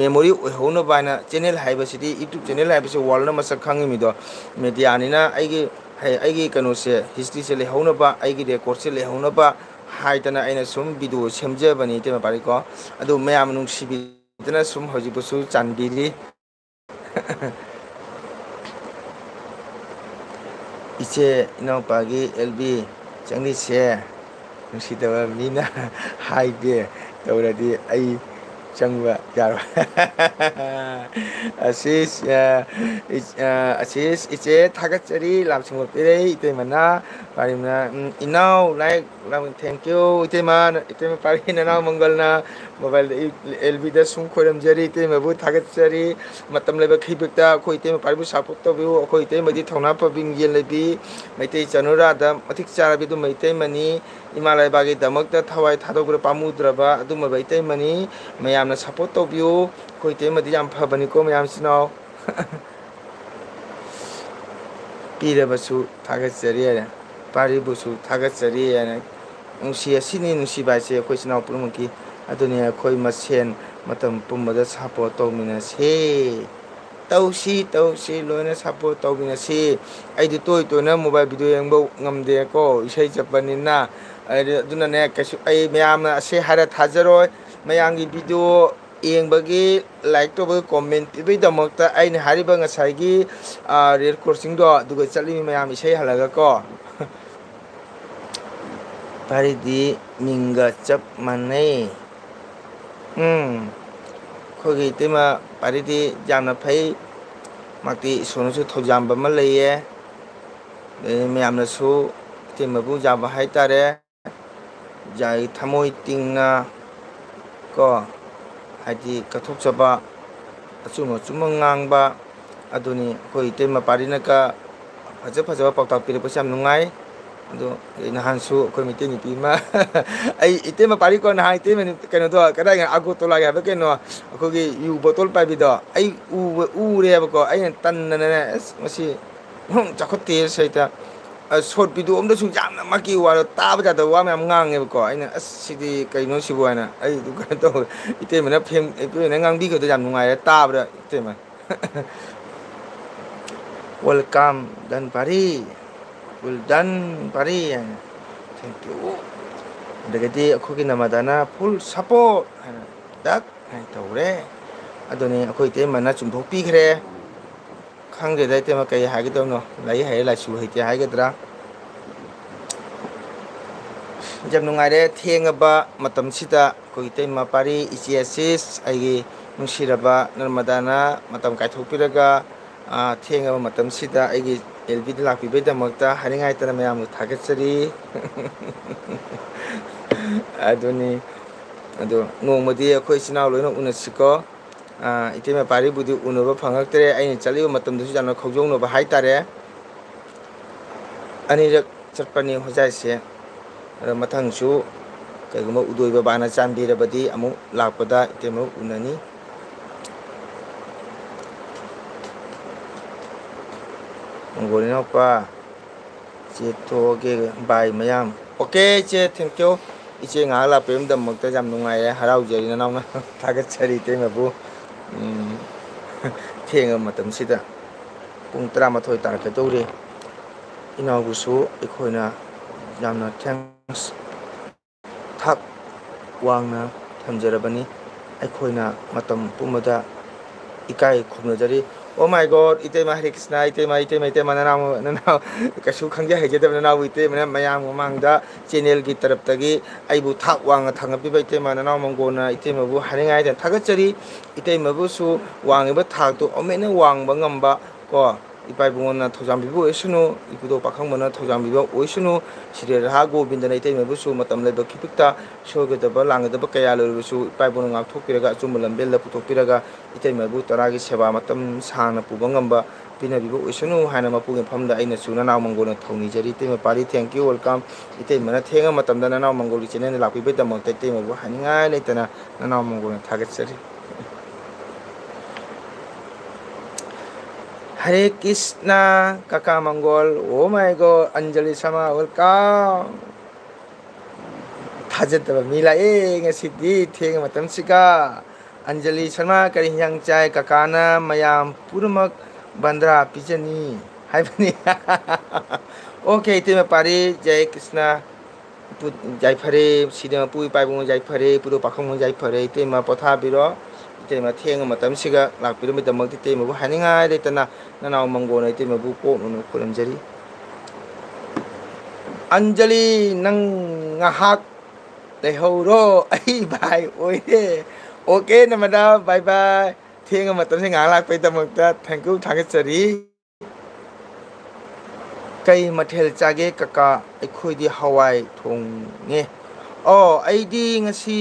ꯃꯦꯃꯣꯔꯤ ꯑꯣꯏꯍꯧꯅꯕ ꯍꯥꯏꯅ꯫ ꯆꯦꯅꯦꯜ ꯍꯥꯏꯕꯁꯤꯗꯤ, YouTube ꯆꯦꯅꯦꯜ ꯍꯥꯏꯕꯁꯤ ꯋꯥꯔꯜꯅ ꯃꯁꯛ ꯈꯪꯉꯤꯃꯤꯗꯣ, ꯃꯦꯗꯤꯌꯥꯅꯤꯅ꯫ ꯑꯩꯒꯤ ꯍꯩ-, ꯑꯩꯒꯤ ꯀꯩꯅꯣꯁꯦ, ꯍꯤꯁꯇ꯭ꯔꯤꯁꯦ ꯂꯩꯍꯧꯅꯕ, ꯑꯩꯒꯤ ꯔꯦꯀꯣꯔꯠꯁꯦ ꯂꯩꯍꯧꯅꯕ ꯍꯥꯏꯗꯅ ꯑꯩꯅ ꯁꯨꯝ ꯚꯤꯗꯤꯑꯣ ꯁꯦꯝꯖꯕꯅꯤ, ꯏꯇꯩꯃ ꯄꯥꯔꯤꯀꯣ꯫ ꯑꯗꯨ ꯃꯌꯥꯝ ꯅꯨꯡꯁꯤꯕꯤꯗꯅ ꯁꯨꯝ ꯍꯧꯖꯤꯛꯄꯨꯁꯨ ꯆꯥꯟꯕꯤꯔꯤ꯫ ꯏꯆꯦ ꯏꯅꯥꯎꯄꯥꯒꯤ ꯑꯦꯜ ꯕꯤ ꯆꯪꯂꯤꯁꯦ ꯅꯨꯡꯁꯤꯗꯕ ꯃꯤꯅ ꯍꯥꯏꯗꯦ, ꯇꯧꯔꯗꯤ ꯑꯩ ꯆꯪꯕ ꯌꯥꯔꯣꯏ꯫ ꯑꯁꯤꯁ, ꯑ, ꯏꯆ-, ꯑ, ꯑꯁꯤꯁ ꯏꯆꯦ ꯊꯥꯒꯠꯆꯔꯤ, ꯂꯥꯝꯁꯤꯡꯕ ꯄꯤꯔꯩ ꯏꯇꯩꯃꯅ꯫ ꯄꯥꯔꯤꯃꯅ, ꯎꯝ, ꯏꯅꯥꯎ ꯂꯥꯏꯛ, ꯂꯥꯝ-, thank you ꯏꯇꯩꯃ, ꯏꯇꯩꯃ ꯄꯥꯔꯤ ꯅꯅꯥꯎ ꯃꯪꯒꯜꯅ ꯃꯣꯕꯥꯏꯜꯗ ꯑꯩ ꯑꯦꯜ ꯕꯤꯗ ꯁꯨꯝ ꯈꯣꯏꯔꯝꯖꯔꯤ꯫ ꯏꯇꯩꯃꯕꯨ ꯊꯥꯒꯠꯆꯔꯤ꯫ ꯃꯇꯝ ꯂꯩꯕ ꯈꯤꯕꯤꯛꯇ ꯑꯩꯈꯣꯏ ꯏꯇꯩꯃ ꯄꯥꯔꯤꯕꯨ ꯁꯞꯄꯣꯔꯠ ꯇꯧꯕꯤꯌꯨ꯫ ꯑꯩꯈꯣꯏ ꯏꯇꯩꯃꯗꯤ ꯊꯧꯅꯥ ꯐꯕꯤ, ꯃꯤꯡꯖꯦꯜ ꯂꯩꯕꯤ, ꯃꯩꯇꯩ ꯆꯅꯨꯔꯥꯗ ꯃꯇꯤꯛ ꯆꯥꯔꯕꯤ ꯑꯗꯨꯝ ꯃꯩꯇꯩꯃꯅꯤ꯫ ꯏꯃꯥ ꯂꯩꯕꯥꯛꯀꯤꯗꯃꯛꯇ ꯊꯋꯥꯏ ꯊꯥꯗꯣꯛꯄꯗ ꯄꯥꯝꯃꯨꯗ꯭ꯔꯕ ꯑꯗꯨꯒꯨꯝꯂꯕ ꯏꯇꯩꯃꯅꯤ꯫ ꯃꯌꯥꯝꯅ ꯁꯞꯄꯣꯔꯠ ꯇꯧꯕꯤꯌꯨ꯫ ꯑꯩꯈꯣꯏ ꯏꯇꯩꯃꯗꯤ ꯌꯥꯝ ꯐꯕꯅꯤꯀꯣ, ꯃꯌꯥꯝꯁꯤꯅ꯫ ꯄꯤꯔꯕꯁꯨ ꯊꯥꯒꯠꯆꯔꯤ ꯍꯥꯏꯅ, ꯄꯥꯔꯤꯕꯨꯁꯨ ꯊꯥꯒꯠꯆꯔꯤ ꯍꯥꯏꯅ꯫ ꯅꯨꯡꯁꯤ, ꯑꯁꯤꯅꯤ ꯅꯨꯡꯁꯤꯕ ꯍꯥꯏꯁꯦ ꯑꯩꯈꯣꯏ ꯏꯆꯤꯟ ꯏꯅꯥꯎ ꯄꯨꯝꯅꯃꯛꯀꯤ꯫ ꯑꯗꯨꯅꯤ ꯑꯩꯈꯣꯏ ꯃꯁꯦꯟ ꯃꯇꯝ ꯄꯨꯝꯕꯗ ꯁꯞꯄꯣꯔꯠ ꯇꯧꯃꯤꯟꯅꯁꯦ꯫ ꯇꯧꯁꯤ, ꯇꯧꯁꯤ, ꯂꯣꯏꯅ ꯁꯞꯄꯣꯔꯠ ꯇꯧꯃꯤꯟꯅꯁꯤ꯫ ꯑꯩꯗꯤ ꯇꯣꯏ ꯇꯣꯏꯅ ꯃꯣꯕꯥꯏꯜ ꯚꯤꯗꯤꯑꯣ ꯌꯦꯡꯕ ꯉꯝꯗꯦꯀꯣ, ꯏꯁꯩ ꯆꯠꯄꯅꯤꯅ꯫ ꯑꯗꯨ-, ꯑꯗꯨꯅꯅꯦ, ꯀꯩꯁꯨ ꯑꯩ ꯃꯌꯥꯝꯅ ꯑꯁꯤ ꯍꯥꯏꯔ ꯊꯥꯖꯔꯣꯏ꯫ ꯃꯌꯥꯝꯒꯤ ꯚꯤꯗꯤꯑꯣ ꯌꯦꯡꯕꯒꯤ, ꯂꯥꯏꯛ ꯇꯧꯕꯒꯤ, ꯀꯣꯃꯦꯟ ꯄꯤꯕꯒꯤꯗꯃꯛꯇ ꯑꯩꯅ ꯍꯥꯏꯔꯤꯕ ꯉꯁꯥꯏꯒꯤ, ꯑ, ꯔꯦꯠ ꯀ꯭ꯔꯣꯁꯤꯡꯗꯣ ꯑꯗꯨꯒ ꯆꯠꯂꯤꯃꯤ ꯃꯌꯥꯝ, ꯏꯁꯩ ꯍꯜꯂꯒꯀꯣ꯫ ꯄꯥꯔꯤꯗꯤ ꯃꯤꯡꯒ ꯆꯞ ꯃꯥꯟꯅꯩ꯫ ꯎꯝ, ꯑꯩꯈꯣꯏꯒꯤ ꯏꯇꯩꯃ ꯄꯥꯔꯤꯗꯤ ꯌꯥꯝꯅ ꯐꯩ꯫ ꯃꯍꯥꯛꯇꯤ ꯏꯁꯣꯔꯅꯁꯨ ꯊꯧꯖꯥꯟꯕ ꯑꯃ ꯂꯩꯌꯦ꯫ ꯑꯗꯩ ꯃꯌꯥꯝꯅꯁꯨ ꯏꯇꯩꯃꯕꯨ ꯌꯥꯕ ꯍꯥꯏꯇꯥꯔꯦ꯫ ꯌꯥꯏ, ꯊꯃꯣꯏ ꯇꯤꯡꯅ ꯀꯣ, ꯍꯥꯏꯗꯤ ꯀꯠꯊꯣꯛꯆꯕ, ꯑꯆꯨꯝ ꯑꯆꯨꯝꯕ ꯉꯥꯡꯕ, ꯑꯗꯨꯅꯤ ꯑꯩꯈꯣꯏ ꯏꯇꯩꯃ ꯄꯥꯔꯤꯅꯀ ꯐꯖ ꯐꯖꯕ ꯄꯥꯎꯇꯥꯛ ꯄꯤꯔꯛꯄꯁꯦ ꯌꯥꯝ ꯅꯨꯡꯉꯥꯏ꯫ ꯑꯗꯣ ꯑꯩ ꯅꯍꯥꯟꯁꯨ ꯑꯩꯈꯣꯏ ꯃꯩꯇꯩ ꯅꯨꯄꯤ ꯑꯃ, ꯑꯩ ꯏꯇꯩꯃ ꯄꯥꯔꯤꯀꯣ, ꯅꯍꯥꯟ ꯏꯇꯩꯃ ꯅꯨꯄꯤ ꯀꯩꯅꯣꯗꯣ, ꯀꯗꯥꯏ, ꯑꯒꯣꯇꯣꯂꯥꯒꯤ ꯍꯥꯏꯕ ꯀꯩꯅꯣ, ꯑꯩꯈꯣꯏꯒꯤ ꯌꯨ ꯕꯣꯇꯜ ꯄꯥꯏꯕꯤꯗꯣ, ꯑꯩ ꯎꯕ, ꯎꯔꯦꯕꯀꯣ꯫ ꯑꯩꯅ ꯇꯟꯗꯅꯅꯦ, "ꯑꯁ, ꯃꯁꯤ ꯆꯥꯎꯈꯠꯇꯦ ꯁꯩꯇ"꯫ ꯁꯣꯔꯠ ꯚꯤꯗꯤꯑꯣ ꯑꯝꯗꯁꯨ ꯌꯥꯝꯅ ꯃꯥꯒꯤ ꯋꯥꯗꯣ ꯇꯥꯕ ꯌꯥꯗꯕ ꯋꯥ ꯃꯌꯥꯝ ꯉꯥꯡꯉꯦꯕꯀꯣ꯫ ꯑꯩꯅ, "ꯑꯁ, ꯁꯤꯗꯤ ꯀꯩꯅꯣ ꯁꯤꯕꯨ?" ꯍꯥꯏꯅ꯫ ꯑꯩ ꯑꯗꯨ ꯀꯩꯅꯣ ꯇꯧꯋꯦ꯫ ꯏꯇꯩꯃꯅ ꯐꯦꯝ-, ꯏꯇꯩꯃꯅ ꯉꯥꯡꯕꯤꯒꯗꯣ ꯌꯥꯝ ꯅꯨꯡꯉꯥꯏꯔꯦ ꯇꯥꯕꯗ, ꯏꯇꯩꯃ꯫ Welcome, done ꯄꯥꯔꯤ꯫ Well done, ꯄꯥꯔꯤ ꯍꯥꯏꯅ꯫ Thank you꯫ ꯑꯗꯒꯤꯗꯤ ꯑꯩꯈꯣꯏꯒꯤ ꯅꯃꯗꯥꯅ full support ꯍꯥꯏꯅ, ꯗꯛ ꯍꯥꯏꯅ ꯇꯧꯔꯦ꯫ ꯑꯗꯨꯅꯤ ꯑꯩꯈꯣꯏ ꯏꯇꯩꯃꯅ ꯆꯨꯝꯊꯣꯛꯄꯤꯈ꯭ꯔꯦ꯫ ꯈꯪꯗꯦꯗ ꯏꯇꯩꯃ ꯀꯩ ꯍꯥꯏꯒꯗꯕꯅꯣ, ꯂꯥꯏꯔꯤꯛ ꯍꯩꯔꯦ ꯂꯥꯏꯁꯨ ꯍꯩꯇꯦ ꯍꯥꯏꯒꯗ꯭ꯔꯥ? ꯌꯥꯝ ꯅꯨꯡꯉꯥꯏꯔꯦ ꯊꯦꯡꯉꯕ ꯃꯇꯝꯁꯤꯗ ꯑꯩꯈꯣꯏ ꯏꯇꯩꯃ ꯄꯥꯔꯤ, ꯏꯆꯦ ꯑꯁꯤꯁ, ꯑꯩꯒꯤ ꯅꯨꯡꯁꯤꯔꯕ ꯅꯔꯃꯗꯥꯅ ꯃꯇꯝ ꯀꯥꯏꯊꯣꯛꯄꯤꯔꯒ, ꯑꯥ, ꯊꯦꯡꯉꯕ ꯃꯇꯝꯁꯤꯗ ꯑꯩꯒꯤ ꯑꯦꯜ ꯕꯤꯗ ꯂꯥꯛꯄꯤꯕꯒꯤꯗꯃꯛꯇ ꯍꯥꯏꯅꯤꯡꯉꯥꯏ ꯂꯩꯇꯅ ꯃꯌꯥꯝꯕꯨ ꯊꯥꯒꯠꯆꯔꯤ꯫ ꯑꯗꯨꯅꯤ꯫ ꯑꯗꯣ ꯅꯣꯡꯃꯗꯤ ꯑꯩꯈꯣꯏ ꯏꯆꯤꯟ ꯏꯅꯥꯎ ꯂꯣꯏꯅ ꯎꯅꯁꯤꯀꯣ꯫ ꯑꯥ, ꯏꯇꯩꯃ ꯄꯥꯔꯤꯕꯨꯗꯤ ꯎꯅꯕ ꯐꯪꯉꯛꯇ꯭ꯔꯦ꯫ ꯑꯩꯅ ꯆꯠꯂꯤꯕ ꯃꯇꯝꯗꯁꯨ ꯌꯥꯝꯅ ꯈꯣꯡꯖꯣꯡꯅꯕ ꯍꯥꯏꯇꯥꯔꯦ꯫ ꯑꯅꯤꯔꯛ ꯆꯠꯄꯅꯤ ꯍꯣꯖꯥꯏꯁꯦ꯫ ꯑꯗꯣ ꯃꯊꯪꯁꯨ ꯀꯩꯒꯨꯝꯕ ꯎꯗꯣꯏ ꯕꯕꯥꯅ ꯆꯥꯟꯕꯤꯔꯕꯗꯤ ꯑꯃꯨꯛ ꯂꯥꯛꯄꯗ ꯏꯇꯩꯃ ꯎꯅꯅꯤ꯫ ꯃꯪꯒꯣꯜ ꯏꯅꯥꯎꯄꯥ, ꯆꯦ ꯊꯣꯛꯑꯒꯦ꯫ ꯕꯥꯏ ꯃꯌꯥꯝ꯫ ꯑꯣꯀꯦ ꯏꯆꯦ, thank you꯫ ꯏꯆꯦ ꯉꯥꯏꯍꯥꯛ ꯂꯥꯛꯄꯤꯕꯒꯤꯗꯃꯛꯇ ꯌꯥꯝ ꯅꯨꯡꯉꯥꯏꯔꯦ, ꯍꯔꯥꯎꯖꯔꯤ ꯅꯅꯥꯎꯅ꯫ ꯊꯥꯒꯠꯆꯔꯤ ꯏꯇꯩꯃꯕꯨ꯫ ꯎꯝ, ꯊꯦꯡꯉꯕ ꯃꯇꯝꯁꯤꯗ ꯄꯨꯡ ꯇꯔꯥꯃꯥꯊꯣꯏ ꯇꯥꯔꯛꯀꯗꯧꯔꯦ꯫ ꯏꯅꯥꯎꯕꯨꯁꯨ ꯑꯩꯈꯣꯏꯅ ꯌꯥꯝꯅ thanks ꯊꯥꯛ ꯋꯥꯡꯅ ꯊꯝꯖꯔꯕꯅꯤ꯫ ꯑꯩꯈꯣꯏꯅ ꯃꯇꯝ ꯄꯨꯝꯕꯗ ꯏꯀꯥꯏ ꯈꯨꯝꯅꯖꯔꯤ꯫ Oh my God, ꯏꯇꯩꯃ ꯍꯔꯦ ꯀ꯭ꯔꯤꯁꯅ, ꯏꯇꯩꯃ, ꯏꯇꯩꯃ, ꯏꯇꯩꯃ, ꯅꯅꯥꯎ, ꯅꯅꯥꯎ, ꯀꯩꯁꯨ ꯈꯪꯖ ꯍꯩꯖꯗꯕ ꯅꯅꯥꯎꯕꯨ ꯏꯇꯩꯃꯅ ꯃꯌꯥꯝ ꯃꯃꯥꯡꯗ channelꯒꯤ ꯇꯔꯞꯇꯒꯤ ꯑꯩꯕꯨ ꯊꯥꯛ ꯋꯥꯡꯅ ꯊꯥꯡꯒꯠꯄꯤꯕ ꯏꯇꯩꯃ ꯅꯅꯥꯎ ꯃꯪꯒꯣꯟꯅ ꯏꯇꯩꯃꯕꯨ ꯍꯥꯏꯅꯤꯡꯉꯥꯏꯗ ꯊꯥꯒꯠꯆꯔꯤ꯫ ꯏꯇꯩꯃꯕꯨꯁꯨ ꯋꯥꯡꯉꯤꯕ ꯊꯥꯛꯇꯨ ꯑꯃꯨꯛ ꯍꯦꯟꯅ ꯋꯥꯡꯕ ꯉꯝꯕ ꯀꯣ, ꯏꯄꯥ ꯏꯕꯨꯡꯉꯣꯅ ꯊꯧꯖꯥꯟꯕꯤꯕ ꯑꯣꯏꯁꯅꯨ, ꯏꯕꯨꯙꯧ ꯄꯥꯈꯪꯕꯅ ꯊꯧꯖꯥꯟꯕꯤꯕ ꯑꯣꯏꯁꯅꯨ, ꯁꯤꯔꯦ ꯔꯍꯥ ꯒꯣꯕꯤꯟꯗꯅ ꯏꯇꯩꯃꯕꯨꯁꯨ ꯃꯇꯝ ꯂꯩꯕ ꯈꯤꯕꯤꯛꯇ ꯁꯣꯏꯒꯗꯕ ꯂꯥꯟꯒꯗꯕ ꯀꯌꯥ ꯂꯩꯔꯕꯁꯨ ꯏꯄꯥ ꯏꯕꯨꯡꯅ ꯉꯥꯛꯊꯣꯛꯄꯤꯔꯒ ꯑꯆꯨꯝꯕ ꯂꯝꯕꯦꯜꯗ ꯄꯨꯊꯣꯛꯄꯤꯔꯒ ꯏꯇꯩꯃꯕꯨ ꯇꯔꯥꯒꯤ ꯁꯦꯕꯥ ꯃꯇꯝ ꯁꯥꯡꯅ ꯄꯨꯕ ꯉꯝꯕ ꯄꯤꯅꯕꯤꯕ ꯑꯣꯏꯁꯅꯨ ꯍꯥꯏꯅ ꯃꯄꯨꯒꯤ ꯃꯐꯝꯗ ꯑꯩꯅꯁꯨ ꯅꯅꯥꯎ ꯃꯪꯒꯣꯜꯅ ꯊꯧꯅꯤꯖꯔꯤ꯫ ꯏꯇꯩꯃ ꯄꯥꯔꯤ, thank you, welcome꯫ ꯏꯇꯩꯃꯅ ꯊꯦꯡꯉ ꯃꯇꯝꯗ ꯅꯅꯥꯎ ꯃꯪꯒꯣꯜꯒꯤ channelꯗ ꯂꯥꯛꯄꯤꯕꯒꯤꯗꯃꯛꯇ ꯏꯇꯩꯃꯕꯨ ꯍꯥꯏꯅꯤꯡꯉꯥꯏ ꯂꯩꯇꯅ ꯅꯅꯥꯎ ꯃꯪꯒꯣꯜꯅ ꯊꯥꯒꯠꯆꯔꯤ꯫ ꯍꯔꯦ ꯀ꯭ꯔꯤꯁꯅ, ꯀꯀꯥ ꯃꯪꯒꯣꯜ, oh my God, Anjali Sharma, welcome꯫ ꯊꯥꯖꯗꯕ ꯃꯤ ꯂꯥꯛꯑꯦ ꯉꯁꯤꯗꯤ ꯊꯦꯡꯉ ꯃꯇꯝꯁꯤꯒ꯫ ꯑꯟꯖꯂꯤ ꯁꯔꯃ, ꯀꯔꯤ ꯍꯤꯟꯖꯥꯡ ꯆꯥꯏ? ꯀꯀꯥꯅ ꯃꯌꯥꯝ ꯄꯨꯝꯅꯃꯛ ꯕꯟꯗ꯭ꯔꯥ ꯄꯤꯖꯅꯤ ꯍꯥꯏꯕꯅꯤ꯫ Okay, ꯏꯇꯩꯃ ꯄꯥꯔꯤ, ꯖꯌ ꯀ꯭ꯔꯤꯁꯅ꯫ ꯄꯨ-, ꯌꯥꯏꯐꯔꯦ, ꯁꯤꯗ ꯃꯄꯨ ꯏꯄꯥ ꯏꯕꯨꯡꯉꯣ ꯌꯥꯏꯐꯔꯦ, ꯄꯨꯗꯣ ꯄꯥꯈꯪꯕ ꯌꯥꯏꯐꯔꯦ, ꯏꯇꯩꯃ ꯄꯣꯊꯥꯕꯤꯔꯣ꯫ ꯏꯇꯩꯃ ꯊꯦꯡꯉ ꯃꯇꯝꯁꯤꯒ ꯂꯥꯛꯄꯤꯔꯝꯕꯒꯤꯗꯃꯛꯇ ꯏꯇꯩꯃꯕꯨ ꯍꯥꯏꯅꯤꯡꯉꯥꯏ ꯂꯩꯇꯅ ꯅꯅꯥꯎ ꯃꯪꯒꯣꯜꯅ ꯏꯇꯩꯃꯕꯨ ꯀꯣꯛꯅꯅ ꯈꯨꯔꯨꯝꯖꯔꯤ꯫ ꯑꯟꯖꯂꯤ, ꯅꯪ ꯉꯥꯏꯍꯥꯛ ꯂꯩꯍꯧꯔꯣ, ꯑꯩ ꯚꯥꯏ ꯑꯣꯏꯔꯦ꯫ Okay, ꯅꯃꯗꯥ, bye bye꯫ ꯊꯦꯡꯉ ꯃꯇꯝꯁꯤ ꯉꯥꯏꯍꯥꯛ ꯂꯥꯛꯄꯒꯤꯗꯃꯛꯇ thank you, ꯊꯥꯒꯠꯆꯔꯤ꯫ ꯀꯩ ꯃꯊꯦꯜ ꯆꯥꯒꯦ ꯀꯀꯥ? ꯑꯩꯈꯣꯏꯗꯤ ꯍꯋꯥꯏ ꯊꯣꯡꯉꯦ꯫ ꯑꯣ, ꯑꯩꯗꯤ ꯉꯁꯤ,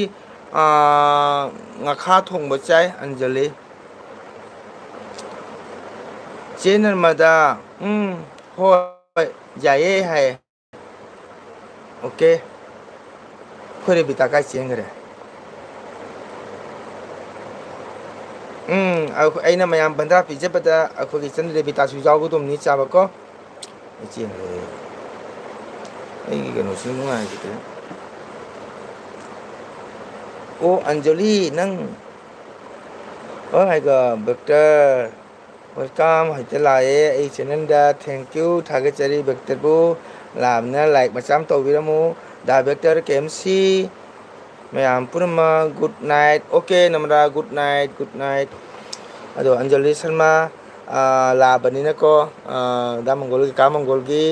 ꯑꯥ, ꯉꯥꯈꯥ ꯊꯣꯡꯕ ꯆꯥꯏ, ꯑꯟꯖꯂꯤ꯫ ꯆꯦ ꯅꯔꯃꯗꯥ, ꯎꯝ, ꯍꯣꯏ, ꯌꯥꯏꯌꯦ ꯍꯥꯏꯌꯦ꯫ Okay꯫ ꯑꯩꯈꯣꯏ ꯔꯦꯕꯤꯇꯥ ꯀꯥꯏ ꯆꯦꯟꯈ꯭ꯔꯦ? ꯎꯝ, ꯑꯩꯈꯣ-, ꯑꯩꯅ ꯃꯌꯥꯝ ꯕꯟꯗ꯭ꯔꯥ ꯄꯤꯖꯕꯗ ꯑꯩꯈꯣꯏꯒꯤ ꯏꯆꯟ ꯔꯦꯕꯤꯇꯥꯁꯨ ꯌꯥꯎꯒꯗꯧꯕꯅꯤ ꯆꯥꯕꯀꯣ꯫ ꯑꯩ ꯆꯦꯟꯈ꯭ꯔꯦ꯫ ꯑꯩꯒꯤ ꯀꯩꯅꯣꯁꯤ ꯅꯨꯡꯉꯥꯏꯈꯤꯗ꯭ꯔꯦ꯫ ꯑꯣ, ꯑꯟꯖꯂꯤ, ꯅꯪ꯫ Oh my God, Victor. Welcome, ꯍꯧꯖꯤꯛꯇ ꯂꯥꯛꯑꯦ ꯑꯩ channelꯗ꯫ Thank you, ꯊꯥꯒꯠꯆꯔꯤ ꯚꯤꯛꯇꯔꯕꯨ꯫ ꯂꯥꯛꯑꯕꯅꯤꯅ like ꯃꯆꯥ ꯑꯃ ꯇꯧꯕꯤꯔꯝꯃꯨ꯫ ꯗꯥ ꯚꯤꯛꯇꯔ, ꯀꯦ ꯑꯦꯝ ꯁꯤ, ꯃꯌꯥꯝ ꯄꯨꯝꯅꯃꯛ good night꯫ Okay, ꯅꯃꯗꯥ, good night, good night꯫ ꯑꯗꯣ ꯑꯟꯖꯂꯤ ꯁꯔꯃ, ꯑꯥ, ꯂꯥꯛꯑꯕꯅꯤꯅꯀꯣ, ꯑꯥ, ꯗꯥ ꯃꯪꯒꯣꯜꯒꯤ, ꯀꯥ ꯃꯪꯒꯣꯜꯒꯤ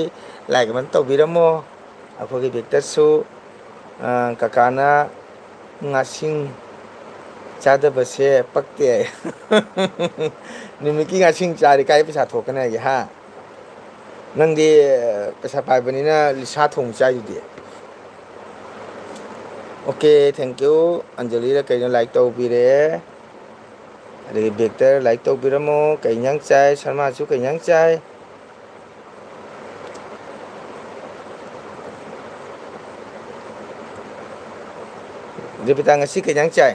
like ꯑꯃ ꯇꯧꯕꯤꯔꯝꯃꯣ꯫ ꯑꯩꯈꯣꯏꯒꯤ ꯚꯤꯛꯇꯔꯁꯨ, ꯑꯥ, ꯀꯀꯥꯅ ꯉꯥꯁꯤꯡ ꯆꯥꯗꯕꯁꯦ ꯄꯛꯇꯦ꯫ ꯅꯨꯃꯤꯠꯀꯤ ꯉꯥꯁꯤꯡ ꯆꯥꯔꯤ ꯀꯥꯏ ꯄꯩꯁꯥ ꯊꯣꯛꯀꯅꯤ ꯍꯥꯏꯒꯦ, ꯍꯥ? ꯅꯪꯗꯤ, ꯑ, ꯄꯩꯁꯥ ꯄꯥꯏꯕꯅꯤꯅ ꯂꯤꯁꯥ ꯊꯣꯡ ꯆꯥꯏꯗꯨꯗꯤ꯫ Okay, thank you꯫ ꯑꯟꯖꯂꯤꯗ ꯀꯩꯅꯣ like ꯇꯧꯕꯤꯔꯦ꯫ ꯑꯗꯒꯤ ꯕꯦꯛꯇꯔ ꯂꯥꯏꯛ ꯇꯧꯕꯤꯔꯝꯃꯣ꯫ ꯀꯩ ꯏꯟꯖꯥꯡ ꯆꯥꯏ? ꯁꯔꯃꯥꯁꯨ ꯀꯩ ꯏꯟꯖꯥꯡ ꯆꯥꯏ? ꯗꯦꯕꯤꯇꯥ, ꯉꯁꯤ ꯀꯩ ꯏꯟꯖꯥꯡ ꯆꯥꯏ?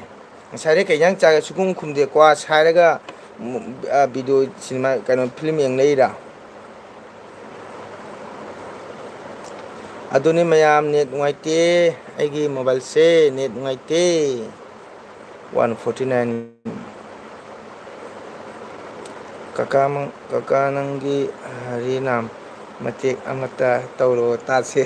ꯉꯁꯥꯏꯗꯩ ꯀꯩ ꯏꯟꯖꯥꯡ ꯆꯥꯒꯦ ꯁꯨꯈꯨꯝ ꯈꯨꯝꯗꯦ꯫ ꯀ꯭ꯋꯥ ꯁꯥꯏꯔꯒ, ꯎꯝ, ꯑ, ꯚꯤꯗꯤꯑꯣ ꯁꯤꯅꯦꯃꯥ, ꯀꯩꯅꯣ, ꯐꯤꯂꯝ ꯌꯦꯡ ꯂꯩꯔꯥ? ꯑꯗꯨꯅꯤ ꯃꯌꯥꯝ, ꯅꯦꯠ ꯅꯨꯡꯉꯥꯏꯇꯦ꯫ ꯑꯩꯒꯤ ꯃꯣꯕꯥꯏꯜꯁꯦ ꯅꯦꯠ ꯅꯨꯡꯉꯥꯏꯇꯦ꯫ One forty nine. ꯀꯀꯥ ꯃꯪ-, ꯀꯀꯥ ꯅꯪꯒꯤ ꯍꯔꯤꯅꯥꯝ ꯃꯇꯦꯛ ꯑꯃꯇ ꯇꯧꯔꯣ ꯇꯥꯁꯦ꯫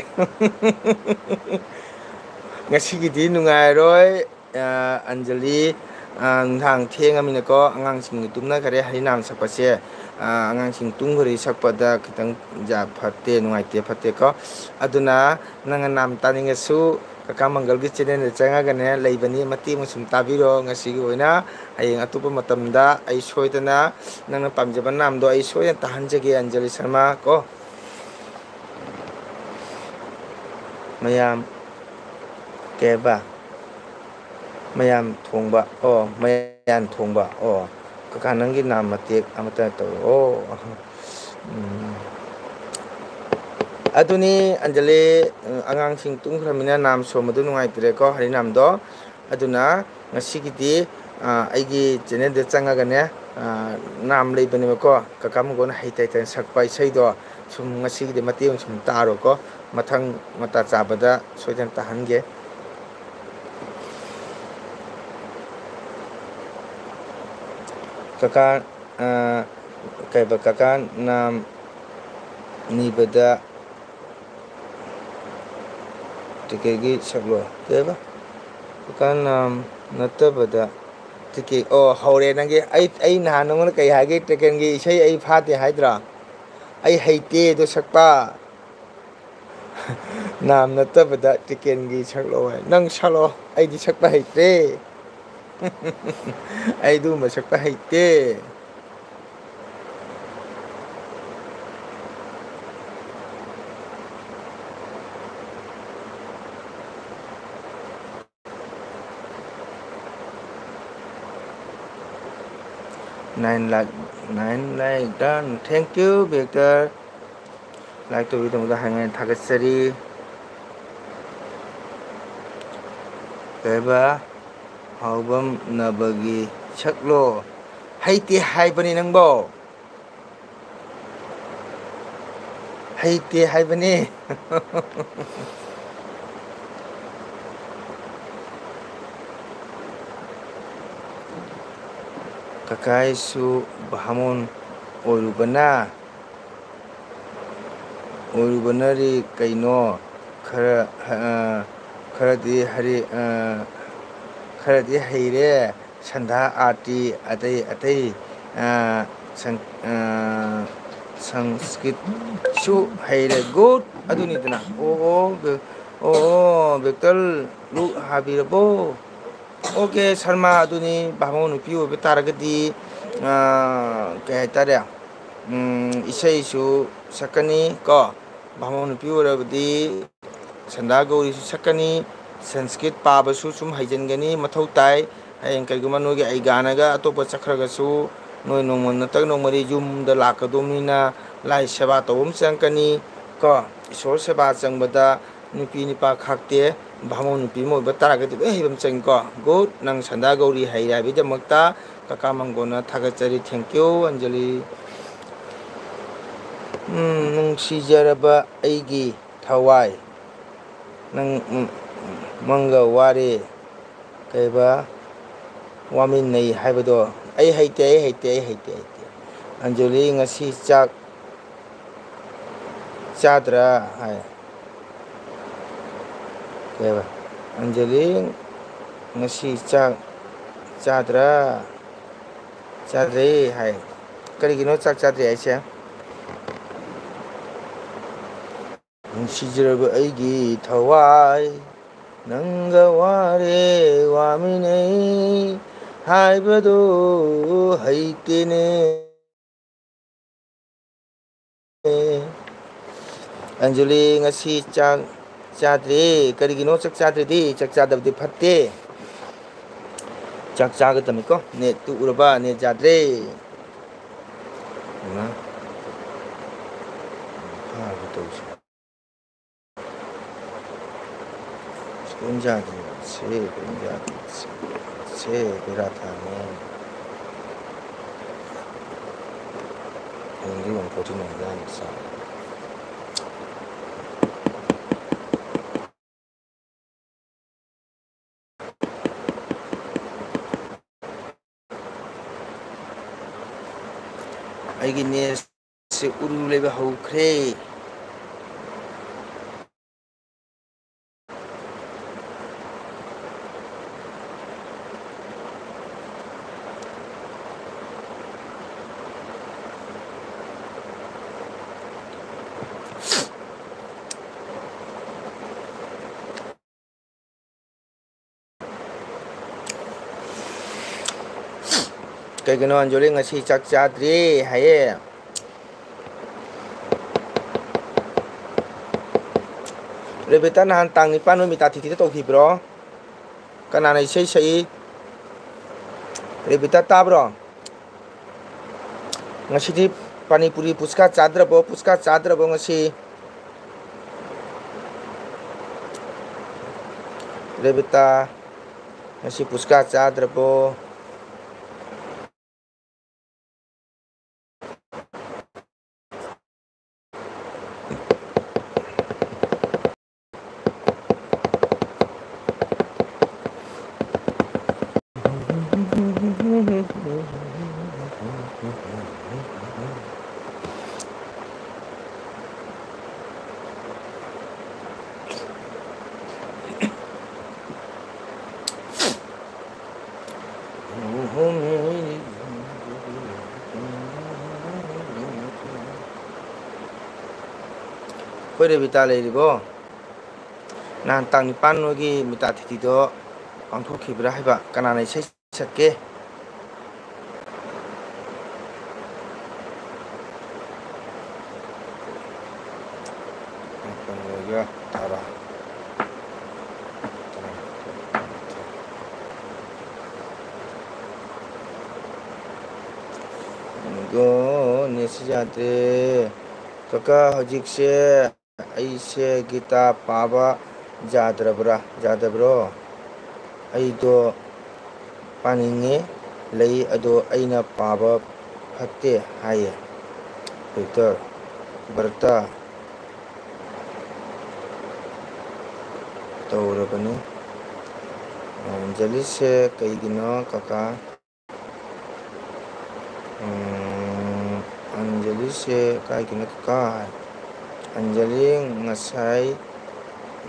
ꯉꯁꯤꯒꯤꯗꯤ ꯅꯨꯡꯉꯥꯏꯔꯣꯏ, ꯑ, ꯑꯟꯖꯂꯤ, ꯑ, ꯅꯨꯡꯗꯥꯡ ꯊꯦꯡꯉꯃꯤꯅꯀꯣ, ꯑꯉꯥꯡꯁꯤꯡ ꯇꯨꯝꯅꯈ꯭ꯔꯦ꯫ ꯍꯔꯤꯅꯥꯝ ꯁꯛꯄꯁꯦ, ꯑ, ꯑꯉꯥꯡꯁꯤꯡ ꯇꯨꯝꯈ꯭ꯔꯗꯤ ꯁꯛꯄꯗ ꯈꯤꯇꯪ ꯖꯥ-, ꯐꯠꯇꯦ, ꯅꯨꯡꯉꯥꯏꯇꯦ, ꯐꯠꯇꯦꯀꯣ꯫ ꯑꯗꯨꯅ ꯅꯪꯅ ꯅꯥꯝ ꯇꯥꯅꯤꯡꯉꯁꯨ ꯀꯀꯥ ꯃꯪꯒꯜꯒꯤ ꯆꯦꯅꯦꯜꯗ ꯆꯪꯉꯒꯅꯦ ꯂꯩꯕꯅꯤ, ꯃꯇꯦꯛ ꯑꯃ ꯁꯨꯝ ꯇꯥꯕꯤꯔꯣ꯫ ꯉꯁꯤꯒꯤ ꯑꯣꯏꯅ ꯍꯌꯦꯡ ꯑꯇꯣꯞꯄ ꯃꯇꯝꯗ ꯑꯩ ꯁꯣꯏꯗꯅ ꯅꯪꯅ ꯄꯥꯝꯖꯕ ꯅꯥꯝꯗꯣ ꯑꯩ ꯁꯣꯏꯗꯅ ꯇꯥꯍꯟꯖꯒꯦ, ꯑꯟꯖꯂꯤ ꯁꯔꯃ ꯀꯣ꯫ ꯃꯌꯥꯝ ꯀꯩ ꯍꯥꯏꯕ? ꯃꯌꯥꯝ ꯊꯣꯡꯕ꯫ ꯑꯣ, ꯃꯌꯥꯟ ꯊꯣꯡꯕ꯫ ꯑꯣ, ꯀꯀꯥ ꯅꯪꯒꯤ ꯅꯥꯝ ꯃꯇꯦꯛ ꯑꯃꯇ ꯇꯧꯔꯛꯑꯣ꯫ ꯎꯝ꯫ ꯑꯗꯨꯅꯤ, ꯑꯟꯖꯂꯤ, ꯑꯉꯥꯡꯁꯤꯡ ꯇꯨꯝꯈ꯭ꯔꯃꯤꯅ ꯅꯥꯝ ꯁꯣꯝꯕꯗꯨ ꯅꯨꯡꯉꯥꯏꯇ꯭ꯔꯦꯀꯣ, ꯍꯔꯤꯅꯥꯝꯗꯣ꯫ ꯑꯗꯨꯅ ꯉꯁꯤꯒꯤꯗꯤ, ꯑ, ꯑꯩꯒꯤ ꯆꯦꯅꯦꯜꯗ ꯆꯪꯉꯒꯅꯦ, ꯑ, ꯅꯥꯝ ꯂꯩꯕꯅꯦꯕꯀꯣ, ꯀꯀꯥ ꯃꯪꯒꯣꯟꯅ ꯍꯩꯇ ꯍꯩꯇꯅ ꯁꯛꯄ ꯏꯁꯩꯗꯣ꯫ ꯁꯨꯝ ꯉꯁꯤꯒꯤꯗꯤ ꯃꯇꯦꯛ ꯑꯃ ꯁꯨꯝ ꯇꯥꯔꯣꯀꯣ꯫ ꯃꯊꯪ ꯃꯇꯥ ꯆꯥꯕꯗ ꯁꯣꯏꯗꯅ ꯇꯥꯍꯟꯒꯦ꯫ ꯀꯀꯥ, ꯑ, ꯀꯩꯕ, ꯀꯀꯥ ꯅꯥꯝ ꯅꯤꯕꯗ ꯇꯤꯀꯦꯠꯀꯤ ꯁꯛꯂꯣ꯫ ꯀꯩꯕ? ꯀꯀꯥ ꯅꯥꯝ ꯅꯠꯇꯕꯗ ꯇꯤꯀꯦꯠ, ꯑꯣ, ꯍꯧꯔꯦ ꯅꯪꯒꯤ꯫ ꯑꯩ, ꯑꯩ ꯅꯍꯥꯟ ꯅꯉꯣꯟꯗ ꯀꯩ ꯍꯥꯏꯒꯦ? ꯇꯤꯀꯦꯟꯒꯤ ꯏꯁꯩ ꯑꯩ ꯐꯥꯗꯦ ꯍꯥꯏꯗ꯭ꯔꯥ? ꯑꯩ ꯍꯩꯇꯦ ꯑꯗꯣ ꯁꯛꯄ꯫ ꯅꯥꯝ ꯅꯠꯇꯕꯗ ꯇꯤꯀꯦꯟꯒꯤ ꯁꯛꯂꯛꯑꯣ ꯍꯥꯏ꯫ ꯅꯪ ꯁꯛꯂꯛꯑꯣ, ꯑꯩꯗꯤ ꯁꯛꯄ ꯍꯩꯇꯦ꯫ ꯑꯩ ꯑꯗꯨꯒꯨꯝꯕ ꯁꯛꯄ ꯍꯩꯇꯦ꯫ Nine like, nine like done. Thank you, Victor. Like ꯇꯧꯕꯤꯗꯃꯛꯇ ꯍꯥꯏꯅ ꯊꯥꯒꯠꯆꯔꯤ꯫ ꯀꯩꯕ? ꯍꯥꯎꯕꯝꯅꯕꯒꯤ ꯁꯛꯂꯣ? ꯍꯩꯇꯦ ꯍꯥꯏꯕꯅꯤ ꯅꯪꯕꯣ꯫ ꯍꯩꯇꯦ ꯍꯥꯏꯕꯅꯤ꯫ ꯀꯀꯥꯏꯁꯨ ꯚꯥꯃꯣꯟ ꯑꯣꯏꯔꯨꯕꯅ, ꯑꯣꯏꯔꯨꯕꯅꯔꯤ ꯀꯩꯅꯣ? ꯈꯔ, ꯑ, ꯈꯔꯗꯤ ꯍꯔꯤ-, ꯑ, ꯈꯔꯗꯤ ꯍꯩꯔꯦ꯫ ꯁꯟꯙꯥ ꯑꯥꯔꯇꯤ ꯑꯇꯩ ꯑꯇꯩ, ꯑ, ꯁꯪ-, ꯑ, ꯁꯪꯁꯀ꯭ꯔꯤꯠꯁꯨ ꯍꯩꯔꯦ꯫ Good꯫ ꯑꯗꯨꯅꯤꯗꯅ꯫ ꯑꯣ, ꯑꯣ, ꯕꯦ-, ꯑꯣ, ꯑꯣ, ꯕꯦꯛꯇꯜ ꯂꯨꯛ ꯍꯥꯕꯤꯔꯕꯣ? ꯑꯣꯀꯦ, ꯁꯔꯃ, ꯑꯗꯨꯅꯤ, ꯚꯥꯃꯣꯟ ꯅꯨꯄꯤ ꯑꯣꯏꯕ ꯇꯥꯔꯒꯗꯤ, ꯑ, ꯀꯩ ꯍꯥꯏꯇꯥꯔꯦ? ꯎꯝ, ꯏꯁꯩꯁꯨ ꯁꯛꯀꯅꯤ ꯀꯣ꯫ ꯚꯥꯃꯣꯟ ꯅꯨꯄꯤ ꯑꯣꯏꯔꯕꯗꯤ ꯁꯟꯙꯥ ꯒꯧꯔꯤꯁꯨ ꯁꯛꯀꯅꯤ꯫ ꯁꯪꯁꯀ꯭ꯔꯤꯠ ꯄꯥꯕꯁꯨ ꯁꯨꯝ ꯍꯩꯖꯤꯟꯒꯅꯤ, ꯃꯊꯧ ꯇꯥꯏ꯫ ꯍꯌꯦꯡ ꯀꯩꯒꯨꯝꯕ ꯅꯣꯏꯒꯤ ꯑꯩꯒꯥꯅꯒ ꯑꯇꯣꯞꯄ ꯆꯠꯈ꯭ꯔꯒꯁꯨ, ꯅꯣꯏ ꯅꯣꯡꯃ ꯅꯠꯇ꯭ꯔꯒ ꯅꯣꯡꯃꯗꯤ ꯌꯨꯝꯗ ꯂꯥꯛꯀꯗꯧꯕꯅꯤꯅ ꯂꯥꯏ ꯁꯦꯕꯥ ꯇꯧꯕ ꯑꯃ ꯆꯪꯉꯛꯀꯅꯤ ꯀꯣ꯫ ꯏꯁꯣꯔ ꯁꯦꯕꯥ ꯆꯪꯕꯗ ꯅꯨꯄꯤ ꯅꯨꯄꯥ ꯈꯥꯛꯇꯦ, ꯚꯥꯃꯣꯟ ꯅꯨꯄꯤ ꯑꯃ ꯑꯣꯏꯕ ꯇꯥꯔꯒꯗꯤ ꯂꯣꯏ ꯍꯩꯕ ꯑꯃ ꯆꯪꯉꯤꯀꯣ꯫ Good, ꯅꯪ ꯁꯟꯙꯥ ꯒꯧꯔꯤ ꯍꯩꯔꯦ ꯍꯥꯏꯕꯒꯤꯗꯃꯛꯇ ꯀꯀꯥ ꯃꯪꯒꯣꯟꯅ ꯊꯥꯒꯠꯆꯔꯤ꯫ Thank you, Anjali. ꯎꯝ, ꯅꯨꯡꯁꯤꯖꯔꯕ ꯑꯩꯒꯤ ꯊꯋꯥꯏ, ꯅꯪ, ꯎꯝ, ꯃꯪꯒ ꯋꯥꯔꯦ, ꯀꯩꯕ, ꯋꯥꯃꯤꯟꯅꯩ ꯍꯥꯏꯕꯗꯣ꯫ ꯑꯩ ꯍꯩꯇꯦ, ꯑꯩ ꯍꯩꯇꯦ, ꯑꯩ ꯍꯩꯇꯦ, ꯍꯩꯇꯦ꯫ ꯑꯟꯖꯂꯤ, ꯉꯁꯤ ꯆꯥꯛ ꯆꯥꯗ꯭ꯔꯥ ꯍꯥꯏ꯫ ꯀꯩꯕ? ꯑꯟꯖꯂꯤ, ꯉꯁꯤ ꯆꯥꯛ ꯆꯥꯗ꯭ꯔꯥ? ꯆꯥꯗ꯭ꯔꯦ ꯍꯥꯏ꯫ ꯀꯔꯤꯒꯤꯅꯣ ꯆꯥꯛ ꯆꯥꯗ꯭ꯔꯦ ꯍꯥꯏꯁꯦ? ꯅꯨꯡꯁꯤꯖꯔꯕ ꯑꯩꯒꯤ ꯊꯋꯥꯏ, ꯅꯪꯒ ꯋꯥꯔꯦ ꯋꯥꯃꯤꯟꯅꯩ ꯍꯥꯏꯕꯗꯨ ꯍꯩꯇꯦꯅꯦ꯫ ꯑꯟꯖꯂꯤ, ꯉꯁꯤ ꯆꯥꯛ ꯆꯥꯗ꯭ꯔꯦ꯫ ꯀꯔꯤꯒꯤꯅꯣ ꯆꯥꯛ ꯆꯥꯗ꯭ꯔꯗꯤ? ꯆꯥꯛ ꯆꯥꯗꯕꯗꯤ ꯐꯠꯇꯦ꯫ ꯆꯥꯛ ꯆꯥꯒꯗꯕꯅꯤꯀꯣ꯫ ꯅꯦꯠꯇꯨ ꯎꯔꯕ? ꯅꯦꯠ ꯌꯥꯗ꯭ꯔꯦ꯫ ꯏꯃꯥ꯫ ꯐꯥꯔꯕ ꯇꯧꯔꯤꯁꯦ꯫ ꯁ꯭ꯀꯨꯜ ꯌꯥꯗ꯭ꯔꯦ꯫ ꯁꯦ, ꯀꯔꯤꯝ ꯌꯥꯗ꯭ꯔꯦ꯫ ꯁꯦ, ꯁꯦ, ꯕꯦꯔꯥ ꯊꯥꯔꯦ꯫ ꯍꯌꯦꯡꯗꯤ ꯑꯃꯨꯛ ꯐꯣꯔꯇꯤ ꯅꯥꯏꯟ ꯆꯥꯅꯤ ꯆꯥ꯫ ꯑꯩꯒꯤ ꯅꯦꯠꯁꯦ ꯎꯔꯨ ꯂꯩꯕ ꯍꯧꯈ꯭ꯔꯦ꯫ ꯀꯩꯒꯤꯅꯣ ꯑꯟꯖꯣꯂꯤ ꯉꯁꯤ ꯆꯥꯛ ꯆꯥꯗ꯭ꯔꯤ ꯍꯥꯏꯌꯦ? ꯔꯦꯕꯤꯇꯥ, ꯅꯍꯥꯟ ꯇꯥꯡ ꯅꯤꯄꯥꯟ ꯅꯨꯃꯤꯠ ꯇꯥꯊꯤꯊꯤꯗ ꯇꯧꯈꯤꯕ꯭ꯔꯣ? ꯀꯅꯥꯅ ꯏꯁꯩ ꯁꯛꯏ? ꯔꯦꯕꯤꯇꯥ, ꯇꯥꯕ꯭ꯔꯣ? ꯉꯁꯤꯗꯤ ꯄꯥꯅꯤꯄꯨꯔꯤ ꯄꯨꯁꯀꯥ ꯆꯥꯗ꯭ꯔꯕꯣ? ꯄꯨꯁꯀꯥ ꯆꯥꯗ꯭ꯔꯕꯣ ꯉꯁꯤ? ꯔꯦꯕꯤꯇꯥ, ꯉꯁꯤ ꯄꯨꯁꯀꯥ ꯆꯥꯗ꯭ꯔꯕꯣ? ꯑꯩꯈꯣꯏ ꯔꯦꯕꯤꯇꯥ ꯂꯩꯔꯤꯕꯣ? ꯅꯍꯥꯟ ꯇꯥꯡ ꯅꯤꯄꯥꯟ ꯅꯣꯏꯒꯤ ꯃꯤꯇꯥ ꯊꯤꯇꯤꯗꯣ ꯄꯥꯡꯊꯣꯛꯈꯤꯕ꯭ꯔꯥ ꯍꯥꯏꯕ? ꯀꯅꯥꯅ ꯏꯁꯩ ꯁꯛꯀꯦ? ꯃꯥꯄꯟ ꯂꯣꯏꯒ ꯇꯔꯥ꯫ ꯑꯗꯣ ꯅꯦꯠꯁꯤ ꯌꯥꯗ꯭ꯔꯦ꯫ ꯀꯀꯥ, ꯍꯧꯖꯤꯛꯁꯦ ꯑꯩꯁꯦ ꯒꯤꯇꯥ ꯄꯥꯕ ꯌꯥꯗ꯭ꯔꯕ꯭ꯔꯥ? ꯌꯥꯗꯕ꯭ꯔꯣ? ꯑꯩꯗꯣ ꯄꯥꯅꯤꯡꯉꯦ ꯂꯩ, ꯑꯗꯣ ꯑꯩꯅ ꯄꯥꯕ ꯐꯠꯇꯦ ꯍꯥꯏꯌꯦ꯫ ꯔꯤꯇꯔ, ꯕꯔꯇꯥ ꯇꯧꯔꯕꯅꯤ꯫ ꯑ, ꯖꯦꯂꯤꯁꯁꯦ ꯀꯩꯒꯤꯅꯣ, ꯀꯀꯥ? ꯎꯝ, ꯑꯟꯖꯂꯤꯁꯦ ꯀꯥꯏꯒꯤꯅꯣ, ꯀꯀꯥ? ꯑꯟꯖꯂꯤ ꯉꯁꯥꯏ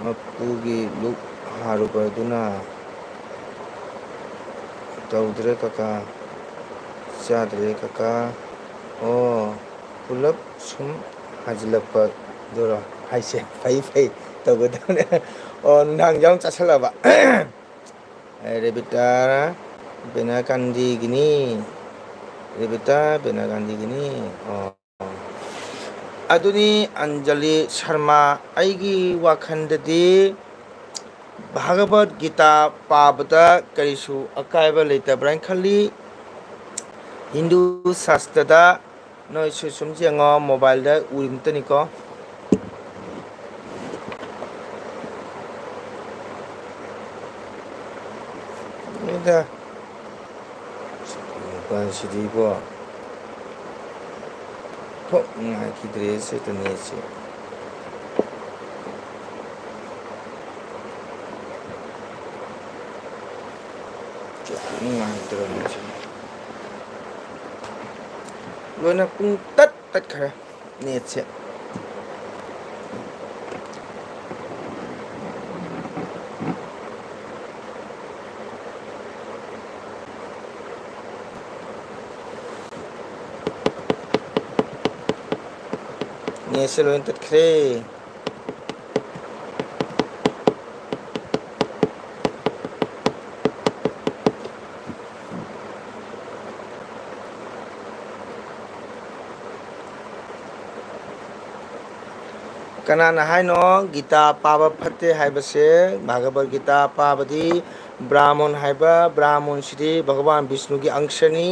ꯃꯄꯨꯒꯤ ꯂꯨꯛ ꯍꯥꯔꯨꯕꯗꯨꯅ ꯇꯧꯗ꯭ꯔꯦ, ꯀꯀꯥ꯫ ꯆꯥꯗ꯭ꯔꯦ, ꯀꯀꯥ꯫ ꯑꯣ, ꯄꯨꯂꯞ ꯁꯨꯝ ꯍꯥꯏꯖꯤꯜꯂꯛꯄꯗꯨꯔꯣ ꯍꯥꯏꯁꯦ? ꯐꯩ, ꯐꯩ, ꯇꯧꯒꯗꯕꯅꯦ꯫ ꯑꯣ, ꯅꯨꯡꯗꯥꯡ ꯌꯥꯝ ꯆꯥꯁꯜꯂꯕ꯫ ꯑꯦ, ꯔꯦꯕꯤꯇꯥ ꯕꯦꯅꯥꯀꯥꯟꯗꯤꯒꯤꯅꯤ꯫ ꯔꯦꯕꯤꯇꯥ ꯕꯦꯅꯥꯀꯥꯟꯗꯤꯒꯤꯅꯤ꯫ ꯑꯣ꯫ ꯑꯗꯨꯅꯤ, ꯑꯟꯖꯂꯤ ꯁꯔꯃ, ꯑꯩꯒꯤ ꯋꯥꯈꯜꯗꯗꯤ ꯚꯥꯒꯕꯠ ꯒꯤꯇꯥ ꯄꯥꯕꯗ ꯀꯔꯤꯁꯨ ꯑꯀꯥꯏꯕ ꯂꯩꯇꯕ꯭ꯔꯥ ꯍꯥꯏꯅ ꯈꯜꯂꯤ꯫ ꯍꯤꯟꯗꯨ ꯁꯥꯁꯇ꯭ꯔꯗ ꯅꯣꯏꯁꯨ ꯁꯨꯝ ꯌꯦꯡꯉꯣ, ꯃꯣꯕꯥꯏꯜꯗ ꯎꯔꯤꯃꯇꯅꯤꯀꯣ꯫ ꯅꯣꯏꯗ ꯃꯣꯕꯥꯏꯜꯁꯤꯗꯤꯕꯣ꯫ ꯊꯣꯛ ꯅꯨꯡꯉꯥꯏꯈꯤꯗ꯭ꯔꯦ ꯁꯦ ꯅꯦꯠꯁꯦ꯫ ꯅꯨꯡꯉꯥꯏꯇ꯭ꯔꯕꯅꯤ ꯁꯤꯗꯤ꯫ ꯂꯣꯏꯅ ꯄꯨꯡ ꯇꯠ ꯇꯠꯈ꯭ꯔꯦ ꯅꯦꯠꯁꯦ꯫ ꯅꯦꯠꯁꯦ ꯂꯣꯏ ꯇꯠꯈ꯭ꯔꯦ꯫ ꯀꯅꯥꯅ ꯍꯥꯏꯅꯣ ꯒꯤꯇꯥ ꯄꯥꯕ ꯐꯠꯇꯦ ꯍꯥꯏꯕꯁꯦ? ꯚꯥꯒꯕꯠ ꯒꯤꯇꯥ ꯄꯥꯕꯗꯤ ꯕ꯭ꯔꯥꯍꯃꯟ ꯍꯥꯏꯕ ꯕ꯭ꯔꯥꯍꯃꯟꯁꯤꯗꯤ ꯚꯒꯋꯥꯟ ꯕꯤꯁꯅꯨꯒꯤ ꯑꯪꯁꯅꯤ꯫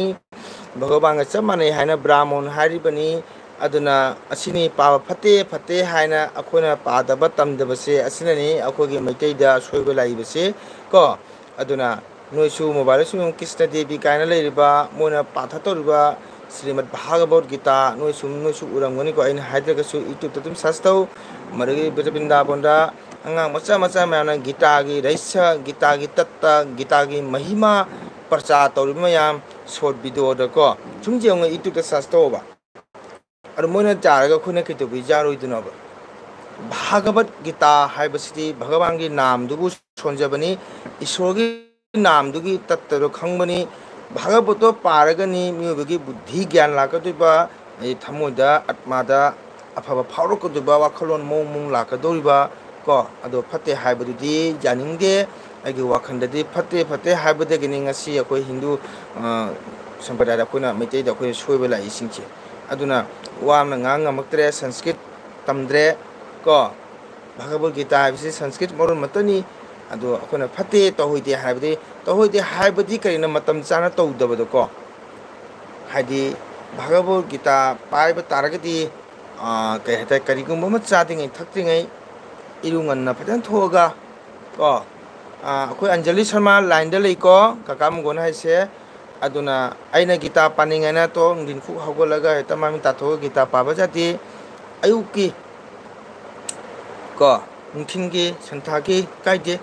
ꯚꯒꯕꯥꯟꯒ ꯆꯞ ꯃꯥꯟꯅꯩ ꯍꯥꯏꯅ ꯕ꯭ꯔꯥꯍꯃꯣꯟ ꯍꯥꯏꯔꯤꯕꯅꯤ꯫ ꯑꯗꯨꯅ ꯑꯁꯤꯅꯤ ꯄꯥꯕ ꯐꯠꯇꯦ, ꯐꯠꯇꯦ ꯍꯥꯏꯅ ꯑꯩꯈꯣꯏꯅ ꯄꯥꯗꯕ, ꯇꯝꯗꯕꯁꯦ ꯑꯁꯤꯅꯅꯤ ꯑꯩꯈꯣꯏꯒꯤ ꯃꯩꯇꯩꯗ ꯑꯁꯣꯏꯕ ꯂꯥꯛꯏꯕꯁꯦ ꯀꯣ꯫ ꯑꯗꯨꯅ ꯅꯣꯏꯁꯨ ꯃꯣꯕꯥꯏꯜꯗ ꯁꯨꯝ ꯀ꯭ꯔꯤꯁꯅ ꯗꯦꯕꯤ ꯀꯥꯏꯅ ꯂꯩꯔꯤꯕ, ꯃꯣꯏꯅ ꯄꯥꯊꯇꯧꯔꯤꯕ ꯁ꯭ꯔꯤꯃꯠ ꯚꯥꯒꯕꯣꯠ ꯒꯤꯇꯥ, ꯅꯣꯏ ꯁꯨꯝ, ꯅꯣꯏꯁꯨ ꯎꯔꯝꯒꯅꯤꯀꯣ, ꯑꯩꯅ ꯍꯥꯏꯗ꯭ꯔꯒꯁꯨ YouTube-ꯇ ꯑꯗꯨꯝ search ꯇꯧ꯫ ꯃꯗꯨꯒꯤ ꯕ꯭ꯔꯖ ꯕ꯭ꯔꯤꯟꯗꯥꯕꯣꯟꯗ ꯑꯉꯥꯡ ꯃꯆꯥ ꯃꯆꯥ ꯃꯌꯥꯝꯅ ꯒꯤꯇꯥꯒꯤ ꯔꯍꯁ꯭ꯌ, ꯒꯤꯇꯥꯒꯤ ꯇꯠꯇ, ꯒꯤꯇꯥꯒꯤ ꯃꯍꯤꯃꯥ ꯄ꯭ꯔꯆꯥꯔ ꯇꯧꯔꯤꯕ ꯃꯌꯥꯝ short video-ꯗꯀꯣ, ꯁꯨꯝ ꯌꯦꯡꯉꯣ, YouTube-ꯇ search ꯇꯧꯑꯣꯕ꯫ ꯑꯗꯨ ꯃꯣꯏꯅ ꯆꯥꯔꯒ ꯑꯩꯈꯣꯏꯅ ꯀꯩꯗꯧꯕꯩ ꯆꯥꯔꯣꯏꯗꯣꯏꯅꯣꯕ? ꯚꯥꯒꯕꯠ ꯒꯤꯇꯥ ꯍꯥꯏꯕꯁꯤꯗꯤ ꯚꯒꯋꯥꯟꯒꯤ ꯅꯥꯝꯗꯨꯕꯨ ꯁꯣꯟꯖꯕꯅꯤ, ꯏꯁꯣꯔꯒꯤ ꯅꯥꯝꯗꯨꯒꯤ ꯇꯠꯇꯗꯣ ꯈꯪꯕꯅꯤ꯫ ꯚꯥꯒꯕꯠꯇꯣ ꯄꯥꯔꯒꯅꯤ ꯃꯤꯑꯣꯏꯕꯒꯤ ꯕꯨꯗꯙꯤ ꯒ꯭ꯌꯥꯟ ꯂꯥꯛꯀꯗꯣꯏꯕ, ꯑꯩ ꯊꯃꯣꯏꯗ, ꯑꯠꯃꯥꯗ ꯑꯐꯕ ꯐꯥꯎꯔꯛꯀꯗꯣꯏꯕ, ꯋꯥꯈꯜꯂꯣꯟ ꯃꯑꯣꯡ ꯃꯑꯣꯡ ꯂꯥꯛꯀꯗꯧꯔꯤꯕ ꯀꯣ꯫ ꯑꯗꯣ ꯐꯠꯇꯦ ꯍꯥꯏꯕꯗꯨꯗꯤ ꯌꯥꯅꯤꯡꯗꯦ꯫ ꯑꯩꯒꯤ ꯋꯥꯈꯜꯗꯗꯤ ꯐꯠꯇꯦ, ꯐꯠꯇꯦ ꯍꯥꯏꯕꯗꯒꯤꯅꯤ ꯉꯁꯤ ꯑꯩꯈꯣꯏ ꯍꯤꯟꯗꯨ, ꯑ, ꯁꯝꯄ꯭ꯔꯗꯥꯌꯗ ꯑꯩꯈꯣꯏꯅ, ꯃꯩꯇꯩꯗ ꯑꯩꯈꯣꯏꯅ ꯁꯣꯏꯕ ꯂꯥꯛꯏꯁꯤꯡꯁꯦ꯫ ꯑꯗꯨꯅ ꯋꯥ ꯑꯃꯅ ꯉꯥꯡ ꯉꯝꯃꯛꯇ꯭ꯔꯦ, ꯁꯪꯁꯀ꯭ꯔꯤꯠ ꯇꯝꯗ꯭ꯔꯦ ꯀꯣ꯫ ꯚꯒꯕꯠ ꯒꯤꯇꯥ ꯍꯥꯏꯕꯁꯤ ꯁꯪꯁꯀ꯭ꯔꯤꯠ ꯃꯔꯣꯟ ꯑꯃꯠꯇꯅꯤ꯫ ꯑꯗꯣ ꯑꯩꯈꯣꯏꯅ ꯐꯠꯇꯦ, ꯇꯧꯍꯣꯏꯗꯦ ꯍꯥꯏꯕꯗꯤ, ꯇꯧꯍꯣꯏꯗꯦ ꯍꯥꯏꯕꯗꯤ ꯀꯔꯤꯅꯣ? ꯃꯇꯝ ꯆꯥꯅ ꯇꯧꯗꯕꯗꯣ ꯀꯣ꯫ ꯍꯥꯏꯗꯤ ꯚꯒꯕꯠ ꯒꯤꯇꯥ ꯄꯥꯏꯕ ꯇꯥꯔꯒꯗꯤ, ꯑ, ꯀꯩ ꯍꯥꯏꯇꯥꯔꯦ, ꯀꯔꯤꯒꯨꯝꯕ ꯑꯃ ꯆꯥꯗ꯭ꯔꯤꯉꯩ ꯊꯛꯇ꯭ꯔꯤꯉꯩ ꯏꯔꯨ ꯉꯟꯅ ꯐꯖꯅ ꯊꯣꯛꯑꯒ ꯀꯣ, ꯑ, ꯑꯩꯈꯣꯏ ꯑꯟꯖꯂꯤ ꯁꯔꯃ ꯂꯥꯏꯟꯗ ꯂꯩꯀꯣ, ꯀꯀꯥ ꯃꯪꯒꯣꯟ ꯍꯥꯏꯁꯦ꯫ ꯑꯗꯨꯅ ꯑꯩꯅ ꯒꯤꯇꯥ ꯄꯥꯅꯤꯡꯉꯦꯅ ꯇꯣ ꯅꯨꯡꯊꯤꯟ ꯐꯨꯛ ꯍꯧꯒꯠꯂꯒ ꯍꯦꯛꯇ ꯃꯥꯏ ꯃꯤꯠ ꯇꯥꯊꯣꯛꯑꯒ ꯒꯤꯇꯥ ꯄꯥꯕ ꯌꯥꯗꯦ꯫ ꯑꯌꯨꯛꯀꯤ ꯀꯣ, ꯅꯨꯡꯊꯤꯟꯒꯤ ꯁꯟꯊꯥꯒꯤ ꯀꯥꯏꯗꯦ,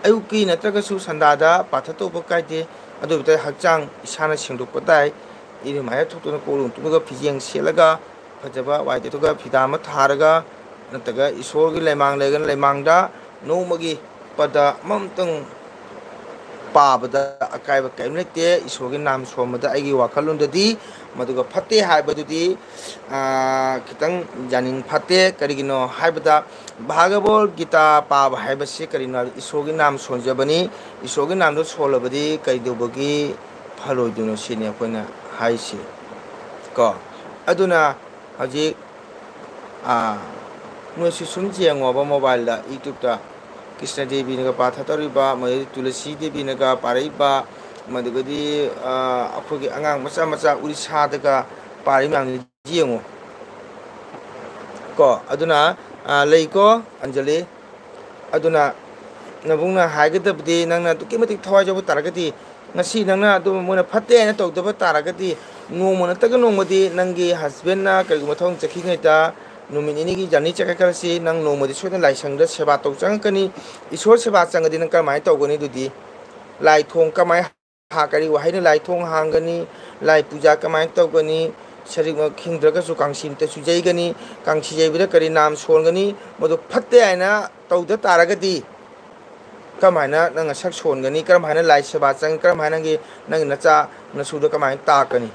ꯑꯌꯨꯛꯀꯤ ꯅꯠꯇ꯭ꯔꯒꯁꯨ ꯁꯟꯗꯥꯗ ꯄꯥꯊ ꯇꯧꯕ ꯀꯥꯏꯗꯦ꯫ ꯑꯗꯨ ꯑꯣꯏꯕ ꯇꯥꯔꯗꯤ ꯍꯛꯆꯥꯡ ꯏꯁꯥꯅ ꯁꯦꯡꯗꯣꯛꯄ ꯇꯥꯏ꯫ ꯏꯔꯨ ꯃꯥꯏꯊ ꯊꯣꯛꯇꯨꯅ, ꯀꯣꯛ ꯂꯨ ꯇꯨꯝꯃꯒ, ꯐꯤꯖꯦꯡ ꯁꯦꯠꯂꯒ, ꯐꯖꯕ ꯋꯥꯏ ꯇꯩꯊꯣꯛꯑꯒ, ꯐꯤꯗꯥ ꯑꯃ ꯊꯥꯔꯒ, ꯅꯠꯇ꯭ꯔꯒ ꯏꯁꯣꯔꯒꯤ ꯂꯩꯃꯥꯡ ꯂꯩꯔꯒꯅ ꯂꯩꯃꯥꯡꯗ ꯅꯣꯡꯃꯒꯤ ꯄꯗ ꯑꯃꯃꯝꯇꯪ ꯄꯥꯕꯗ ꯑꯀꯥꯏꯕ ꯀꯔꯤꯝ ꯂꯩꯇꯦ꯫ ꯏꯁꯣꯔꯒꯤ ꯅꯥꯝ ꯁꯣꯟꯕꯗ ꯑꯩꯒꯤ ꯋꯥꯈꯜꯂꯣꯟꯗꯗꯤ ꯃꯗꯨꯒ ꯐꯠꯇꯦ ꯍꯥꯏꯕꯗꯨꯗꯤ, ꯑꯥ, ꯈꯤꯇꯪ ꯌꯥꯅꯤꯡ ꯐꯠꯇꯦ꯫ ꯀꯔꯤꯒꯤꯅꯣ ꯍꯥꯏꯕꯗ, ꯚꯥꯒꯕꯣꯠ ꯒꯤꯇꯥ ꯄꯥꯕ ꯍꯥꯏꯕꯁꯤ ꯀꯔꯤꯅꯣ ꯍꯥꯏꯕꯗ, ꯏꯁꯣꯔꯒꯤ ꯅꯥꯝ ꯁꯣꯟꯖꯕꯅꯤ꯫ ꯏꯁꯣꯔꯒꯤ ꯅꯥꯝꯗꯣ ꯁꯣꯜꯂꯕꯗꯤ ꯀꯩꯗꯧꯕꯒꯤ ꯐꯔꯣꯏꯗꯣꯏꯅꯣ ꯁꯤꯅꯤ ꯑꯩꯈꯣꯏꯅ ꯍꯥꯏꯁꯤ ꯀꯣ꯫ ꯑꯗꯨꯅ ꯍꯧꯖꯤꯛ, ꯑꯥ, ꯅꯣꯏꯁꯨ ꯁꯨꯝ ꯌꯦꯡꯉꯣꯕ ꯃꯣꯕꯥꯏꯜꯗ, YouTube-ꯇ ꯀ꯭ꯔꯤꯁꯅ ꯗꯦꯕꯤꯅꯒ ꯄꯥꯊꯗꯧꯔꯤꯕ, ꯃꯗꯩ ꯇꯨꯂꯁꯤ ꯗꯦꯕꯤꯅꯒ ꯄꯥꯔꯛꯏꯕ, ꯃꯗꯨꯒꯗꯤ, ꯑ, ꯑꯩꯈꯣꯏꯒꯤ ꯑꯉꯥꯡ ꯃꯆꯥ ꯃꯆꯥ ꯎꯔꯤꯁꯥꯗꯒ ꯄꯥꯔꯤ ꯃꯌꯥꯝꯗꯨ ꯌꯦꯡꯉꯨ꯫ ꯀꯣ, ꯑꯗꯨꯅ, ꯑ, ꯂꯩꯀꯣ, ꯑꯟꯖꯂꯤ꯫ ꯑꯗꯨꯅ ꯅꯕꯨꯡꯅ ꯍꯥꯏꯒꯗꯕꯗꯤ, ꯅꯪꯅ ꯑꯗꯨꯛꯀꯤ ꯃꯇꯤꯛ ꯊꯋꯥꯏ ꯌꯥꯎꯕ ꯇꯥꯔꯒꯗꯤ, ꯉꯁꯤ ꯅꯪꯅ ꯑꯗꯨ ꯃꯣꯏꯅ ꯐꯠꯇꯦ ꯍꯥꯏꯅ ꯇꯧꯗꯕ ꯇꯥꯔꯒꯗꯤ, ꯅꯣꯡꯃ ꯅꯠꯇ꯭ꯔꯒ ꯅꯣꯡꯃꯗꯤ ꯅꯪꯒꯤ husbandꯅ ꯀꯔꯤꯒꯨꯝꯕ ꯊꯕꯛ ꯆꯠꯈꯤꯉꯩꯗ ꯅꯨꯃꯤꯠ ꯅꯤꯅꯤꯒꯤ journey ꯆꯠꯈ꯭ꯔꯦ ꯈꯜꯂꯁꯤ, ꯅꯪ ꯅꯣꯡꯃꯗꯤ ꯁꯣꯏꯗꯅ ꯂꯥꯏꯁꯪꯗ ꯁꯦꯕꯥ ꯇꯧ ꯆꯪꯉꯛꯀꯅꯤ꯫ ꯏꯁꯣꯔ ꯁꯦꯕꯥ ꯆꯪꯉꯗꯤ ꯅꯪ ꯀꯔꯝꯍꯥꯏꯅ ꯇꯧꯒꯅꯤ? ꯑꯗꯨꯗꯤ ꯂꯥꯏ ꯊꯣꯡ ꯀꯃꯥꯏꯅ ꯍꯥ-, ꯀꯔꯤ ꯋꯥꯍꯩꯅ ꯂꯥꯏ ꯊꯣꯡ ꯍꯥꯡꯒꯅꯤ? ꯂꯥꯏ ꯄꯨꯖꯥ ꯀꯃꯥꯏꯅ ꯇꯧꯒꯅꯤ? ꯁꯖꯤꯛꯃꯛ ꯈꯤꯡꯗ꯭ꯔꯒꯁꯨ ꯀꯥꯡꯁꯤ ꯑꯃꯇꯁꯨ ꯌꯩꯒꯅꯤ꯫ ꯀꯥꯡꯁꯤ ꯌꯩꯕꯗ ꯀꯔꯤ ꯅꯥꯝ ꯁꯣꯟꯒꯅꯤ? ꯃꯗꯨ ꯐꯠꯇꯦ ꯍꯥꯏꯅ ꯇꯧꯗ ꯇꯥꯔꯒꯗꯤ, ꯀꯔꯝꯍꯥꯏꯅ ꯅꯪ ꯅꯁꯛ ꯁꯣꯟꯒꯅꯤ? ꯀꯔꯝꯍꯥꯏꯅ ꯂꯥꯏ ꯁꯦꯕꯥ ꯆꯪ-, ꯀꯔꯝꯍꯥꯏꯅ ꯅꯪꯒꯤ, ꯅꯪꯒꯤ ꯅꯆꯥ ꯅꯁꯨꯗ ꯀꯃꯥꯏꯅ ꯇꯥꯛꯀꯅꯤ?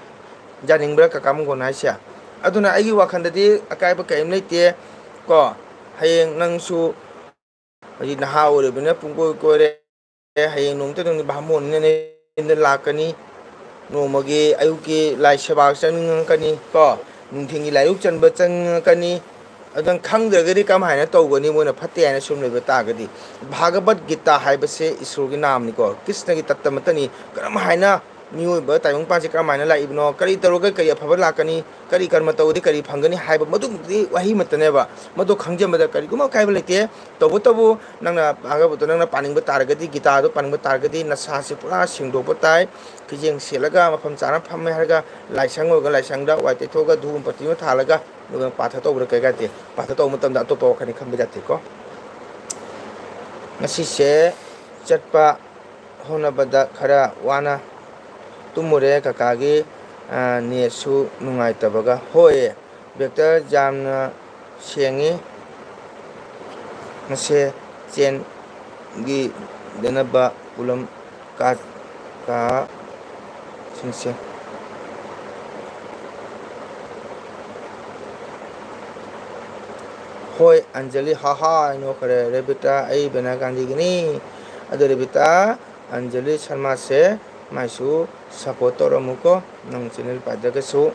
ꯌꯥꯅꯤꯡꯕ꯭ꯔꯥ ꯀꯀꯥ ꯃꯪꯒꯣꯟ ꯍꯥꯏꯁꯦ? ꯑꯗꯨꯅ ꯑꯩꯒꯤ ꯋꯥꯈꯜꯗꯗꯤ ꯑꯀꯥꯏꯕ ꯀꯔꯤꯝ ꯂꯩꯇꯦ꯫ ꯀꯣ, ꯍꯌꯦꯡ ꯅꯪꯁꯨ ꯍꯧꯖꯤꯛ ꯅꯍꯥ ꯑꯣꯏꯔꯤꯕꯅꯤꯅ ꯄꯨꯡꯀꯣꯏ ꯀꯣꯏꯔꯦ꯫ ꯍꯌꯦꯡ ꯅꯣꯡꯃꯇ ꯅꯪꯗꯤ ꯚꯥꯃꯣꯟꯅꯤꯅ ꯅꯌꯨꯝꯗ ꯂꯥꯛꯀꯅꯤ꯫ ꯅꯣꯡꯃꯒꯤ ꯑꯌꯨꯛꯀꯤ ꯂꯥꯏ ꯁꯦꯕꯥ ꯆꯪꯅꯤꯡꯉꯛꯀꯅꯤ ꯀꯣ, ꯅꯨꯡꯊꯤꯜꯒꯤ ꯂꯥꯏꯔꯨꯛ ꯆꯟꯕ ꯆꯪꯅꯤꯡꯉꯛꯀꯅꯤ꯫ ꯑꯗꯨ ꯅꯪ ꯈꯪꯗ꯭ꯔꯒꯗꯤ ꯀꯃꯥꯏꯅ ꯇꯧꯒꯅꯤ? ꯃꯣꯏꯅ ꯐꯠꯇꯦ ꯍꯥꯏꯅ ꯁꯨꯝ ꯂꯩꯕ ꯇꯥꯔꯒꯗꯤ, ꯚꯥꯒꯕꯠ ꯒꯤꯇꯥ ꯍꯥꯏꯕꯁꯦ ꯏꯁꯣꯔꯒꯤ ꯅꯥꯝꯅꯤꯀꯣ, ꯀ꯭ꯔꯤꯁꯅꯒꯤ ꯇꯠꯇꯃꯛꯇꯅꯤ꯫ ꯀꯔꯝ ꯍꯥꯏꯅ ꯃꯤꯑꯣꯏꯕ ꯇꯥꯏꯕꯪꯄꯥꯟꯁꯦ ꯀꯔꯝ ꯍꯥꯏꯅ ꯂꯥꯛꯏꯕꯅꯣ? ꯀꯔꯤ ꯇꯧꯔꯒ ꯀꯔꯤ ꯑꯐꯕ ꯂꯥꯛꯀꯅꯤ? ꯀꯔꯤ ꯀꯔꯃ ꯇꯧꯔꯗꯤ ꯀꯔꯤ ꯐꯪꯒꯅꯤ ꯍꯥꯏꯕ ꯃꯗꯨꯃꯛꯇꯤ ꯋꯥꯍꯩ ꯑꯃꯠꯇꯅꯦꯕ꯫ ꯃꯗꯨ ꯈꯪꯖꯕꯗ ꯀꯔꯤꯒꯨꯝꯕ ꯑꯀꯥꯏꯕ ꯂꯩꯇꯦ꯫ ꯇꯧꯕꯇꯕꯨ ꯅꯪꯅ ꯚꯥꯒꯕꯠꯇꯣ ꯅꯪꯅ ꯄꯥꯅꯤꯡꯕ ꯇꯥꯔꯒꯗꯤ, ꯒꯤꯇꯥꯗꯣ ꯄꯥꯅꯤꯡꯕ ꯇꯥꯔꯒꯗꯤ, ꯅꯁꯥꯁꯦ ꯄꯨꯔꯥ ꯁꯦꯡꯗꯣꯛꯄ ꯇꯥꯏ꯫ ꯐꯤꯖꯦꯡ ꯁꯦꯠꯂꯒ ꯃꯐꯝ ꯆꯥꯅ ꯐꯝꯃꯦ ꯍꯥꯏꯔꯒ, ꯂꯥꯏꯁꯪ ꯑꯣꯏꯔꯒ ꯂꯥꯏꯁꯪꯗ ꯋꯥꯏ ꯇꯩꯊꯣꯛꯑꯒ ꯙꯨꯞ ꯑꯃ ꯄꯠꯇꯤ ꯑꯃ ꯊꯥꯜꯂꯒ ꯑꯗꯨꯒ ꯄꯥꯊ ꯇꯧꯕꯗ ꯀꯩ ꯀꯥꯏꯗꯦ꯫ ꯄꯥꯊ ꯇꯧꯕ ꯃꯇꯝꯗ ꯑꯇꯣꯞꯄ ꯋꯥꯈꯜꯗꯤ ꯈꯟꯕ ꯌꯥꯗꯦꯀꯣ꯫ ꯉꯁꯤꯁꯦ ꯆꯠꯄ ꯍꯣꯠꯅꯕꯗ ꯈꯔ ꯋꯥꯅ ꯇꯨꯝꯃꯨꯔꯦ ꯀꯀꯥꯒꯤ, ꯑ, ꯅꯦꯠꯁꯨ ꯅꯨꯡꯉꯥꯏꯇꯕꯒ꯫ ꯍꯣꯏ, ꯕꯦꯛꯇꯔ ꯌꯥꯝꯅ ꯁꯦꯡꯉꯤ꯫ ꯃꯁꯦ ꯆꯦꯟꯒꯤꯗꯅꯕ ꯄꯨꯂꯝ ꯀꯥ-, ꯀꯥꯁꯤꯡꯁꯦ꯫ ꯍꯣꯏ, ꯑꯟꯖꯂꯤ, ꯍꯥ ꯍꯥ, ꯑꯩ ꯅꯣꯛꯈ꯭ꯔꯦ꯫ ꯔꯦꯕꯤꯇꯥ, ꯑꯩ ꯕꯦꯅꯥ ꯒꯥꯟꯙꯤꯒꯤꯅꯤ꯫ ꯑꯗꯨ ꯔꯦꯕꯤꯇꯥ, ꯑꯟꯖꯂꯤ ꯁꯔꯃꯥꯁꯦ ꯃꯥꯏꯁꯨ support ꯇꯧꯔꯝꯃꯨꯀꯣ, ꯅꯪ channel ꯄꯥꯏꯗ꯭ꯔꯒꯁꯨ꯫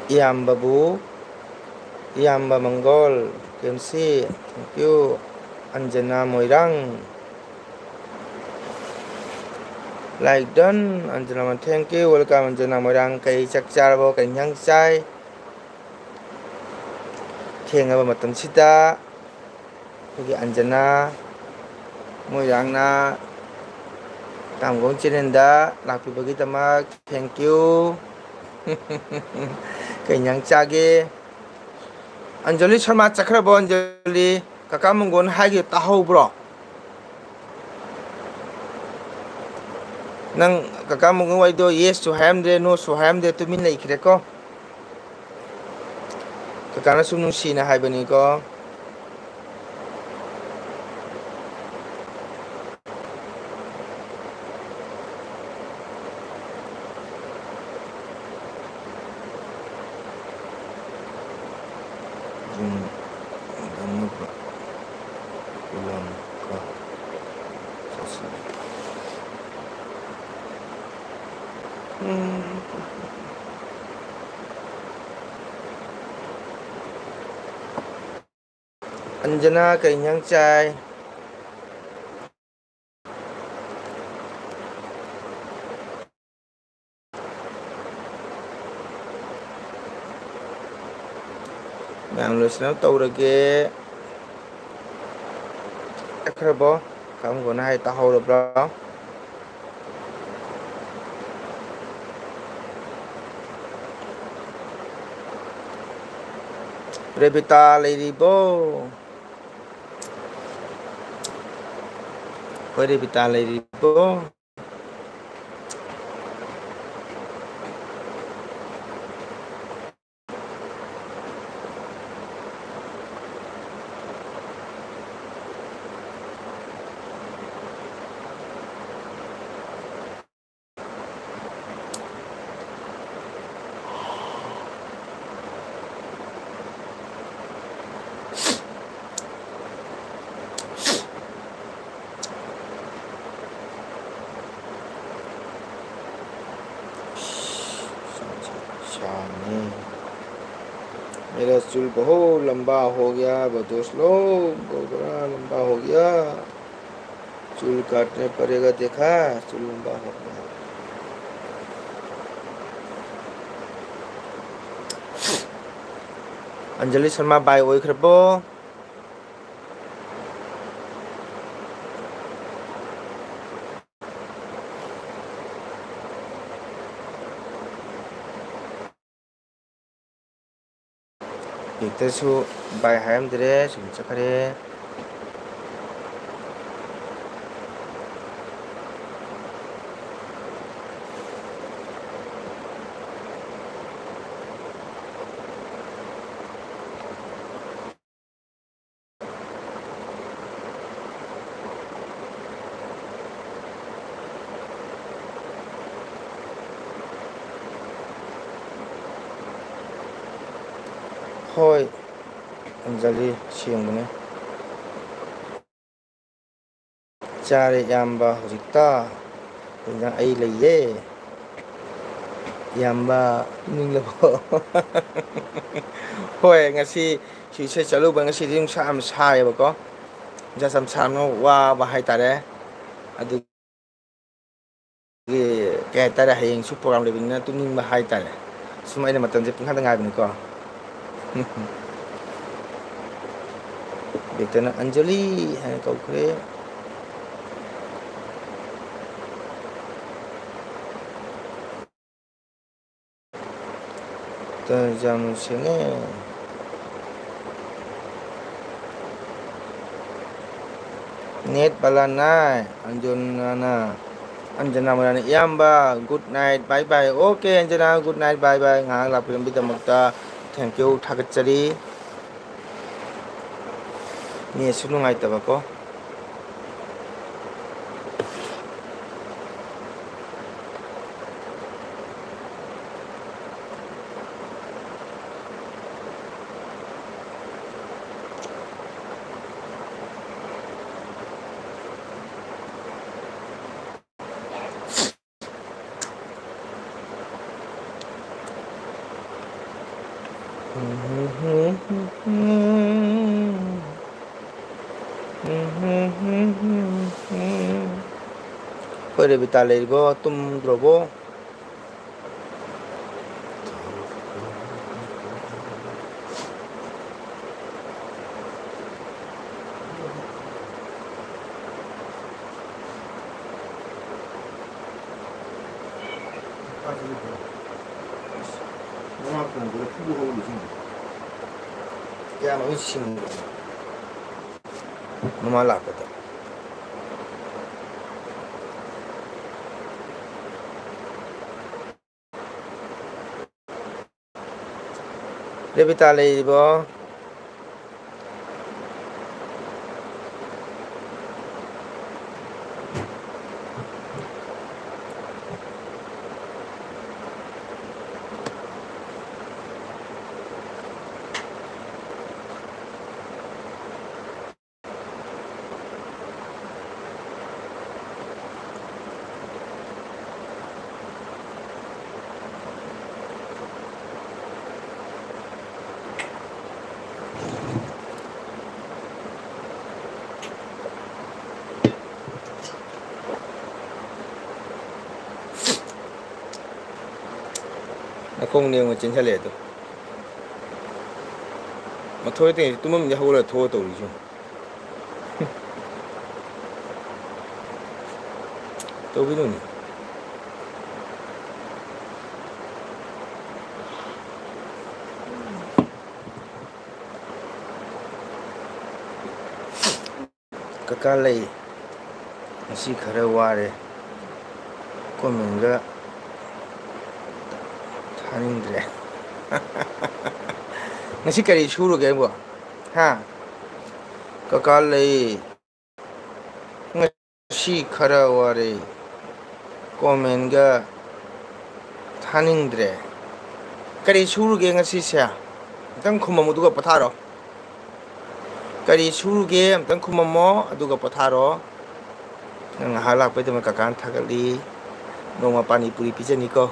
ꯏꯌꯥꯝꯕꯕꯨ, ꯏꯌꯥꯝꯕ ꯃꯪꯒꯣꯜ, ꯀꯦꯝꯁꯤ, thank you꯫ ꯑꯟꯖꯅꯥ Moirang. Like done, ꯑꯟꯖꯅꯥ, thank you, welcome, ꯑꯟꯖꯅꯥ ꯃꯣꯏꯔꯥꯡ꯫ ꯀꯩ ꯆꯥꯛ ꯆꯥꯔꯕꯣ? ꯀꯩ ꯏꯟꯁꯥꯡ ꯆꯥꯏ? ꯊꯦꯡꯉꯕ ꯃꯇꯝꯁꯤꯗ ꯑꯩꯈꯣꯏꯒꯤ ꯑꯟꯖꯅꯥ ꯃꯣꯏꯔꯥꯡꯅ ꯇꯥꯝꯒꯣꯡ channelꯗ ꯂꯥꯛꯄꯤꯕꯒꯤꯗꯃꯛ thank you꯫ ꯀꯩ ꯏꯟꯁꯥꯡ ꯆꯥꯒꯦ? ꯑꯟꯖꯂꯤ ꯁꯔꯃ ꯆꯠꯈ꯭ꯔꯕꯣ? ꯑꯟꯖꯂꯤ, ꯀꯀꯥ ꯃꯪꯒꯣꯟ ꯍꯥꯏꯒꯦ ꯇꯥꯍꯧꯕ꯭ꯔꯣ? ꯅꯪ ꯀꯀꯥ ꯃꯪꯒꯣꯟ ꯋꯥꯏꯗꯣ yesꯁꯨ ꯍꯥꯏꯔꯝꯗ꯭ꯔꯦ, noꯁꯨ ꯍꯥꯏꯔꯝꯗ꯭ꯔꯦ, ꯇꯨꯃꯤꯟ ꯂꯩꯈ꯭ꯔꯦꯀꯣ꯫ ꯀꯀꯥꯅ ꯁꯨꯝ ꯅꯨꯡꯁꯤꯅ ꯍꯥꯏꯕꯅꯤꯀꯣ꯫ ꯌꯨꯝ ꯉꯝꯅꯕ ꯄꯣꯂꯥꯡ ꯈꯔ ꯆꯥꯁꯤꯜꯂꯤ꯫ ꯎꯝ꯫ ꯑꯟꯖꯅꯥ ꯀꯩ ꯏꯟꯖꯥꯡ ꯆꯥꯏ? ꯃꯌꯥꯝ ꯂꯣꯏꯁꯤꯟꯅꯕ ꯇꯧꯔꯒꯦ꯫ ꯆꯠꯈ꯭ꯔꯕꯣ? ꯀꯔꯝꯕꯅ ꯍꯥꯏ ꯇꯥꯍꯧꯔꯕ꯭ꯔꯣ? ꯔꯦꯕꯤꯇꯥ ꯂꯩꯔꯤꯕꯣ? ꯑꯩꯈꯣꯏ ꯔꯦꯕꯤꯇꯥ ꯂꯩꯔꯤꯕꯣ? शाम है। मेरा चूल बहुत लंबा हो गया, बहुत दोस्त लोग, बहुत बड़ा लंबा हो गया। चूल काटने पड़ेगा, देखा, चूल लंबा हो गया। अंजलि शर्मा, bye ꯑꯣꯏꯈ꯭ꯔꯕꯣ? ꯍꯦꯛꯇꯁꯨ bye ꯍꯥꯏꯔꯝꯗ꯭ꯔꯦ, ꯁꯨꯝ ꯆꯠꯈ꯭ꯔꯦ꯫ ꯍꯣꯏ, ꯑꯟꯖꯂꯤ ꯁꯦꯡꯕꯅꯦ꯫ ꯆꯥꯔꯦ ꯏꯌꯥꯝꯕ, ꯍꯧꯖꯤꯛꯇ꯫ ꯍꯧꯖꯤꯛꯇ ꯑꯩ ꯂꯩꯌꯦ꯫ ꯏꯌꯥꯝꯕ, ꯇꯨꯝꯅꯤꯡꯂꯕꯣ? ꯍꯣꯏ, ꯉꯁꯤ ꯁꯤ ꯏꯁꯩ ꯆꯠꯂꯨꯕ, ꯉꯁꯤꯗꯤ ꯅꯨꯡꯁꯥ ꯌꯥꯝ ꯁꯥꯏꯌꯦꯕꯀꯣ꯫ ꯅꯨꯡꯁꯥ ꯌꯥꯝ ꯁꯥꯕꯅ ꯋꯥꯕ ꯍꯥꯏꯇꯥꯔꯦ꯫ ꯑꯗꯨ ꯀꯩ ꯍꯥꯏꯇꯥꯔꯦ, ꯍꯌꯦꯡꯁꯨ program ꯂꯩꯕꯅꯤꯅ ꯇꯨꯝꯅꯤꯡꯕ ꯍꯥꯏꯇꯥꯔꯦ꯫ ꯁꯨꯝ ꯑꯩꯅ ꯃꯇꯝꯁꯦ ꯄꯨꯡꯍꯥꯡꯗ ꯉꯥꯏꯕꯅꯤꯀꯣ꯫ ꯕꯤꯛꯇꯔꯅ ꯑꯟꯖꯂꯤ ꯍꯥꯏꯅ ꯀꯧꯈ꯭ꯔꯦ꯫ ꯇ-, ꯌꯥꯝ ꯁꯦꯡꯉꯦ꯫ Net ꯕꯂꯥ ꯅꯥꯏ, ꯑꯟꯖꯅꯥꯅ, ꯑꯟꯖꯅꯥ ꯃꯣꯏꯔꯥꯅ, ꯏꯌꯥꯝꯕ, good night, bye bye꯫ Okay, ꯑꯟꯖꯅꯥ, good night, bye bye꯫ ꯉꯥꯏꯍꯥꯛ ꯂꯥꯛꯄꯤꯔꯝꯕꯒꯤꯗꯃꯛꯇ thank you, ꯊꯥꯒꯠꯆꯔꯤ꯫ ꯅꯦꯠꯁꯨ ꯅꯨꯡꯉꯥꯏꯇꯕꯀꯣ꯫ ꯔꯦꯕꯤꯇꯥ ꯂꯩꯔꯤꯕꯣ? ꯇꯨꯝꯗ꯭ꯔꯕꯣ? ꯃꯃꯥ ꯊꯣꯡꯕꯗ ꯐꯨꯕ ꯍꯧꯔꯤꯁꯤꯡꯗꯣ꯫ ꯀꯌꯥꯝ ꯂꯣꯏ ꯁꯤꯡꯕꯅꯣ ꯃꯃꯥ ꯂꯥꯛꯄꯗ꯫ ꯔꯦꯕꯤꯇꯥ ꯂꯩꯔꯤꯕꯣ? ꯅꯈꯣꯡ ꯅꯦꯝꯅ ꯆꯦꯟꯁꯤꯜꯂꯛꯑꯦ ꯑꯗꯣ꯫ ꯃꯊꯣꯏ ꯇꯦꯡꯁꯤ ꯇꯨꯝꯐꯝꯗꯤ ꯍꯧꯒꯠꯂꯒ ꯊꯣꯛꯑ ꯇꯧꯔꯤꯁꯤ꯫ ꯇꯧꯕꯤꯅꯨꯅꯦ꯫ ꯀꯀꯥ ꯂꯩ, ꯉꯁꯤ ꯈꯔ ꯋꯥꯔꯦ꯫ ꯀꯣꯃꯦꯟꯒ ꯊꯥꯅꯤꯡꯗ꯭ꯔꯦ꯫ ꯉꯁꯤ ꯀꯔꯤ ꯁꯨꯔꯨꯒꯦ ꯑꯩꯕꯣ? ꯍꯥ? ꯀꯀꯥ ꯂꯩ, ꯉꯁꯤ ꯈꯔ ꯋꯥꯔꯦ꯫ ꯀꯣꯃꯦꯟꯒ ꯊꯥꯅꯤꯡꯗ꯭ꯔꯦ꯫ ꯀꯔꯤ ꯁꯨꯔꯨꯒꯦ ꯉꯁꯤꯁꯦ? ꯑꯝꯇꯪ ꯈꯨꯝꯃꯝꯃꯨ ꯑꯗꯨꯒ ꯄꯣꯊꯥꯔꯣ꯫ ꯀꯔꯤ ꯁꯨꯔꯨꯒꯦ ꯑꯝꯇꯪ ꯈꯨꯝꯃꯝꯃꯣ ꯑꯗꯨꯒ ꯄꯣꯊꯥꯔꯣ꯫ ꯅꯪ ꯉꯥꯏꯍꯥꯛ ꯂꯥꯛꯄꯩꯗꯃꯛ ꯀꯀꯥꯅ ꯊꯥꯒꯠꯂꯤ꯫ ꯅꯣꯡꯃ ꯄꯥꯅꯤ ꯄꯨꯔꯤ ꯄꯤꯖꯅꯤꯀꯣ꯫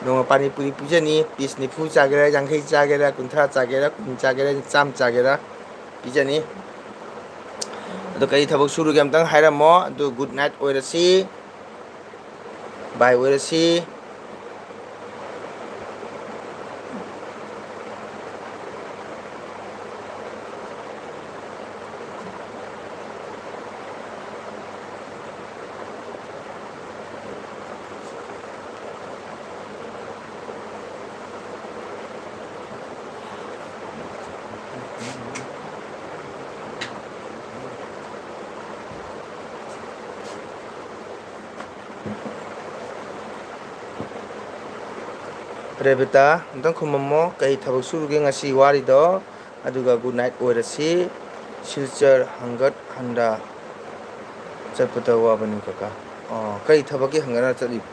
ꯅꯣꯡꯃ ꯄꯥꯅꯤ ꯄꯨꯔꯤ ꯄꯤꯖꯅꯤ꯫ ꯄꯤꯁ ꯅꯤꯐꯨ ꯆꯥꯒꯦꯔꯥ, ꯌꯥꯡꯈꯩ ꯆꯥꯒꯦꯔꯥ, ꯀꯨꯟꯊ꯭ꯔꯥ ꯆꯥꯒꯦꯔꯥ, ꯀꯨꯟ ꯆꯥꯒꯦꯔꯥ, ꯆꯥꯝꯃ ꯆꯥꯒꯦꯔꯥ ꯄꯤꯖꯅꯤ꯫ ꯀꯔꯤ ꯊꯕꯛ ꯁꯨꯔꯨꯒꯦ ꯑꯝꯇꯪ ꯍꯥꯏꯔꯝꯃꯣ꯫ ꯑꯗꯨ good night ꯑꯣꯏꯔꯁꯤ, bye ꯑꯣꯏꯔꯁꯤ꯫ ꯔꯦꯕꯤꯇꯥ, ꯑꯝꯇꯪ ꯈꯨꯝꯃꯝꯃꯣ, ꯀꯩ ꯊꯕꯛ ꯁꯨꯔꯨꯒꯦ ꯉꯁꯤ ꯋꯥꯔꯤꯗꯣ? ꯑꯗꯨꯒ good night ꯑꯣꯏꯔꯁꯤ꯫ ꯁꯤꯜꯆꯔ ꯍꯪꯒꯠ ꯍꯟꯗ ꯆꯠꯄꯗ ꯋꯥꯕꯅꯤ ꯀꯀꯥ꯫ ꯑꯣ, ꯀꯔꯤ ꯊꯕꯛꯀꯤ ꯍꯪꯒꯠ ꯍꯟꯗ ꯆꯠꯂꯤꯕ?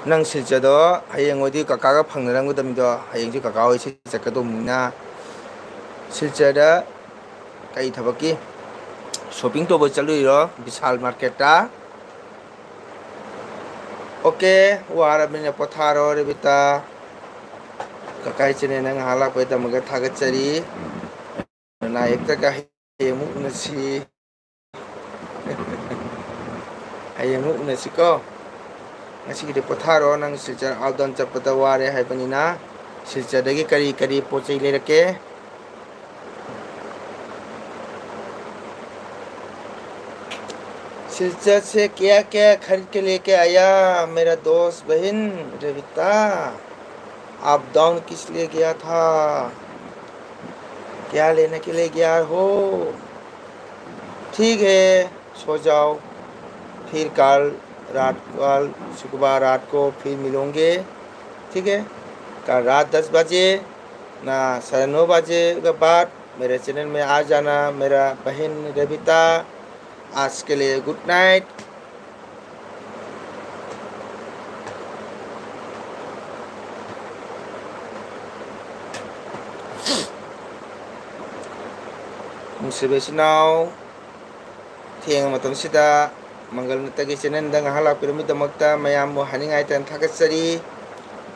ꯅꯪ ꯁꯤꯜꯆꯔꯗꯣ ꯍꯌꯦꯡ ꯑꯣꯏꯗꯤ ꯀꯀꯥꯒ ꯐꯪꯅꯔꯝꯒꯗꯕꯅꯤꯗꯣ, ꯍꯌꯦꯡꯁꯨ ꯀꯀꯥ ꯍꯣꯏ ꯁꯤ ꯆꯠꯀꯗꯧꯕꯅꯤꯅ꯫ ꯁꯤꯜꯆꯔꯗ ꯀꯩ ꯊꯕꯛꯀꯤ? ꯁꯣꯄꯤꯡ ꯇꯧꯕ ꯆꯠꯂꯨꯏꯔꯣ ꯕꯤꯁꯥꯜ ꯃꯥꯔꯀꯦꯠꯇ? ꯑꯣꯀꯦ, ꯋꯥꯔꯕꯅꯤꯅ ꯄꯣꯊꯥꯔꯣ ꯔꯦꯕꯤꯇꯥ꯫ ꯀꯀꯥꯏ ꯆꯦꯅꯦꯜꯗ ꯉꯥꯏꯍꯥꯛ ꯂꯥꯛꯄꯒꯤꯗꯃꯛꯇ ꯊꯥꯒꯠꯆꯔꯤ꯫ ꯅꯅꯥ ꯌꯦꯛꯇꯒ ꯍꯌꯦꯡ ꯑꯃꯨꯛ ꯎꯅꯁꯤ꯫ ꯍꯌꯦꯡ ꯑꯃꯨꯛ ꯎꯅꯁꯤꯀꯣ꯫ ꯉꯁꯤꯒꯤꯗꯤ ꯄꯣꯊꯥꯔꯣ, ꯅꯪ ꯁꯤꯜꯆꯔ ꯑꯞ ꯗꯥꯎꯟ ꯆꯠꯄꯗ ꯋꯥꯔꯦ ꯍꯥꯏꯕꯅꯤꯅ꯫ ꯁꯤꯜꯆꯔꯗꯒꯤ ꯀꯔꯤ ꯀꯔꯤ ꯄꯣꯠ ꯆꯩ ꯂꯩꯔꯛꯀꯦ? सिलचर से क्या क्या खरीद के लेके आया मेरा दोस्त बहन रेबिता? आप डाउन किस लिए गया था? क्या लेने के लिए गया हो? ठीक है, सो जाओ, फिर कल रात, कल शुक्रवार रात को फिर मिलेंगे। ठीक है, कल रात दस बजे ना साढ़े नौ बजे के बाद मेरे चैनल में आ जाना मेरा बहन रेबिता। आज के लिए गुड नाइट। ꯅꯨꯡꯁꯤꯕ ꯏꯆꯤꯟ ꯏꯅꯥꯎ, ꯊꯦꯡꯉ ꯃꯇꯝꯁꯤꯗ ꯃꯪꯒꯜ ꯅꯠꯇꯒꯤ ꯆꯦꯅꯦꯜꯗ ꯉꯥꯏꯍꯥꯛ ꯂꯥꯛꯄꯤꯔꯝꯕꯒꯤꯗꯃꯛꯇ ꯃꯌꯥꯝꯕꯨ ꯍꯥꯏꯅꯤꯡꯉꯥꯏ ꯇꯥꯏꯅ ꯊꯥꯒꯠꯆꯔꯤ꯫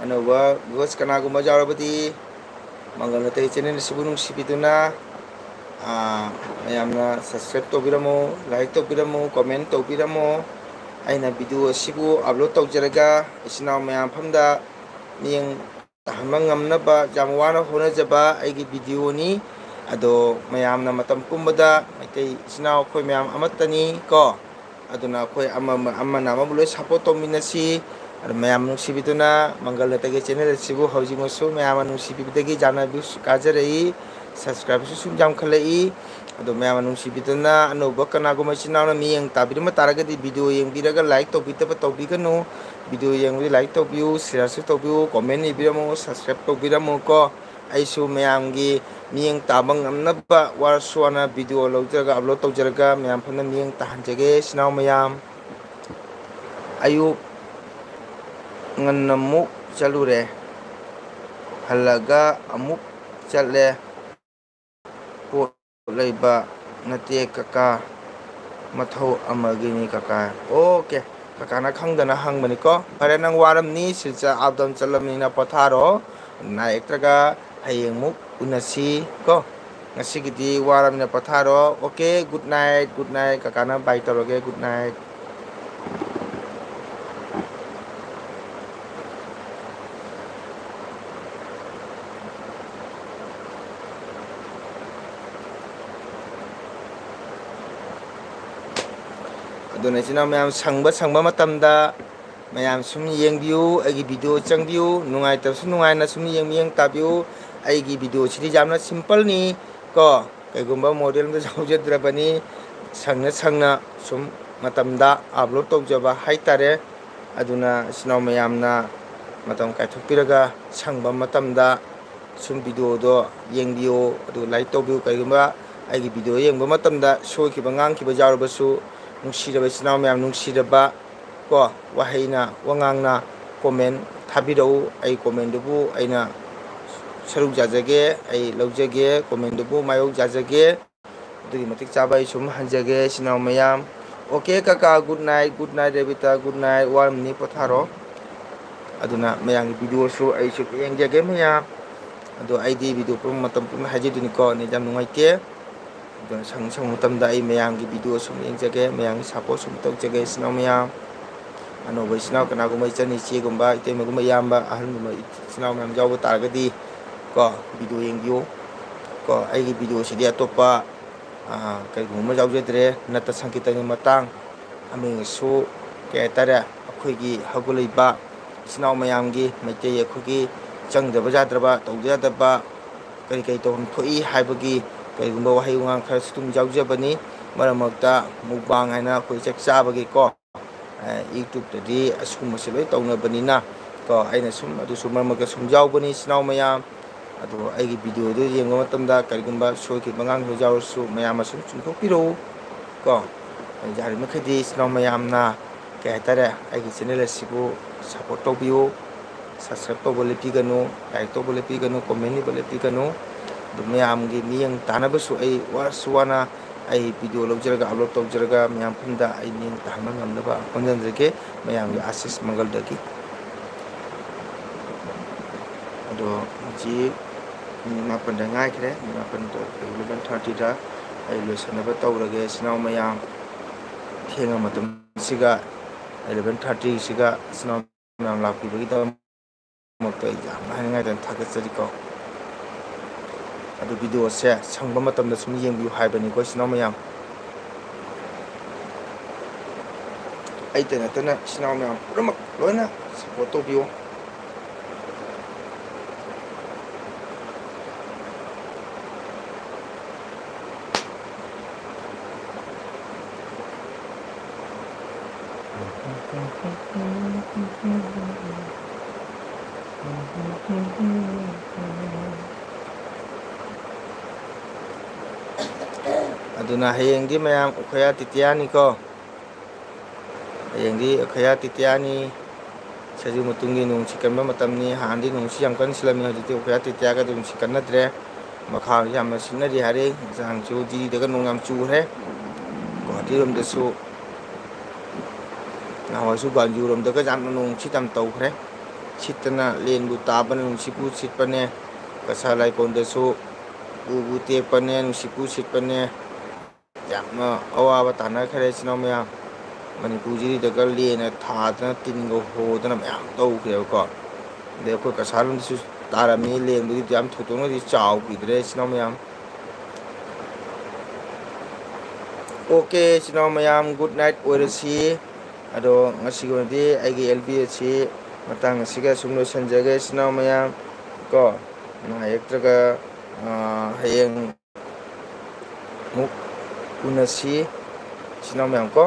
ꯑꯅꯧꯕ ꯚ꯭ꯌꯨꯋꯔꯁ ꯀꯅꯥꯒꯨꯝꯕ ꯌꯥꯎꯔꯕꯗꯤ ꯃꯪꯒꯜ ꯅꯇꯩ ꯆꯦꯅꯦꯜ ꯑꯁꯤꯕꯨ ꯅꯨꯡꯁꯤꯕꯤꯗꯨꯅ, ꯑꯥ, ꯃꯌꯥꯝꯅ subscribe ꯇꯧꯕꯤꯔꯝꯃꯨ, like ꯇꯧꯕꯤꯔꯝꯃꯨ, comment ꯇꯧꯕꯤꯔꯝꯃꯨ꯫ ꯑꯩꯅ video ꯑꯁꯤꯕꯨ upload ꯇꯧꯖꯔꯒ ꯏꯆꯤꯟ ꯏꯅꯥꯎ ꯃꯌꯥꯝ ꯃꯐꯝꯗ ꯃꯤꯠꯌꯦꯡ ꯇꯥꯍꯟꯕ ꯉꯝꯅꯕ ꯌꯥꯝ ꯋꯥꯅ ꯍꯣꯠꯅꯖꯕ ꯑꯩꯒꯤ videoꯅꯤ꯫ ꯑꯗꯣ ꯃꯌꯥꯝꯅ ꯃꯇꯝ ꯄꯨꯝꯕꯗ ꯃꯩꯇꯩ ꯏꯆꯤꯟ ꯏꯅꯥꯎ ꯑꯩꯈꯣꯏ ꯃꯌꯥꯝ ꯑꯃꯠꯇꯅꯤ ꯀꯣ꯫ ꯑꯗꯨꯅ ꯑꯩꯈꯣꯏ ꯑꯃ-, ꯑꯃꯅ ꯑꯃꯕꯨ ꯂꯣꯏ support ꯇꯧꯃꯤꯟꯅꯁꯤ꯫ ꯑꯗꯨ ꯃꯌꯥꯝ ꯅꯨꯡꯁꯤꯕꯤꯗꯨꯅ ꯃꯪꯒꯜ ꯅꯇꯩꯒꯤ channel ꯑꯁꯤꯕꯨ ꯍꯧꯖꯤꯛꯃꯛꯁꯨ ꯃꯌꯥꯝꯅ ꯅꯨꯡꯁꯤꯕꯤꯕꯗꯒꯤ ꯌꯥꯝꯅ views ꯀꯥꯖꯔꯛꯏ, subscriberꯁꯨ ꯁꯨꯝ ꯌꯥꯝꯈꯠꯂꯛꯏ꯫ ꯑꯗꯣ ꯃꯌꯥꯝꯅ ꯅꯨꯡꯁꯤꯕꯤꯗꯨꯅ ꯑꯅꯧꯕ ꯀꯅꯥꯒꯨꯝꯕ ꯏꯆꯤꯟ ꯏꯅꯥꯎꯅ ꯃꯤꯠꯌꯦꯡ ꯇꯥꯕꯤꯔꯝꯕ ꯇꯥꯔꯒꯗꯤ video ꯌꯦꯡꯕꯤꯔꯒ like ꯇꯧꯕꯤꯗꯕ ꯇꯧꯕꯤꯒꯅꯨ꯫ Video ꯌꯦꯡꯕꯗꯤ like ꯇꯧꯕꯤꯌꯨ, shareꯁꯨ ꯇꯧꯕꯤꯌꯨ, comment ꯏꯕꯤꯔꯝꯃꯨ, subscribe ꯇꯧꯕꯤꯔꯝꯃꯨ ꯀꯣ꯫ ꯑꯩꯁꯨ ꯃꯌꯥꯝꯒꯤ ꯃꯤꯠꯌꯦꯡ ꯇꯥꯕ ꯉꯝꯅꯕ ꯋꯥꯔꯁꯨ ꯋꯥꯅ video ꯂꯧꯖꯔꯒ upload ꯇꯧꯖꯔꯒ ꯃꯌꯥꯝ ꯐꯝꯅ ꯃꯤꯠꯌꯦꯡ ꯇꯥꯍꯟꯖꯒꯦ ꯏꯆꯤꯟ ꯏꯅꯥꯎ ꯃꯌꯥꯝ꯫ ꯑꯌꯨꯛ ꯉꯟꯅ ꯑꯃꯨꯛ ꯆꯠꯂꯨꯔꯦ, ꯍꯜꯂꯒ ꯑꯃꯨꯛ ꯆꯠꯂꯦ꯫ ꯄꯣꯠ ꯂꯩꯕ ꯅꯠꯇꯦ ꯀꯀꯥ, ꯃꯊꯧ ꯑꯃꯒꯤꯅꯤ ꯀꯀꯥ꯫ Okay, ꯀꯀꯥꯅ ꯈꯪꯗꯅ ꯍꯪꯕꯅꯤꯀꯣ꯫ ꯐꯔꯦ, ꯅꯪ ꯋꯥꯔꯝꯅꯤ, ꯁꯤꯜꯆꯔ up down ꯆꯠꯂꯝꯅꯤꯅ ꯄꯣꯊꯥꯔꯣ꯫ ꯅꯥꯏ ꯌꯦꯛꯇ꯭ꯔꯒ ꯍꯌꯦꯡꯃꯨꯛ ꯎꯅꯁꯤ ꯀꯣ꯫ ꯉꯁꯤꯒꯤꯗꯤ ꯋꯥꯔꯝꯅꯤꯅ ꯄꯣꯊꯥꯔꯣ꯫ Okay, good night, good night꯫ ꯀꯀꯥꯅ bye ꯇꯧꯔꯒꯦ, good night꯫ ꯑꯗꯨꯅ ꯏꯆꯤꯟ ꯏꯅꯥꯎ ꯃꯌꯥꯝ ꯁꯪꯕ ꯁꯪꯕ ꯃꯇꯝꯗ ꯃꯌꯥꯝ ꯁꯨꯝ ꯌꯦꯡꯕꯤꯌꯨ, ꯑꯩꯒꯤ video ꯆꯪꯕꯤꯌꯨ, ꯅꯨꯡꯉꯥꯏꯇꯕꯁꯨ ꯅꯨꯡꯉꯥꯏꯅ ꯁꯨꯝ ꯌꯦꯡꯕꯤꯌꯨ, ꯇꯥꯕꯤꯌꯨ꯫ ꯑꯩꯒꯤ videoꯁꯤꯗꯤ ꯌꯥꯝꯅ simpleꯅꯤ ꯀꯣ, ꯀꯩꯒꯨꯝꯕ model ꯑꯃꯗ ꯌꯥꯎꯖꯗ꯭ꯔꯕꯅꯤ, ꯁꯪꯅ ꯁꯪꯅ ꯁꯨꯝ ꯃꯇꯝꯗ upload ꯇꯧꯖꯕ ꯍꯥꯏꯇꯥꯔꯦ꯫ ꯑꯗꯨꯅ ꯏꯆꯤꯟ ꯏꯅꯥꯎ ꯃꯌꯥꯝꯅ ꯃꯇꯝ ꯀꯥꯏꯊꯣꯛꯄꯤꯔꯒ ꯁꯪꯕ ꯃꯇꯝꯗ ꯁꯨꯝ videoꯗꯣ ꯌꯦꯡꯕꯤꯌꯨ, ꯑꯗꯨꯒ like ꯇꯧꯕꯤꯌꯨ꯫ ꯀꯔꯤꯒꯨꯝꯕ ꯑꯩꯒꯤ video ꯌꯦꯡꯕ ꯃꯇꯝꯗ ꯁꯣꯏꯈꯤꯕ ꯉꯥꯡꯈꯤꯕ ꯌꯥꯎꯔꯕꯁꯨ, ꯅꯨꯡꯁꯤꯔꯕ ꯏꯆꯤꯟ ꯏꯅꯥꯎ ꯃꯌꯥꯝ, ꯅꯨꯡꯁꯤꯔꯕ ꯀꯣ, ꯋꯥꯍꯩꯅ, ꯋꯥꯉꯥꯡꯅ comment ꯊꯥꯕꯤꯔꯛꯎ꯫ ꯑꯩ commentꯗꯨꯕꯨ ꯑꯩꯅ ꯁꯔꯨꯛ ꯌꯥꯖꯒꯦ, ꯑꯩ ꯂꯧꯖꯒꯦ, commentꯗꯨꯕꯨ ꯃꯥꯌꯣꯛ ꯌꯥꯖꯒꯦ꯫ ꯑꯗꯨꯒꯤ ꯃꯇꯤꯛ ꯆꯥꯕ ꯑꯩ ꯁꯨꯝ ꯍꯟꯖꯒꯦ ꯏꯆꯤꯟ ꯏꯅꯥꯎ ꯃꯌꯥꯝ꯫ Okay ꯀꯀꯥ, good night, good night ꯔꯦꯕꯤꯇꯥ, good night꯫ ꯋꯥꯔꯝꯅꯤ, ꯄꯣꯊꯥꯔꯣ꯫ ꯑꯗꯨꯅ ꯃꯌꯥꯝꯒꯤ videoꯁꯨ ꯑꯩ ꯁꯨꯝ ꯌꯦꯡꯖꯒꯦ ꯃꯌꯥꯝ꯫ ꯑꯗꯣ ꯑꯩꯗꯤ video ꯄꯨꯝꯅꯃꯛ ꯃꯇꯝ ꯄꯨꯝꯅꯃꯛ ꯍꯥꯏꯖꯗꯣꯏꯅꯤꯀꯣ, ꯅꯦꯠ ꯌꯥꯝ ꯅꯨꯡꯉꯥꯏꯇꯦ꯫ ꯑꯗꯨꯅ ꯁꯪ ꯁꯪꯕ ꯃꯇꯝꯗ ꯑꯩ ꯃꯌꯥꯝꯒꯤ video ꯁꯨꯝ ꯌꯦꯡꯖꯒꯦ, ꯃꯌꯥꯝꯒꯤ support ꯁꯨꯝ ꯇꯧꯖꯒꯦ, ꯏꯆꯤꯟ ꯏꯅꯥꯎ ꯃꯌꯥꯝ꯫ ꯑꯅꯧꯕ ꯏꯆꯤꯟ ꯏꯅꯥꯎ ꯀꯅꯥꯒꯨꯝꯕ ꯏꯆꯟ ꯏꯆꯦꯒꯨꯝꯕ, ꯏꯇꯩꯃꯒꯨꯝꯕ, ꯏꯌꯥꯝꯕ, ꯑꯍꯜꯒꯨꯝꯕ ꯏꯆꯤꯟ ꯏꯅꯥꯎ ꯃꯌꯥꯝ ꯌꯥꯎꯕ ꯇꯥꯔꯒꯗꯤ ꯀꯣ, video ꯌꯦꯡꯕꯤꯌꯨ ꯀꯣ꯫ ꯑꯩꯒꯤ video ꯁꯤꯗꯤ ꯑꯇꯣꯞꯄ, ꯑ, ꯀꯩꯒꯨꯝꯕ ꯑꯃ ꯌꯥꯎꯖꯗ꯭ꯔꯦ, ꯅꯠꯇ ꯁꯪꯀꯤꯔꯇꯟꯒꯤ ꯃꯇꯥꯡ, ꯑꯃꯤꯡ ꯑꯁꯨ, ꯀꯩ ꯍꯥꯏꯇꯥꯔꯦ, ꯑꯩꯈꯣꯏꯒꯤ ꯍꯧꯒꯠꯂꯛꯏꯕ ꯏꯆꯤꯟ ꯏꯅꯥꯎ ꯃꯌꯥꯝꯒꯤ, ꯃꯩꯇꯩ ꯑꯩꯈꯣꯏꯒꯤ ꯆꯪꯗꯕ ꯌꯥꯗ꯭ꯔꯕ, ꯇꯧꯗ ꯌꯥꯗꯕ ꯀꯔꯤ ꯀꯔꯤ ꯇꯧꯐꯝ ꯊꯣꯛꯏ ꯍꯥꯏꯕꯒꯤ ꯀꯔꯤꯒꯨꯝꯕ ꯋꯥꯍꯩ ꯋꯥꯉꯥꯡ ꯈꯔꯁꯨ ꯑꯗꯨꯝ ꯌꯥꯎꯖꯕꯅꯤ꯫ ꯃꯔꯛ ꯃꯔꯛꯇ mukbang ꯍꯥꯏꯅ ꯑꯩꯈꯣꯏ ꯆꯥꯛ ꯆꯥꯕꯒꯤꯀꯣ, ꯑ, YouTube-ꯇꯗꯤ ꯑꯁꯤꯒꯨꯝꯕꯁꯦ ꯂꯣꯏ ꯇꯧꯅꯕꯅꯤꯅ ꯀꯣ, ꯑꯩꯅ ꯁꯨꯝ ꯑꯗꯨꯁꯨ ꯃꯔꯛ ꯃꯔꯛꯇ ꯁꯨꯝ ꯌꯥꯎꯕꯅꯤ, ꯏꯆꯤꯟ ꯏꯅꯥꯎ ꯃꯌꯥꯝ꯫ ꯑꯗꯣ ꯑꯩꯒꯤ video-ꯗꯨ ꯌꯦꯡꯕ ꯃꯇꯝꯗ ꯀꯔꯤꯒꯨꯝꯕ ꯁꯣꯏꯈꯤꯕ ꯉꯥꯡꯈꯤꯕ ꯌꯥꯎꯔꯁꯨ ꯃꯌꯥꯝꯅ ꯁꯨꯝ ꯆꯨꯝꯊꯣꯛꯄꯤꯔꯛꯎ ꯀꯣ꯫ ꯌꯥꯔꯤꯕꯃꯈꯩꯗꯤ ꯏꯆꯤꯟ ꯏꯅꯥꯎ ꯃꯌꯥꯝꯅ, ꯀꯩ ꯍꯥꯏꯇꯥꯔꯦ, ꯑꯩꯒꯤ channel ꯑꯁꯤꯕꯨ support ꯇꯧꯕꯤꯌꯨ꯫ Subscribe ꯇꯧꯕ ꯂꯦꯞꯄꯤꯒꯅꯨ, like ꯇꯧꯕ ꯂꯦꯞꯄꯤꯒꯅꯨ, comment ꯏꯕ ꯂꯦꯞꯄꯤꯒꯅꯨ꯫ ꯑꯗꯨ ꯃꯌꯥꯝꯒꯤ ꯃꯤꯠꯌꯦꯡ ꯇꯥꯅꯕꯁꯨ ꯑꯩ ꯋꯥꯔꯁꯨ ꯋꯥꯅ ꯑꯩ video ꯂꯧꯖꯔꯒ, upload ꯇꯧꯖꯔꯒ ꯃꯌꯥꯝ ꯄꯨꯝꯅ ꯑꯩ ꯃꯤꯠꯌꯦꯡ ꯇꯥꯍꯟꯕ ꯉꯝꯅꯕ ꯍꯣꯠꯅꯖꯒꯦ꯫ ꯃꯌꯥꯝꯒꯤ ꯑꯥꯁꯤꯁ ꯃꯪꯒꯜꯗꯒꯤ꯫ ꯑꯗꯣ ꯍꯧꯖꯤꯛ minute ꯃꯥꯄꯟꯗ ꯉꯥꯏꯈ꯭ꯔꯦ꯫ Minute ꯃꯥꯄꯟꯗ, eleven thirty-ꯗ ꯑꯩ ꯂꯣꯏꯁꯤꯟꯅꯕ ꯇꯧꯔꯒꯦ꯫ ꯏꯆꯤꯟ ꯏꯅꯥꯎ ꯃꯌꯥꯝ, ꯊꯦꯡꯉ ꯃꯇꯝꯁꯤꯒ, eleven thirty-ꯁꯤꯒ ꯏꯆꯤꯟ ꯏꯅꯥꯎ ꯃꯌꯥꯝ ꯂꯥꯛꯄꯤꯕꯒꯤꯗꯃꯛꯇ ꯑꯩ ꯌꯥꯝꯅ ꯍꯥꯏꯅꯤꯡꯉꯥꯏꯗꯅ ꯊꯥꯒꯠꯆꯔꯤꯀꯣ꯫ ꯑꯗꯨ video-ꯁꯦ ꯁꯪꯕ ꯃꯇꯝꯗ ꯁꯨꯝ ꯌꯦꯡꯕꯤꯌꯨ ꯍꯥꯏꯕꯅꯤꯀꯣ, ꯏꯆꯤꯟ ꯏꯅꯥꯎ ꯃꯌꯥꯝ꯫ ꯑꯩꯇ ꯅꯠꯇꯅ ꯏꯆꯤꯟ ꯏꯅꯥꯎ ꯃꯌꯥꯝ ꯄꯨꯝꯅꯃꯛ ꯂꯣꯏꯅ support ꯇꯧꯕꯤꯌꯨ꯫ ꯑꯗꯨꯅ ꯍꯌꯦꯡꯗꯤ ꯃꯌꯥꯝ ꯑꯈꯌꯥ ꯇ꯭ꯔꯤꯇꯤꯌꯥꯅꯤꯀꯣ꯫ ꯍꯌꯦꯡꯗꯤ ꯑꯈꯌꯥ ꯇ꯭ꯔꯤꯇꯤꯌꯥꯅꯤ꯫ ꯁꯖꯤꯕꯨ ꯃꯇꯨꯡꯒꯤ ꯅꯣꯡ ꯁꯤꯠꯀꯟꯕ ꯃꯇꯝꯅꯤ꯫ ꯍꯥꯟꯅꯗꯤ ꯅꯣꯡꯁꯤ ꯌꯥꯝ ꯀꯟꯅ ꯁꯤꯠꯂꯝꯃꯤ, ꯍꯧꯖꯤꯛꯇꯤ ꯑꯈꯌꯥ ꯇ꯭ꯔꯤꯇꯤꯌꯥꯒꯗꯤ ꯅꯣꯡ ꯁꯤꯠꯀꯟꯅꯗ꯭ꯔꯦ꯫ ꯃꯈꯥ ꯌꯥꯝꯅ ꯁꯤꯠꯅꯔꯤ ꯍꯥꯏꯔꯦ꯫ ꯉꯔꯥꯡꯁꯨ ꯗꯤꯜꯂꯤꯗꯒ ꯅꯣꯡ ꯌꯥꯝ ꯆꯨꯈ꯭ꯔꯦ꯫ ꯒꯨꯍꯥꯇꯤꯔꯣꯝꯗꯁꯨ, ꯅꯍꯥꯟꯋꯥꯏꯁꯨ ꯒ꯭ꯋꯥꯟꯖꯨꯔꯣꯝꯗꯒ ꯌꯥꯝꯅ ꯅꯣꯡ ꯁꯤꯠ ꯌꯥꯝ ꯇꯧꯈ꯭ꯔꯦ꯫ ꯁꯤꯠꯇꯅ ꯂꯦꯟꯕꯨ ꯇꯥꯕꯅꯦ, ꯅꯨꯡꯁꯤꯠꯄꯨ ꯁꯤꯠꯄꯅꯦ꯫ ꯀꯁꯥꯔ ꯂꯥꯏꯀꯣꯟꯗꯁꯨ ꯎꯕꯨ ꯇꯦꯛꯄꯅꯦ, ꯅꯨꯡꯁꯤꯠꯄꯨ ꯁꯤꯠꯄꯅꯦ꯫ ꯌꯥꯝꯅ ꯑꯋꯥꯕ ꯇꯥꯟꯅꯈ꯭ꯔꯦ ꯏꯆꯤꯟ ꯏꯅꯥꯎ ꯃꯌꯥꯝ꯫ ꯃꯅꯤꯄꯨꯔꯁꯤꯗꯒ ꯂꯦꯟꯅ ꯊꯥꯗꯅ ꯇꯤꯟꯒ ꯍꯣꯗꯅ ꯃꯌꯥꯝ ꯇꯧꯈ꯭ꯔꯦꯕꯀꯣ꯫ ꯑꯗꯩ ꯑꯩꯈꯣꯏ ꯀꯁꯥꯔ ꯂꯣꯝꯗꯁꯨ ꯇꯥꯔꯝꯃꯤ, ꯂꯦꯟꯕꯨꯗꯤ ꯌꯥꯝ ꯊꯣꯏꯗꯣꯛꯅꯗꯤ ꯆꯥꯎꯈꯤꯗ꯭ꯔꯦ ꯏꯆꯤꯟ ꯏꯅꯥꯎ ꯃꯌꯥꯝ꯫ ꯑꯣꯀꯦ ꯏꯆꯤꯟ ꯏꯅꯥꯎ ꯃꯌꯥꯝ, ꯒꯨꯗ ꯅꯥꯏꯠ ꯑꯣꯏꯔꯁꯤ꯫ ꯑꯗꯣ ꯉꯁꯤꯒꯤ ꯑꯣꯏꯅꯗꯤ ꯑꯩꯒꯤ ꯑꯦꯜ ꯕꯤ ꯑꯁꯤ ꯃꯇꯥꯡ ꯑꯁꯤꯒ ꯁꯨꯝ ꯂꯣꯏꯁꯤꯟꯖꯒꯦ ꯏꯆꯤꯟ ꯏꯅꯥꯎ ꯃꯌꯥꯝ꯫ ꯀꯣ, ꯉꯥꯏꯔꯛꯇ꯭ꯔꯒ, ꯑꯥ, ꯍꯌꯦꯡ ꯑꯃꯨꯛ ꯎꯅꯁꯤ ꯏꯆꯤꯟ ꯏꯅꯥꯎ ꯃꯌꯥꯝ ꯀꯣ꯫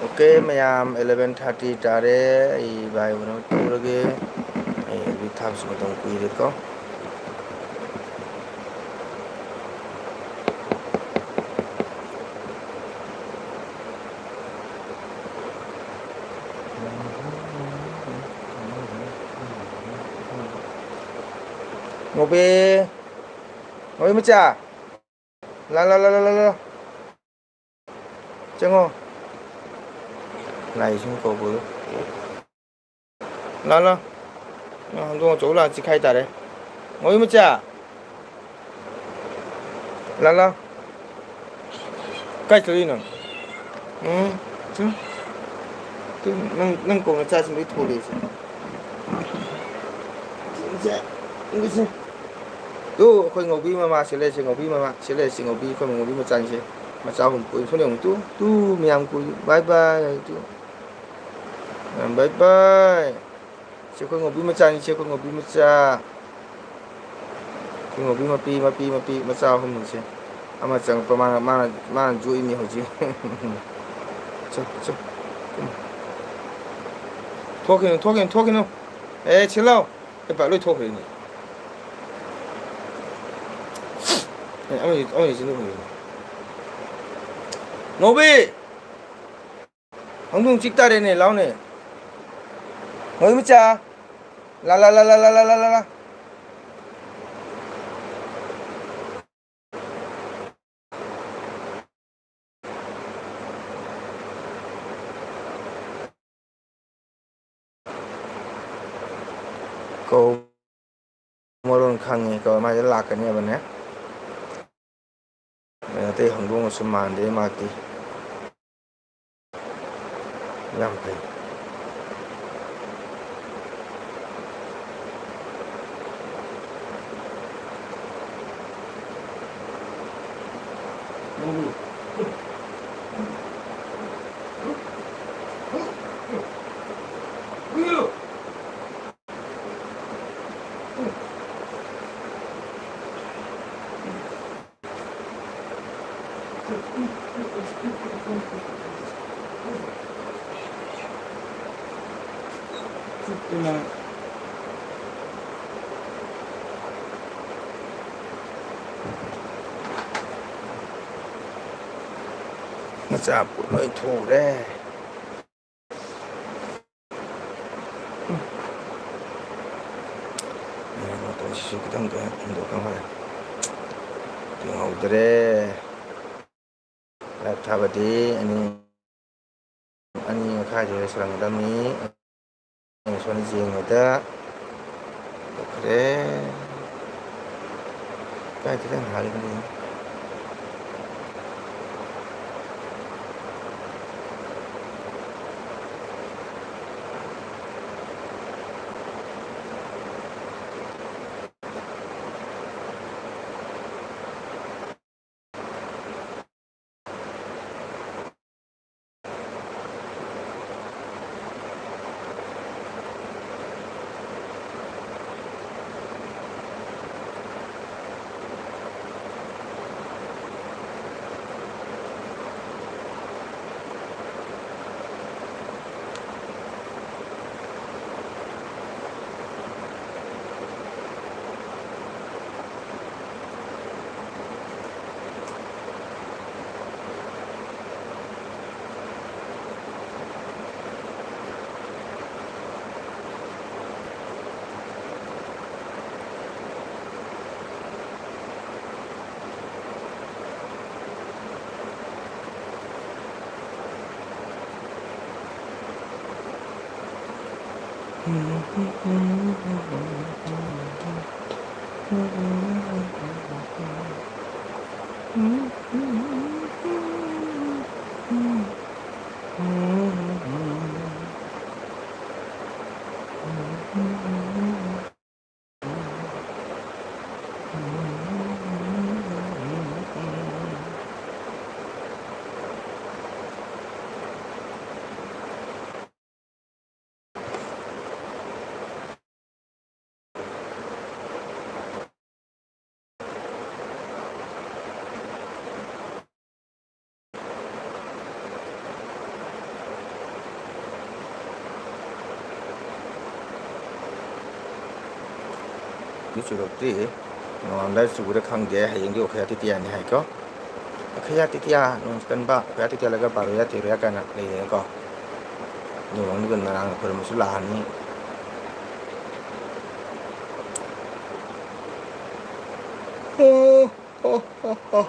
ꯑꯣꯀꯦ ꯃꯌꯥꯝ, eleven thirty ꯇꯥꯔꯦ꯫ ꯑꯩ ꯚꯥꯏ ꯎꯅꯕ ꯇꯧꯔꯒꯦ꯫ ꯑꯩ ꯑꯦꯗꯃꯤꯠ ꯊꯥꯕꯁꯨ ꯃꯇꯝ ꯀꯨꯏꯔꯦꯀꯣ꯫ ꯉꯧꯕꯤ, ꯉꯧꯕꯤ ꯃꯆꯥ, ꯂꯥ, ꯂꯥ, ꯂꯥ꯫ ꯆꯪꯉꯣ꯫ ꯂꯥꯏ ꯏꯁꯤꯡ ꯀꯧꯕꯗꯣ꯫ ꯂꯥ, ꯂꯥ꯫ ꯑ, ꯍꯧꯗꯣꯡ ꯑꯆꯧꯕ ꯂꯥꯛꯑ ꯆꯤꯛꯈꯥꯏ ꯇꯥꯔꯦ꯫ ꯉꯧꯕꯤ ꯃꯆꯥ꯫ ꯂꯥ, ꯂꯥ꯫ ꯀꯥꯏ ꯆꯠꯂꯨꯏꯅꯣ? ꯎꯝ, ꯆꯨ꯫ ꯇꯨ, ꯅꯪ, ꯅꯪ ꯀꯣꯡꯅ ꯆꯥꯁꯤꯡꯗꯩ ꯊꯣꯛꯂꯛꯏꯁꯦ꯫ ꯁꯦ, ꯁꯦ꯫ ꯇꯨ, ꯑꯩꯈꯣꯏ ꯉꯧꯕꯤ ꯃꯃꯥ ꯁꯤ ꯂꯩꯔꯤꯁꯦ, ꯉꯧꯕꯤ ꯃꯃꯥ ꯁꯤ ꯂꯩꯔꯤꯁꯦ, ꯉꯧꯕꯤ, ꯑꯩꯈꯣꯏ ꯉꯧꯕꯤ ꯃꯆꯥꯅꯤꯁꯦ꯫ ꯃꯆꯥ ꯑꯍꯨꯝ ꯄꯣꯛꯏ꯫ ꯁꯣꯝꯗ ꯌꯦꯡꯉꯨ ꯇꯨ, ꯇꯨ ꯃꯌꯥꯝ ꯀꯣꯏ꯫ ꯕꯥꯏ ꯕꯥꯏ ꯍꯥꯏ ꯇꯨ꯫ ꯃꯌꯥꯝ ꯕꯥꯏ ꯕꯥꯏ꯫ ꯁꯤ ꯑꯩꯈꯣꯏ ꯉꯧꯕꯤ ꯃꯆꯥꯅꯤꯁꯦ, ꯑꯩꯈꯣꯏ ꯉꯧꯕꯤ ꯃꯆꯥ꯫ ꯉꯧꯕꯤ ꯃꯄꯤ, ꯃꯄꯤ, ꯃꯄꯤ, ꯃꯆꯥ ꯑꯍꯨꯝꯅꯤꯁꯦ꯫ ꯑꯃ ꯆꯪꯉꯛꯄ, ꯃꯥꯅ, ꯃꯥꯅ, ꯃꯥꯅ ꯌꯣꯛꯏꯅꯦ ꯍꯧꯖꯤꯛ꯫ ꯆꯣ, ꯆꯣ꯫ ꯊꯣꯛꯈꯤꯅꯨ, ꯊꯣꯛꯈꯤꯅꯨ, ꯊꯣꯛꯈꯤꯅꯨ꯫ ꯑꯦ, ꯁꯤꯜꯂꯥꯎ꯫ ꯑꯦ, ꯄꯥ, ꯂꯣꯏ ꯊꯣꯛꯈ꯭ꯔꯦꯅꯦ꯫ ꯑꯦ, ꯑꯃꯅꯤ, ꯑꯃꯅꯤ ꯆꯤꯟꯗ ꯈꯨꯝꯃꯤꯅꯦ꯫ ꯉꯧꯕꯤ! ꯍꯪꯗꯣꯡ ꯆꯤꯛ ꯇꯥꯔꯦꯅꯦ, ꯂꯥꯎꯅꯦ꯫ ꯉꯧꯕꯤ ꯃꯆꯥ꯫ ꯂꯥ, ꯂꯥ, ꯂꯥ꯫ ꯀꯧ ꯃꯔꯣꯟ ꯈꯪꯉꯦ, ꯀꯧ ꯃꯥꯏꯗ ꯂꯥꯛꯀꯅꯦꯕꯅꯦ꯫ ꯑꯇꯩ ꯍꯧꯗꯣꯡꯒꯁꯨ ꯃꯥꯟꯗꯦ ꯃꯥꯗꯤ꯫ ꯌꯥꯝ ꯐꯩ꯫ ꯃꯆꯥ ꯄꯣꯠ ꯂꯣꯏ ꯊꯣꯛꯎꯔꯦ꯫ ꯃꯇꯝꯁꯤꯁꯨ ꯈꯤꯇꯪ ꯍꯦꯟꯗꯣꯛꯈ꯭ꯔ ꯃꯥꯜꯂꯦ꯫ ꯌꯦꯡꯍꯧꯗ꯭ꯔꯦ꯫ ꯂꯥꯏꯞ ꯊꯥꯕꯗꯤ ꯑꯅꯤ, ꯑꯅꯤ ꯃꯈꯥꯏꯗ ꯂꯣꯏꯁꯤꯜꯂꯝꯒꯗꯕꯅꯤ꯫ ꯑꯩꯅ ꯁꯣꯝꯗ ꯌꯦꯡꯕꯗ ꯇꯧꯈ꯭ꯔꯦ꯫ ꯀꯥꯏꯗꯅ ꯍꯥꯏꯕꯅꯤ? ꯆꯨꯔꯛꯇ꯭ꯔꯤ꯫ ꯅꯣꯡꯉꯥꯜꯂꯝꯗꯥꯏ ꯆꯨꯒꯗ꯭ꯔꯥ ꯈꯪꯗꯦ꯫ ꯍꯌꯦꯡꯗꯤ ꯑꯣꯈꯌꯥ ꯇꯤꯇꯤꯌꯥꯅꯤ ꯍꯥꯏꯀꯣ꯫ ꯑꯣꯈꯌꯥ ꯇꯤꯇꯤꯌꯥ, ꯅꯣꯡ ꯀꯟꯕ, ꯑꯣꯈꯌꯥ ꯇꯤꯇꯤꯌꯥ ꯂꯩꯔꯒ ꯕꯥꯔꯣꯌꯥ ꯇꯦꯔꯣꯌꯥ ꯀꯥꯏꯅ ꯂꯩꯔꯦꯀꯣ꯫ ꯅꯣꯡꯃꯪꯗ ꯅꯔꯥꯡ ꯈꯨꯔꯨꯝꯕꯁꯨ ꯂꯥꯛꯑꯅꯤ꯫ ꯑꯣ, ꯑꯣ, ꯑꯣ, ꯑꯣ꯫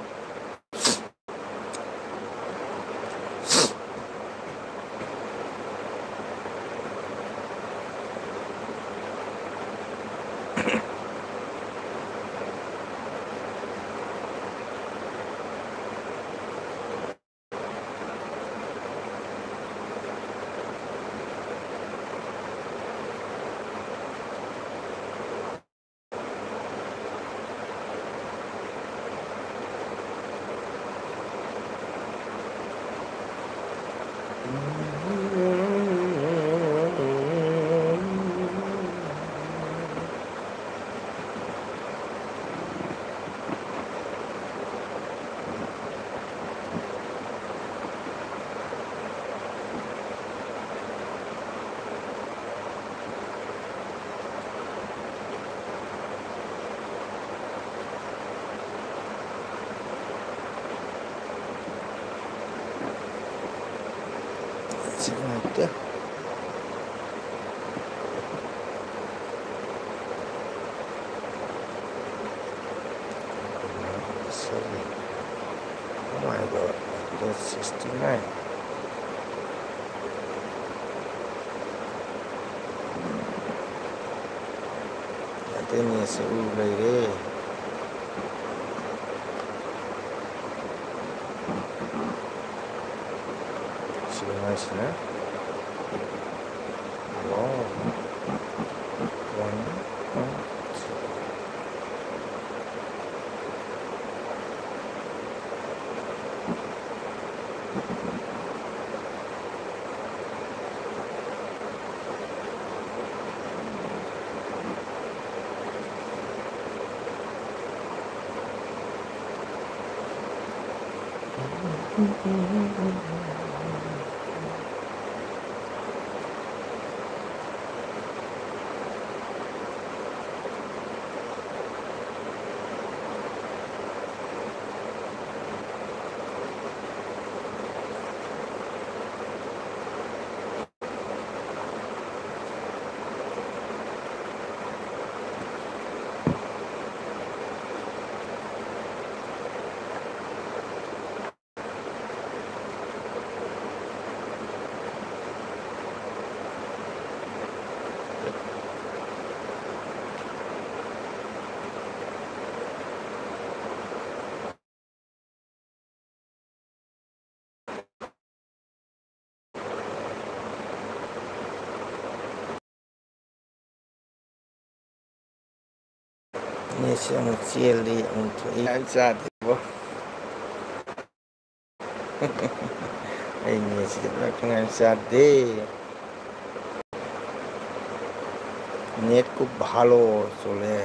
ꯁꯤ ꯅꯨꯡꯉꯥꯏꯇꯦ꯫ Sorry. Oh my God, that's sixty-nine. ꯇꯦꯅꯤꯁꯁꯦ ꯎ ꯂꯩꯔꯦ꯫ ꯁꯤꯒꯤ ꯃꯥꯏꯁꯤꯅ꯫ ꯋꯥꯎ꯫ ꯋꯥꯟ꯫ ꯅꯦꯠꯁꯦ ꯑꯃꯨꯛ ꯆꯦꯜꯂꯤ, ꯑꯃꯨꯛ ꯊꯣꯛꯏ꯫ ꯌꯥꯝ ꯆꯥꯗꯦꯕꯣ꯫ ꯑꯩ ꯅꯦꯠꯁꯤꯗꯤ ꯄꯨꯔꯥ ꯈꯪꯉꯥꯏ ꯆꯥꯗꯦ꯫ नेट खूब भालो चले।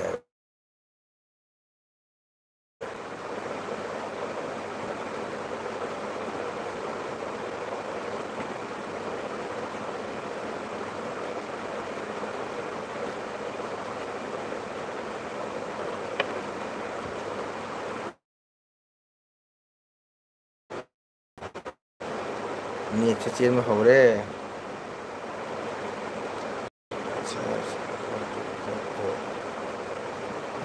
ꯅꯦꯠꯁꯨ ꯆꯦꯟꯕ ꯍꯧꯔꯦ꯫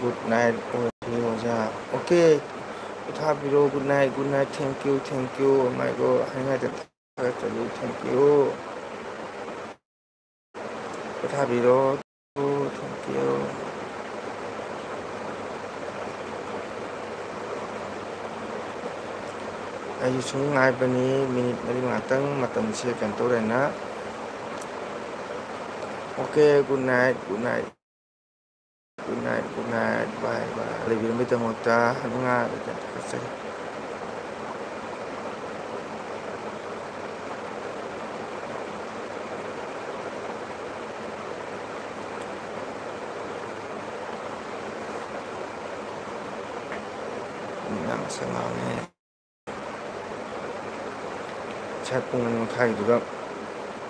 ꯒꯨꯗ ꯅꯥꯏꯠ ꯑꯣꯏ ꯑꯣꯖꯥ꯫ ꯑꯣꯀꯦ꯫ ꯄꯣꯊꯥꯕꯤꯔꯣ꯫ Good night, good night. Thank you, thank you꯫ Oh my God, ꯍꯥꯏꯉꯥꯏꯗ ꯊꯥꯒꯠꯆꯔꯤ꯫ Thank you꯫ ꯄꯣꯊꯥꯕꯤꯔꯣ꯫ Thank you꯫ ꯑꯩꯁꯨ ꯁꯨꯝ ꯉꯥꯏꯕꯅꯤ, ꯃꯤꯅꯤꯠ ꯃꯔꯤ ꯃꯉꯥꯇꯪ ꯃꯇꯝꯁꯦ ꯀꯩꯅꯣ ꯇꯧꯔꯦꯅ꯫ Okay, good night, good night, good night, good night, bye, bye꯫ ꯂꯩꯕꯤꯔꯝꯕꯒꯤꯗꯃꯛꯇ ꯅꯨꯡꯉꯥꯏꯕ ꯊꯥꯒꯠꯆꯔꯤ꯫ ꯌꯥꯝ ꯉꯁꯪ ꯉꯥꯡꯉꯦ꯫ ꯉꯁꯥꯏ ꯄꯨꯡ ꯑꯅꯤ ꯃꯈꯥꯏꯗꯨꯗ,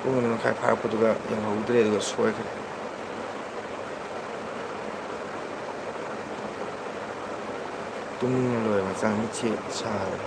ꯄꯨꯡ ꯑꯅꯤ ꯃꯈꯥꯏ ꯐꯥꯔꯛꯄꯗꯨꯒ ꯌꯦꯡꯍꯧꯗ꯭ꯔꯦ, ꯑꯗꯨꯒ ꯁꯣꯏꯈ꯭ꯔꯦ꯫ ꯇꯨꯝꯅꯤꯡꯕꯅ ꯂꯣꯏꯔꯦ, ꯍꯛꯆꯥꯡ ꯃꯤꯠꯁꯦ ꯁꯥꯔꯦ꯫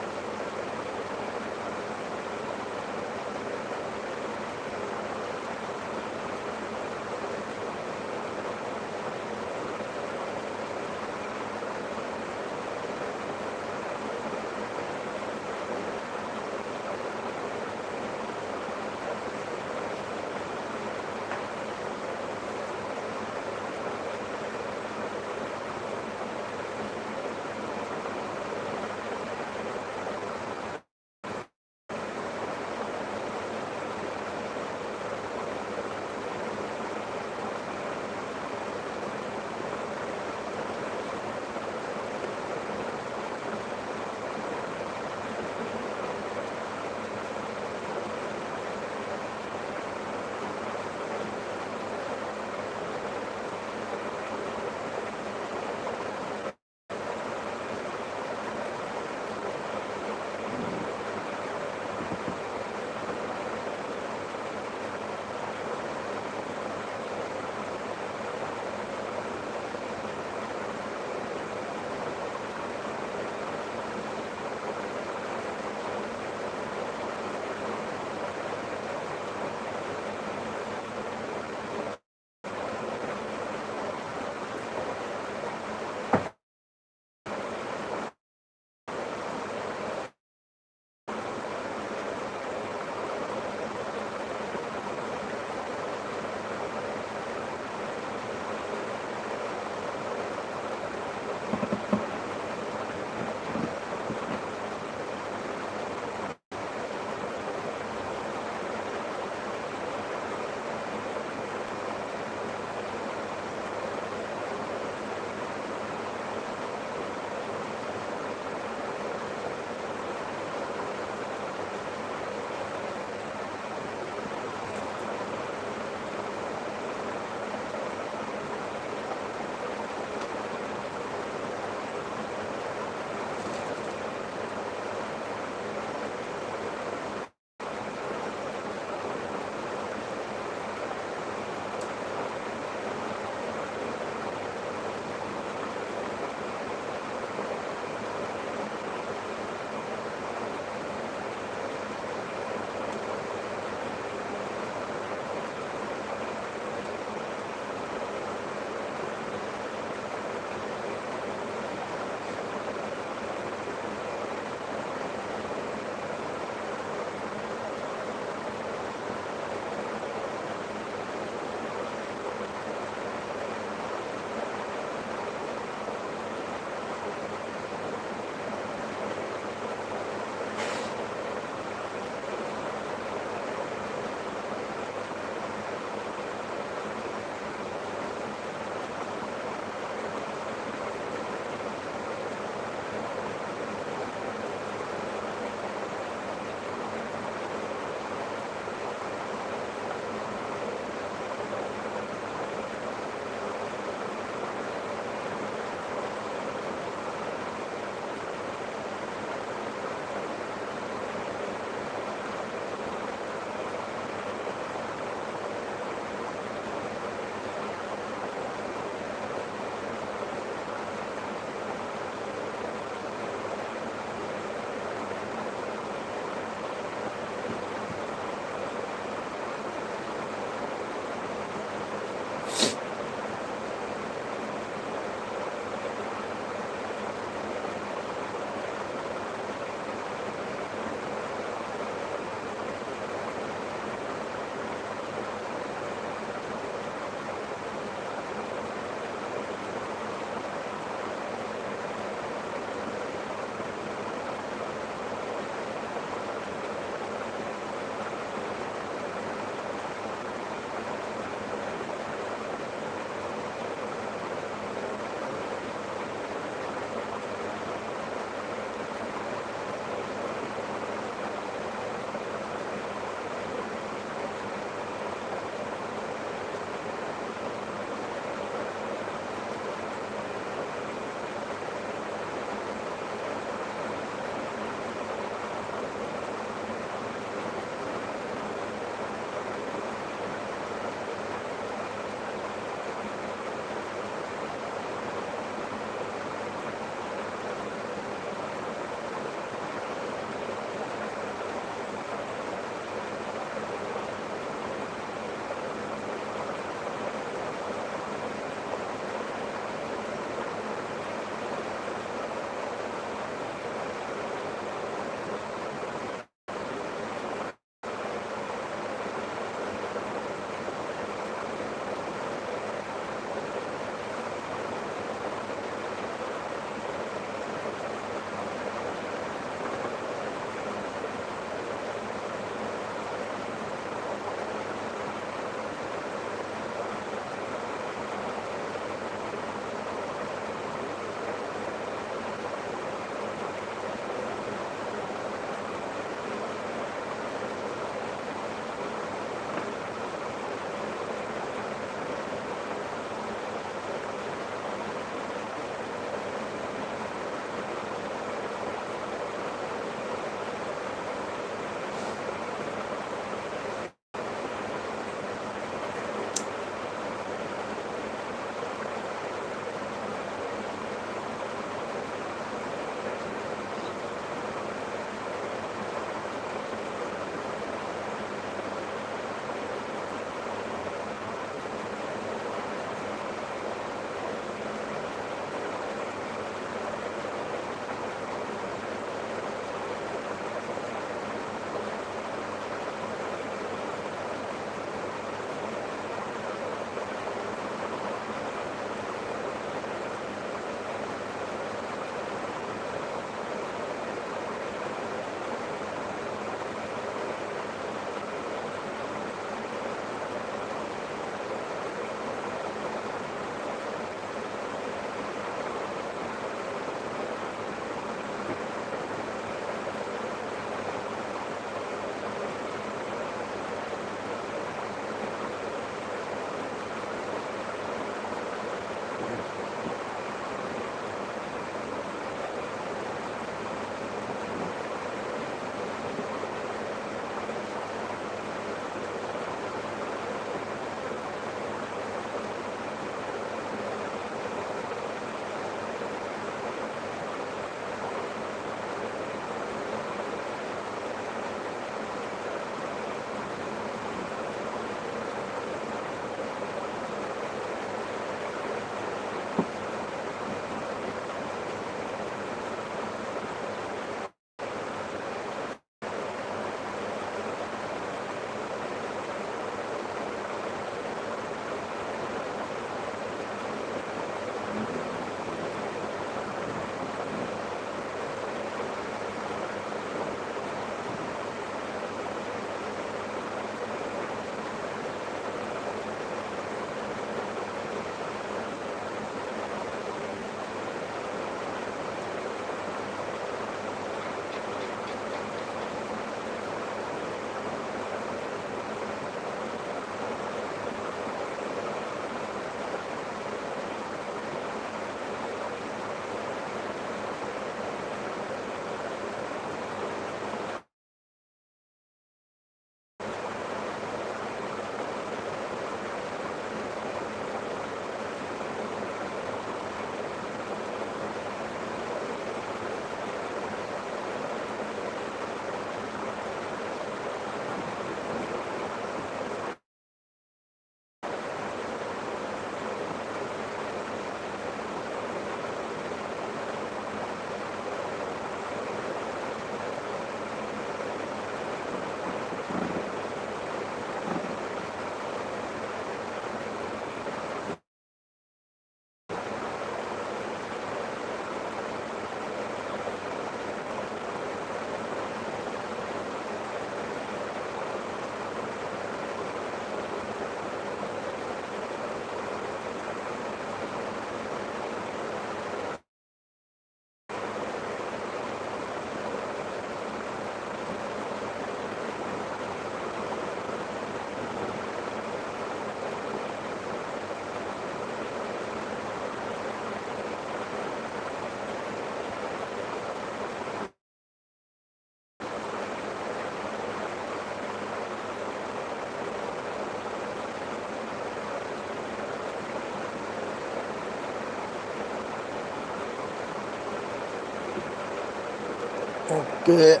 ꯑꯣꯀꯦ,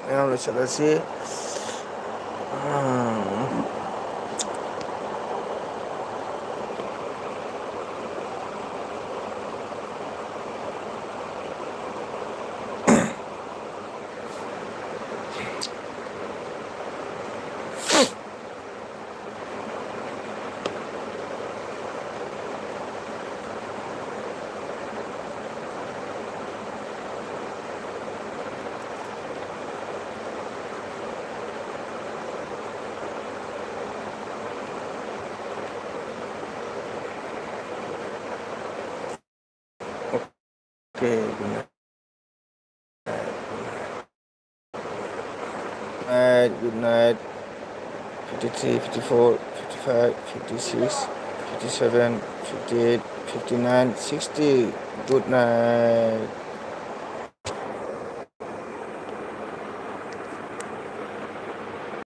ꯃꯌꯥꯝ ꯂꯣꯏꯁꯤꯜꯂꯁꯤ꯫ Okay, good night. Good night, good night. Fifty-three, fifty-four, fifty-five, fifty-six, fifty-seven, fifty-eight, fifty-nine, sixty. Good night.